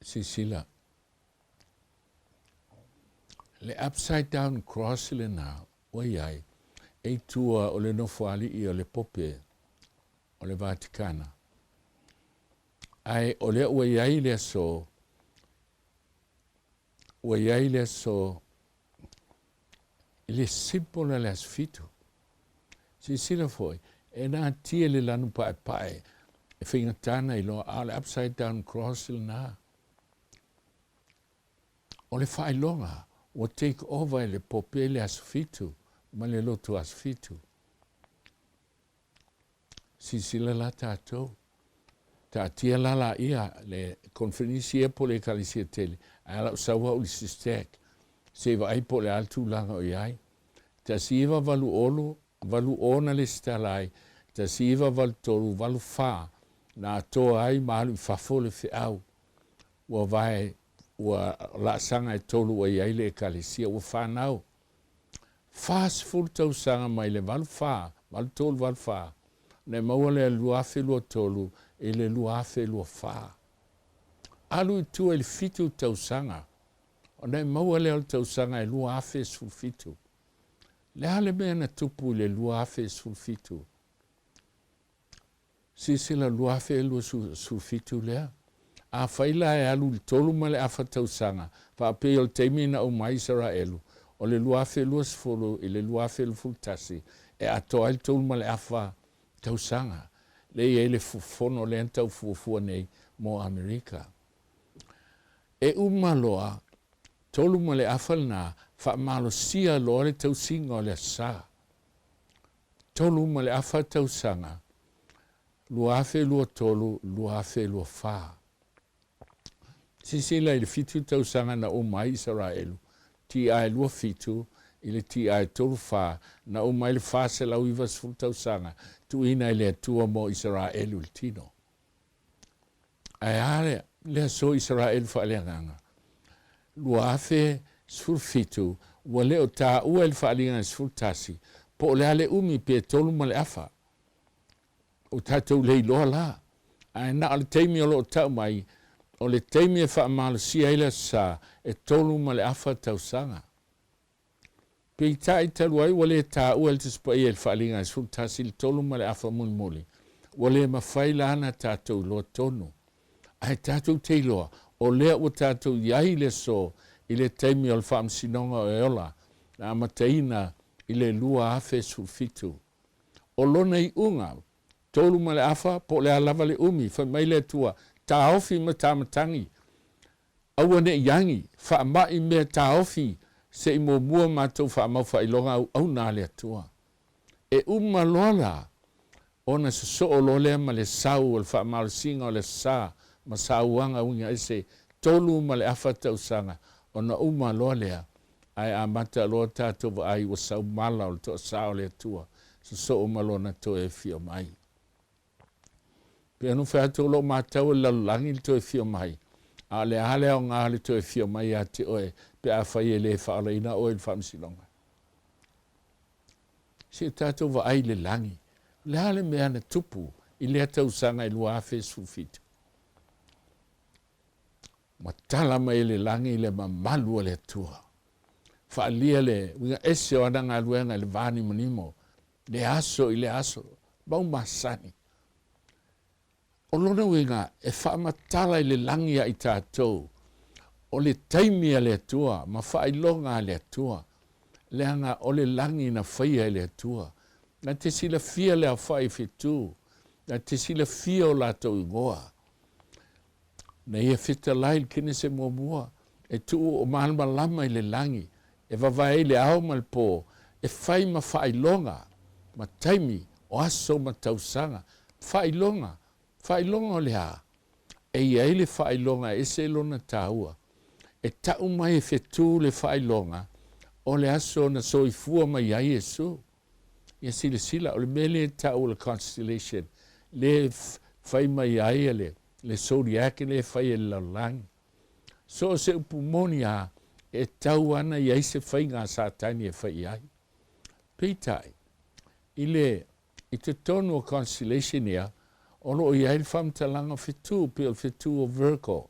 Silasila, le upside down cross lena ua i ai e i tua o le nofoalii o le Pope o le Vatikana. Ae o lea ua i ai le aso, ua i ai le aso i le symbol o le aso Fitu. Silasila foi, e natia le lanu paepae e faigata ona iloa, a o le upside down cross lena. O le faailoga ua take over e le Pope le aso Fitu ma le lotu aso Fitu. Silasila la tatou, taatia la laia le conferenisi ia po o le ekalesia tele, ae a lau sau au i le SYSTAC, se i vaai po o le a le tulaga o i ai. 1980, 80 na lesitala ai, 1983, 84 na atoa ai ma alu i fafo le feau. Ua vae, ua laasaga e tolu ua i ai le ekalesia, ua fanau. 40 tausaga mai le 84, 83, 84, ona e maua lea i le 2023 i le 2024. Alu i tua i le 7 tausaga, ona e maua lea o le tausaga e 2017. Le a le mea na tupu i le 2017? Silasila 2027 lea. Afai la e alu i le 3.5 tausaga, faapei o le taimi na uma ai Isaraelu, o le 2020 i le 2021, e atoa ai le 3.5 tausaga, lea e i ai le fono lea na tau fuafua nei mo Amerika. E uma loa, 3.5 lena, faamalosia loa le tausiga o le Aso Sa. 3.5 tausaga, 2023, 2024. Silasila i le 7 tausaga na uma ai Isaraelu, TI 27 i le TI 34, na uma ai le 490 tausaga tuuina e le Atua mo Isaraelu i le tino. Ae a le aso Isaraelu faaleagaga? 2017, ua le o taua i le Faaaliga 11, po o le a le umi pe 3.5. Ua tatou le iloa la. Ae na o le taimi o lo o tau mai, o le taimi e faamalosia ai le Aso Sa, e 3.5 tausaga. Peitai, talu ai ua le taua e le Tusi Paia i le Faaaliga e 11 le 3.5 mulimuli, ua le mafai la ona tatou iloa tonu. Ae tatou te iloa, o lea ua tatou i ai i le aso i le taimi o le Faamasinoga o Eola na amataina i le 2017. O lona iuga, 3 ma le afa, po o le a lava le umi, fai mai le Atua, taofi matamatagi, aua ne i agi, faamai mea taofi, se i muamua matou faamau faailoga auauna a le Atua. E uma loa la, ona sosoo loa lea ma le sau o le faamalosiga o le Aso Sa ma sauaga uiga ese 3.5 tausaga, ona uma loa lea, ae amata loa tatou vaai ua sau mala o le toasa o le Atua, sosoo ma Lona toe afio mai. Pei ona fai atu o lo o matau e le lalolagi le toe afio mai, a o le a le aoga o le toe afio mai ia te oe pe afai e le faaolaina oe i le faamasinoga? Se i tatou vaai i le lagi, o le a le mea na tupu i lea tausaga i 2017? Ua tala mai e le lagi le mamalu o le Atua, faaalia le uiga ese o ana galuega i le va nimonimo, le aso i le aso, mau masani. O lona uiga e faamatala i le lagi ia i tatou, o le taimi a le Atua ma faailoga a le Atua, leaga o le lagi na faia e le Atua. Na te silafia le aofai i fetu, na te silafia o latou igoa. Na ia fetalai i le Kenese muamua, e tuu o malamalama i le lagi, e vavae ai le ao ma le po, e fai ma faailoga, ma taimi, o aso ma tausaga. Faailoga, faailoga o le a? E i ai le faailoga e ese lona taua. E tau mai e fetu le faailoga o le aso na soifua mai ai Iesu. Ia silasila, o le mea lea e tau o le constellation, lea e fai mai ai le, le zodiac lea e fai e le lalolagi. So o se upu moni lava, e tau ana i ai se faiga a Satani e fai i ai. Peitai, i le i totonu o constellation ia, o lo o i ai le faamatalaga o fetu, pei o le fetu o Virgo.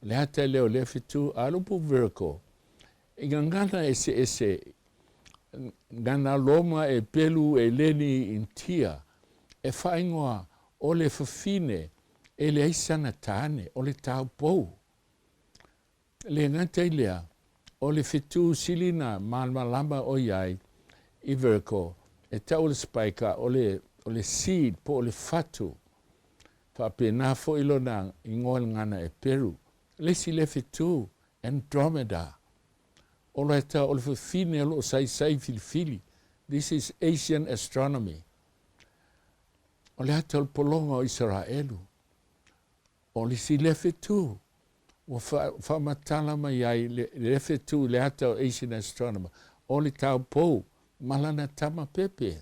O le ata lea o lea fetu, a o le upu Virgo, i gagana eseese, gagana Roma, e pelu, e leni, Initia, e faaigoa o le fafine e leai sana tane, o le taupou. Le gata i lea, o le fetu sili na malamalama o i ai i Virgo, e tau o le Spica, o le, o le seed po o le fatu. Faapena foi lona igoa i le gagana Eperu. Le isi lea fetu, Andromeda. O le ata o le fafine o lo o saisai filifili. This is Asian astronomy. O le ata o le pologa o Isaraelu. O le isi lea fetu ua faamatala mai ai le lea fetu i le ata o Asian Astronomer, o le taupou ma lana tama pepe.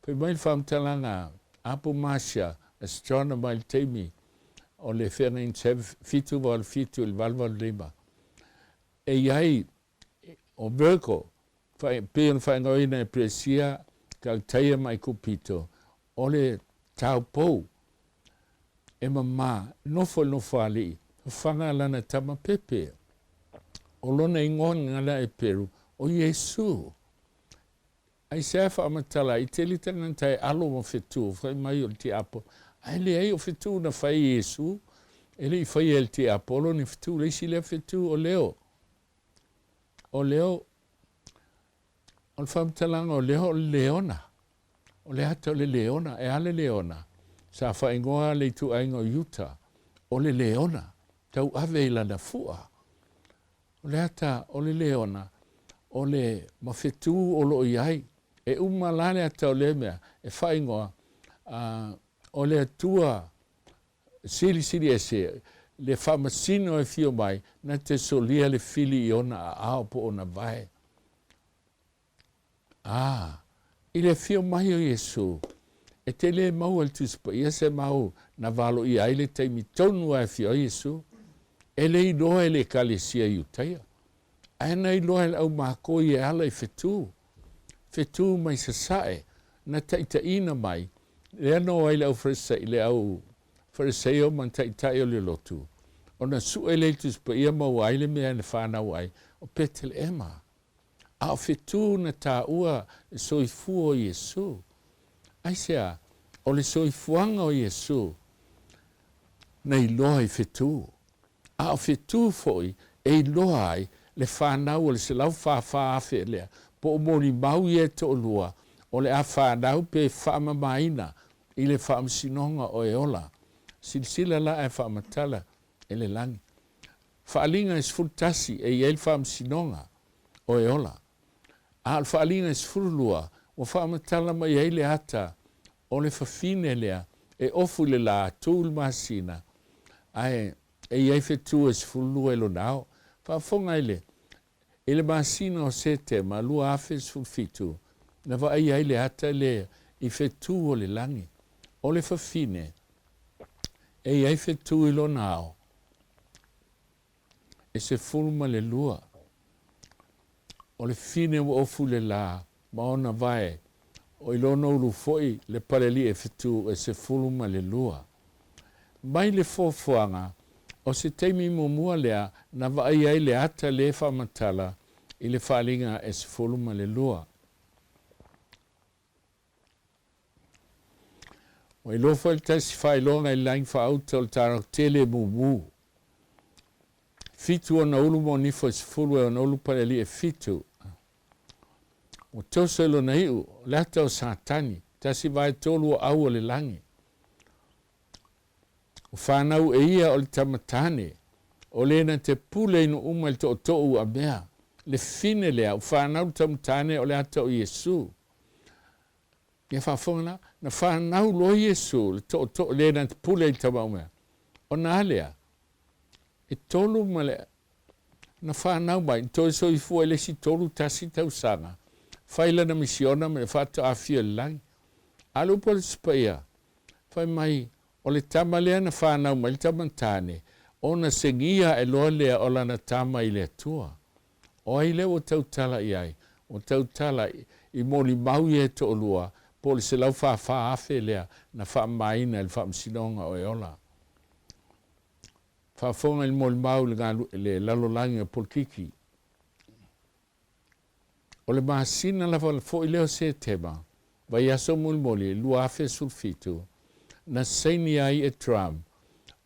Fai mai le faamatalaga a Apu Marcia, astronomer i le taimi o le feagaiga 787 i le 885, e i ai o Virgo, pei ona faaigoaina e Peresia, Kaltaia ma Aikupito, o le taupou e mama, nofo i le nofoalii, fafaga lana tama pepe. O lona igoa gagana Eperu, o Iesu. Aisea faamatala ai, tele tagata e alo ma fetu, fai mai o le tiapolo. Ae leai o fetu na fai e Iesu, e le i faia e le tiapolo ni fetu, le isi lea fetu o Leo. O Leo, o le faamatalaga o Leo o le leona. O le ata o le leona, e a le leona? Sa faaigoa le ituaiga o Iuta, o le leona, tauave i lana fua. O le ata o le leona, o le mafetū o lo o i ai. E uma la le ata o lea mea, e faaigoa, o le Atua Silisili Ese, le faamasino e fio mai, na te solia le fili i ona aao po o ona vae. A, i le afio mai o Iesu, e te le maua i le Tusi Paia se mau na valoia ai le taimi tonu a e afio ai Iesu. E le iloa e le Ekalesia Iutaia, ae na iloa e le aumakoi e ala i fetu, fetu mai sasae, na taitaiina mai, lea na o ai le au Farisai, le au Fariseio ma taitai o le lotu, ona sue lea i le Tusi Paia maua ai le mea na fanau ai, o Peteleema. A o fetu na taua le soifua o Iesu? Aisea? O le soifuaga o Iesu na iloa i fetu. A o fetu foi e iloa ai le fanau o le 144,000 lea, po o molimau ia e toalua o le a fanau pe faamamaina. i le faamasinoga o e ola. Silasila la ae faamatala e le lagi. Faaaliga e 11 e i ai le faamasinoga o e ola. A o le faaaliga e 12 ua faamatala mai ai le ata o le fafine lea e ofu i le la, tu i le masina, ae e i ai fetu e 12 i lona ao. Faafofoga i le I le masina o Setema 2017, na vaaia ai le ata lea i fetu o le lagi, o le fafine e i ai fetu i lona ao e 12. O le fine ua ofu i le la ma ona vae, o i lona ulu foi le palealii e fetu e 12. Mai le foafoaga, o se taimi muamua lea na vaaia ai le ata lē faamatala i le faaaliga e 12. Ua iloa foi le tasi faailoga i le lagi faauta o le tarau tele e mumu. Fitu ona ulu ma nifo e 10 e ona ulu palealii e fitu. Ua toso i lona iu, o le ata o Satani, tasi vae tolu o au o le lagi. Ua fanau e ia o le tama tane, o le na te pule inu uma i le tootoo ua mea. Le fine lea, ua fanau le tama tane o le ata o Iesu. Ia faafofoga la, na fanau loa Iesu, le tootoo, le na te pule i le tama umea. Ona a lea, e tolu ma le na fanau mai, toe soifua i le isi 31 tausaga, fai lana misiona ma le faatoafia i le lagi. A le upu a le Tusi Paia, fai mai, o le tama lea na fanau mai le tama tane, ona segia ae loa lea o lana tama i le Atua. O ai lea ua tautala i ai? Ua tautala i molimau ia e toalua, po o le 144,000 lea na faamamaina e le Faamasinoga o e Ola. Faafofoga i le molimau i le, le lalolagi o polokiki. O le masina lava foi lea o Setema, vaiaso mulimuli 2017, na saini ai e Trump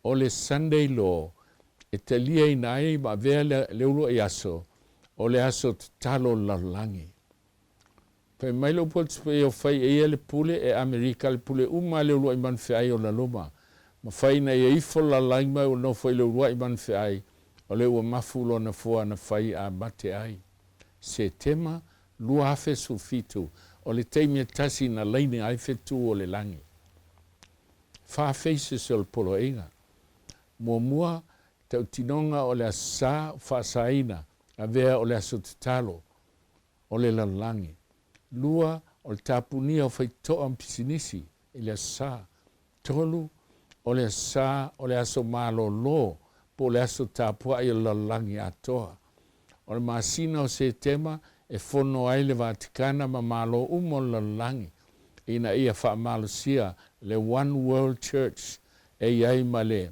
o le Sunday Law e taliaina ai ma avea le uluai aso o le aso tatalo o le lalolagi. Fai mai le upu a le Tusi Paia o fai e ia le pule e Amerika le pule uma a le uluai manufeai o laluma, ma fai ina ia ifo le lalolagi mai ua nofo i le uluai manufeai o le ua mafu lona fua na fai a mate ai. Setema 2017, o le taimi e tasi na laina ai fetu o le lagi. Fa phases o le poloaiga. Muamua, tautinoga o le Aso Sa faasaina, avea o le aso tatalo o le lalolagi. Lua, o le tapunia o faitotoa ma pisinisi i le Aso Sa. Tolu, o le Aso Sa o le aso malōlō po o le aso tapuai o le lalolagi atoa. O le masina o Setema e fono ai le Vatikana ma Malo uma o le lalolagi ina ia faamalosia le One World Church e i ai ma le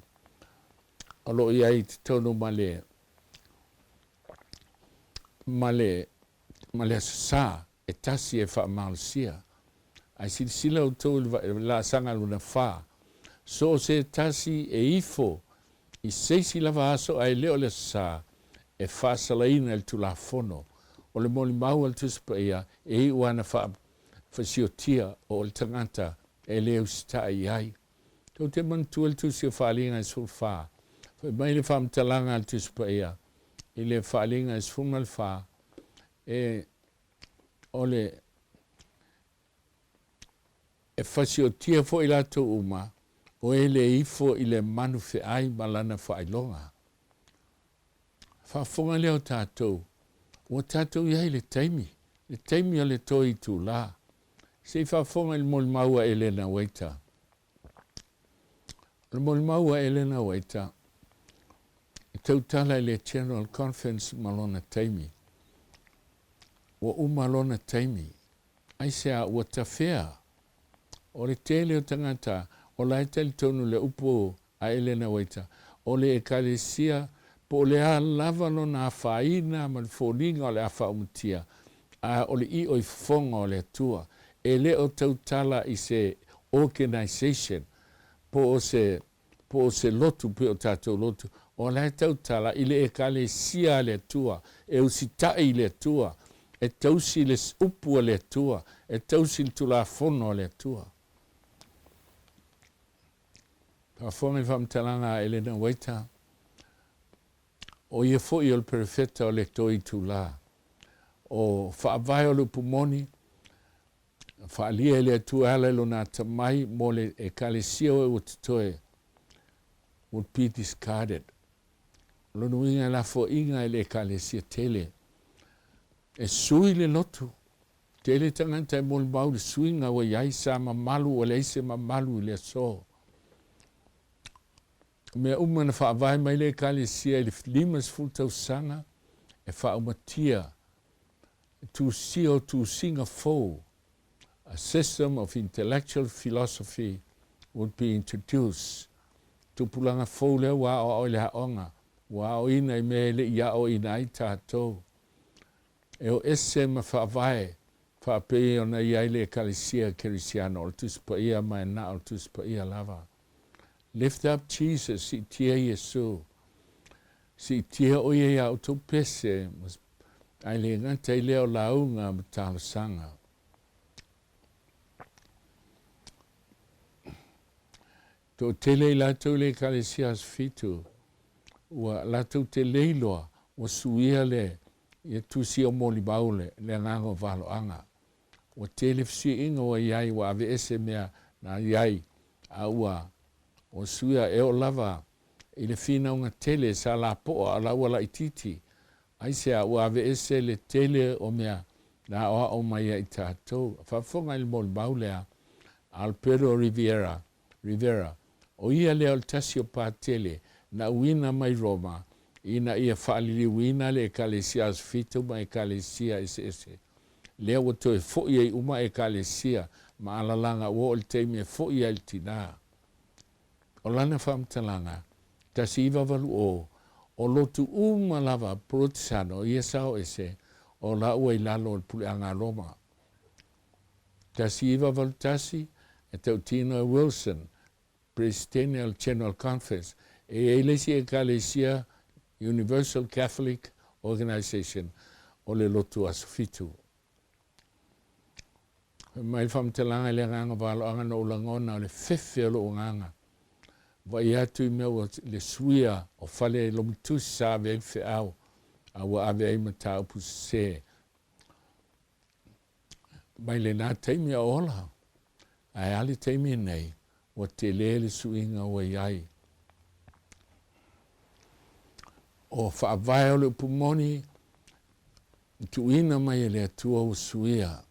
o lo o i ai i totonu ma le ma le ma le Aso Sa e tasi e faamalosia. Ae silasila outou i le laasaga lona fa, so o se tasi e ifo i se isi lava aso ae le o le Aso Sa e faasalaina i le Tulafono o le molimau a le Tusi Paia e iu ana faafasiotia o le tagata e le usitai i ai. Tou te manatua le Tusi o Faaaliga e 14. Fai mai le faamatalaga a le Tusi Paia i le Faaaliga e 14, e o le e fasiotia foi latou uma o e le ifo i le manu feai ma lana faailoga. Faafofoga lea o tatou, ua tatou i ai i le taimi, le taimi o le toe itulā. Se i faafofoga i le molimau a Elena Waita. O le molimau a Elena Waita, e tautala i le General Conference ma lona taimi. Ua uma lona taimi. Aisea ua tafea? O le tele o tagata o la e talitonu le upu a Elena Waita, o le Ekalesia po o le a lava lona afaina ma le foliga o le a faaumatia, a o le io i fofoga o le Atua, e le o tautala i se organization po o se po o se lotu pei o tatou lotu, o la e tautala i le Ekalesia a le Atua, e usitai i le Atua, e tausi i le upu a le Atua, e tausi i le Tulafono a le Atua. Faafofoga i le faamatalaga a Elena Waita, o ia foi o le perofeta o le toe itulā. O faavae o le upu moni, na faaalia e le Atua e ala i Lona atamai mo le Ekalesia o e ua totoe, would be discarded. O lona uiga e lafoaiga e le Ekalesia tele. E sui le lotu. Tele tagata e molimau i le suiga ua i ai sa mamalu ua leai se mamalu i le aso. O mea uma na faavae mai le Ekalesia i le 50 tausaga e faaumatia e tusia o tusiga fou, a system of intellectual philosophy would be introduced. Tupulaga fou lea ua aoao i le aoga, ua aoina i mea e le i aoina ai tatou. E o ese ma faavae faapei ona i ai le Ekalesia Kerisiano o le Tusi Paia ma e na o le Tusi Paia lava. Lift up Jesus, siitia Iesu. Siitia o ia iā outou pese, ae le gata i lea o lauga ma talosaga. Toatele i latou i le Ekalesia Aso Fitu, ua latou te le iloa ua suia le ia tusi o molimau le le agaga o valoaga. Ua tele fesuiaiga ua i ai ua aveese mea na i ai a ua ua suia e oo lava i le finauga tele sa lapoa a la ua laitiiti Aisea ua aveese le tele o mea na aoao mai ai tatou? Faafofoga i le molimau lea a Alberto Riviera, Rivera, o ia lea o le tasi o Patele na uina mai Roma ina ia faaliliuina le Ekalesia Aso Fitu ma Ekalesia eseese. Lea ua toe foi ai uma Ekalesia ma alalaga ua oo i le taimi e foi ai le tina. O lana faamatalaga, 1980, o lotu uma lava Polotesano ia sa o ese o la ua i lalo o le puleaga a Roma. 1981, e tautino e Wilson, Peresetene o le General Conference, e i ai le isi Ekalesia Universal Catholic Organization o le lotu Aso Fitu. Fai mai le faamatalaga i le agaga valoaga na ou lagona o le fefe o lou agaga. Vaai atu i mea ua le suia o fale lomitusi sa ave ai le feau a ua ave ai mataupu sese. Mai lena taimi a ola, ae a le taimi nei, ua tele le suiga ua i ai. O faavae o le upu moni, i tuuina mai e le Atua ua suia.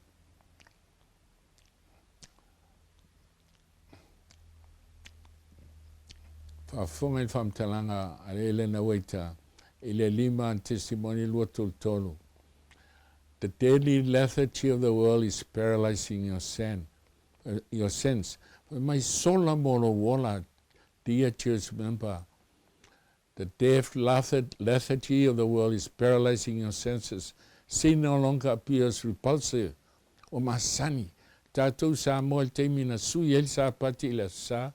Faafofoga i le faamatalaga a le Elena Waita i le 5 Testimony 233. The deadly lethargy of the world is paralyzing your, sen, your sense. Fai mai sola mo lou ola, dear church member. The deaf lethargy of the world is paralyzing your senses. Sin no longer appears repulsive. Ua masani tatou Samoa i le taimi na sui ai le Sapati i le Aso Sa,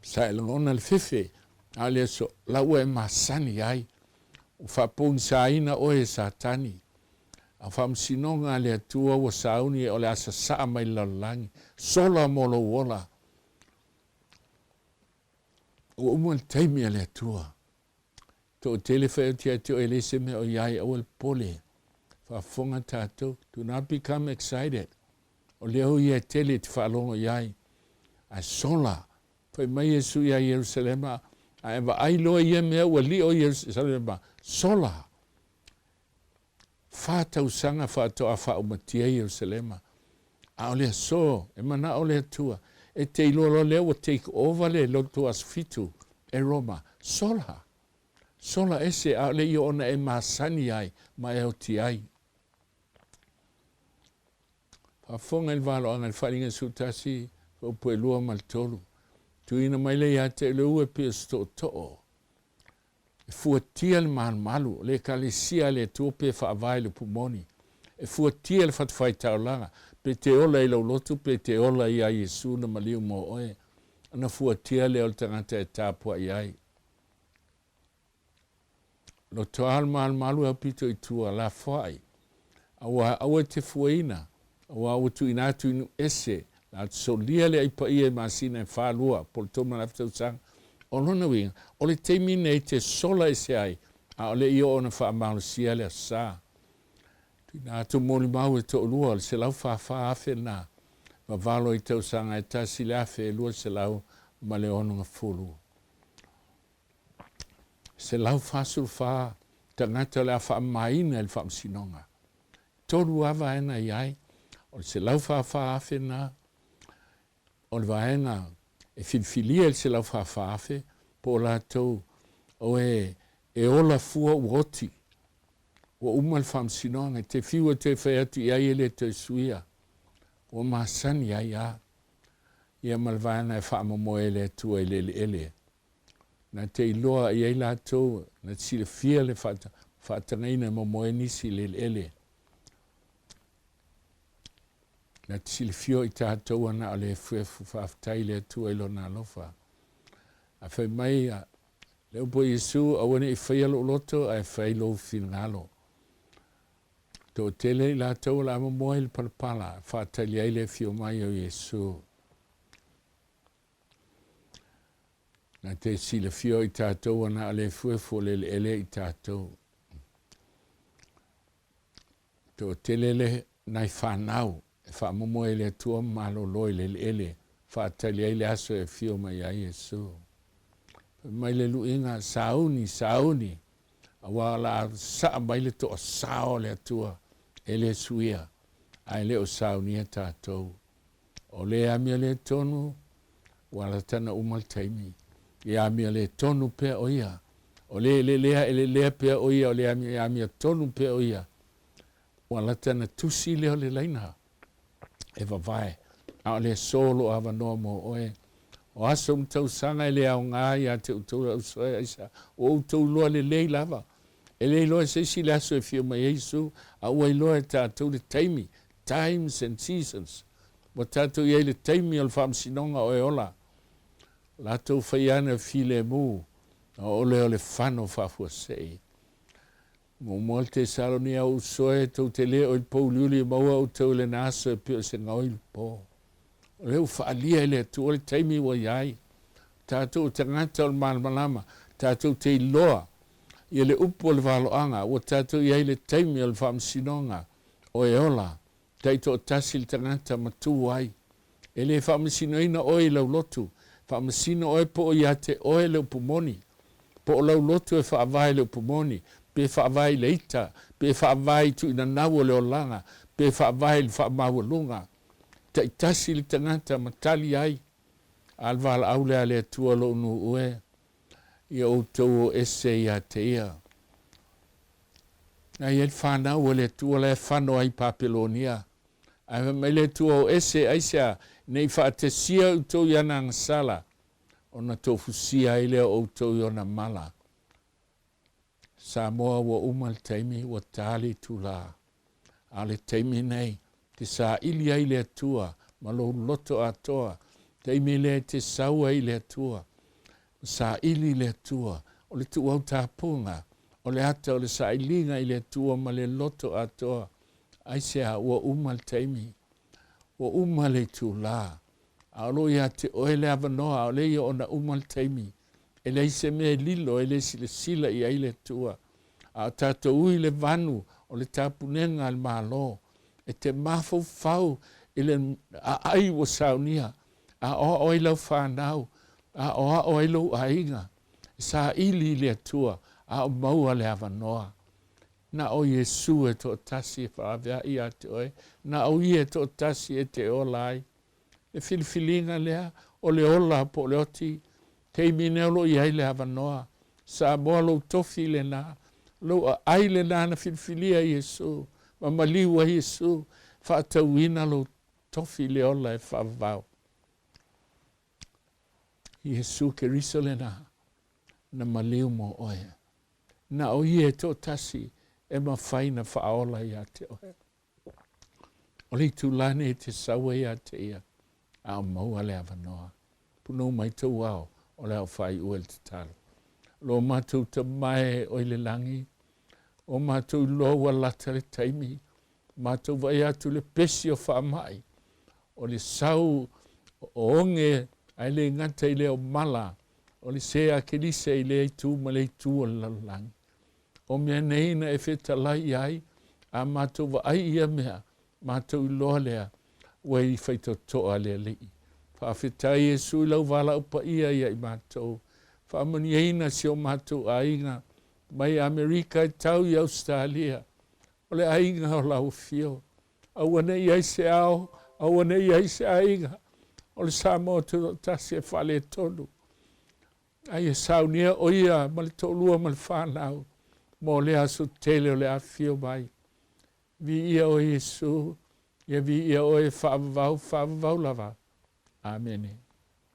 sa e lagona le fefe, a o le aso la ua e masani ai. Ua faapogisaina oe e Satani. A o faamasinoga a le Atua ua sauni o le a sasaa mai le lalolagi. Sola mo lou ola. Ua uma le taimi a le Atua. Toatele whai ia te oe le se mea o iai aua le pole. Faafofoga tatou. Do not become excited. O lea o ia e tele te faalogo i ai. Ae sola. Fai mai Iesu ia Ierusalema, a e vaai loa ia mea ua lio Ierusalema, sola. Fa tausaga faatoa faaumatia Ierusalema. A o le aso, e manao le Atua, e te iloa loa lea ua take over le lotu Aso Fitu e Roma. Sola! Sola ese, aole ia ona e masani ai ma e oti ai. Faafofoga i le valoaga i le Faaaliga 11, fuaiupu e 2 ma le 3. Tuuina mai lea ia te le ua e pei o se tootoo. E fuatia le malumalu o le Ekalesia a le Atua pe faavae i le upu moni. E fuatia le fatafaitaulaga, pe te ola i lou lotu pe te ola iā Iesu na maliu mo oe, ona fuatia lea o le tagata e tapuai ai. Lotoa le malumalu e aupito i tua, lafoai, aua aua e te fuaina, aua ua tuuina atu i nuu ese. Le a solia le ai paia i masina e falua, po o le 3.5 tausaga. O lona uiga, o le taimi lenei e te sola ese ai, a o le i oo ona faamalosia le Aso Sa. Tuuina atu molimau e toalua, o le 144,000 lena, vavalo i tausaga e tasi le 1260. 144 tagata o le a faamamaina i le faamasinoga. Tolu lava vaega e i ai, o le 144,000 lena, o le vaega e filifilia i le 144,000 po o latou o e e ola fua ua oti, ua uma le faamasinoga, e te fiu e toe fai atu i ai e le toe suia, ua masani ai a. Ia ma le vaega e faamomoe e le Atua i le eleele. Na te iloa i ai latou, na te silafia le faatagaina e momoe nisi i le eleele. Na te silafia o i tatou a na o le efuefu faafetai i le Atua i Lona alofa. A fai mai le upu a Iesu, aua ne i faia lou loto, ae fai lou finagalo. Toatele i latou o le a momoe i le palapala, e faatali ai le afio mai o Iesu. Na te silafia o i tatou a na o le efuefu o le eleele i tatou. Toatele le nai fanau e faamomoe i le Atua ma malolo i le eleele, faatali ai le aso e afio mai ai Iesu. Fai mai le luiga, Sauni, sauni, aua o le a saa mai le toasao o le Atua e le suia, ae le o saunia tatou. O le amio le tonu, ua alatana uma le taimi. Ia amio le tonu pea o ia. O le elelea elelea pea o ia, o le amio, amio tonu pea o ia. Ua latana tusi lea o le laina e vavae, a o le aso o lo o avanoa mo oe. O aso ma tausaga e le aoga ia te outou le ausoe, aisea? Ua outou iloa lelei lava. E le iloa e se isi le aso e fia mai ai Iesu, a ua iloa e tatou le taimi, times and seasons. Ua tatou i ai i le taimi o le faamasinoga o e ola. O latou fai ane o filemu, a o le o le fano faafuasei. Muamua le Tesalonia o usoe, tou te le o i le pouliuli e maua outou i lena aso e pei o se gaoi i le po. O lea ua faaalia e le Atua le taimi ua i ai. O tatou o tagata o le malamalama, tatou te iloa ia le upu o le valoaga, ua tatou i ai i le taimi o le faamasinoga o e ola, taitoatasi le tagata ma tu ai. E le faamasinoina oe i lau lotu, faamasino oe po o ia te oe le upu moni. Po o lau lotu e faavae i le upu moni, pe faavae i le ita, pe faavae i tuuinanau o le olaga, pe faavae i le faamaualuga. Taitasi le tagata ma tali ai, A le valaau lea a le Atua lou nuu e, ia outou o ese ia te ia. Na i ai le fanau a le Atua la e fano ai i Papelonia. Ae fai mai le Atua, O ese, aisea, ne i faatesia outou i ana agasala, ona tofusia ai lea o outou i ona mala. Samoa ua uma le taimi, ua ta le itula. A o le taimi nei, te saili ai le Atua ma lou loto atoa, taimi lea e te sau ai i le Atua, ma saili i le Atua, o le tuuau tapuga, o le ata o le sailiga i le Atua ma le loto atoa. Aisea? Ua uma le taimi, ua uma le itula, a o lo o ia te oe le avanoa, ʻaʻole ia ona uma le taimi. E leai se mea e lilo, e le silasila i ai le Atua. A o tatou ui le vanu o le tapunega a le Malo, e te mafaufau i le aai ua saunia, aoao ai lau fanau, aoao ai lou aiga, e saili i le Atua, a o maua le avanoa. Na o Iesu e toatasi e faalaveai ia te oe, na o Ia e toatasi e te ola ai. Le filifiliga lea, o le ola po o le oti, taimi nei o lo o i ai le avanoa. Samoa lou tofi lena, lou aai lena na filifilia e Iesu, ma maliu ai Iesu, faatauina lou tofi i le ola e faavavau. Iesu Keriso lena, na maliu mo oe. Na o Ia e toatasi e mafai na faaola ia te oe. O le itula nei e te sau ai ia te ia, a o maua le avanoa. Punou mai tou ao, o le ao faaiu e le tatalo. Lo matou tamae o i le lagi, o matou iloa ua lata le taimi, matou vaai atu le pesi o faamai. O le sau o oge ae le gata i lea o mala, o le sē a Kelise i lea itu ma lea itu o le lalolagi. O mea nei na e fetalai i ai, a matou vaai i ia mea, matou iloa lea, ua i faitotoa le Alii. Faafetai Iesu i lau valaau paia ia i matou. Faamanuiaina si o matou aiga mai Amerika e tau i Ausetalia. O le aiga o lau afio. Aua ne i ai se ao, aua ne i ai se aiga o le Samoa Tutoatasi e faaletonu. A ia saunia o ia ma le toalua ma le fanau mo lea aso tele o le afifio mai. Viia oe Iesu, ia viia oe faavavau, faavavau lava. Amene.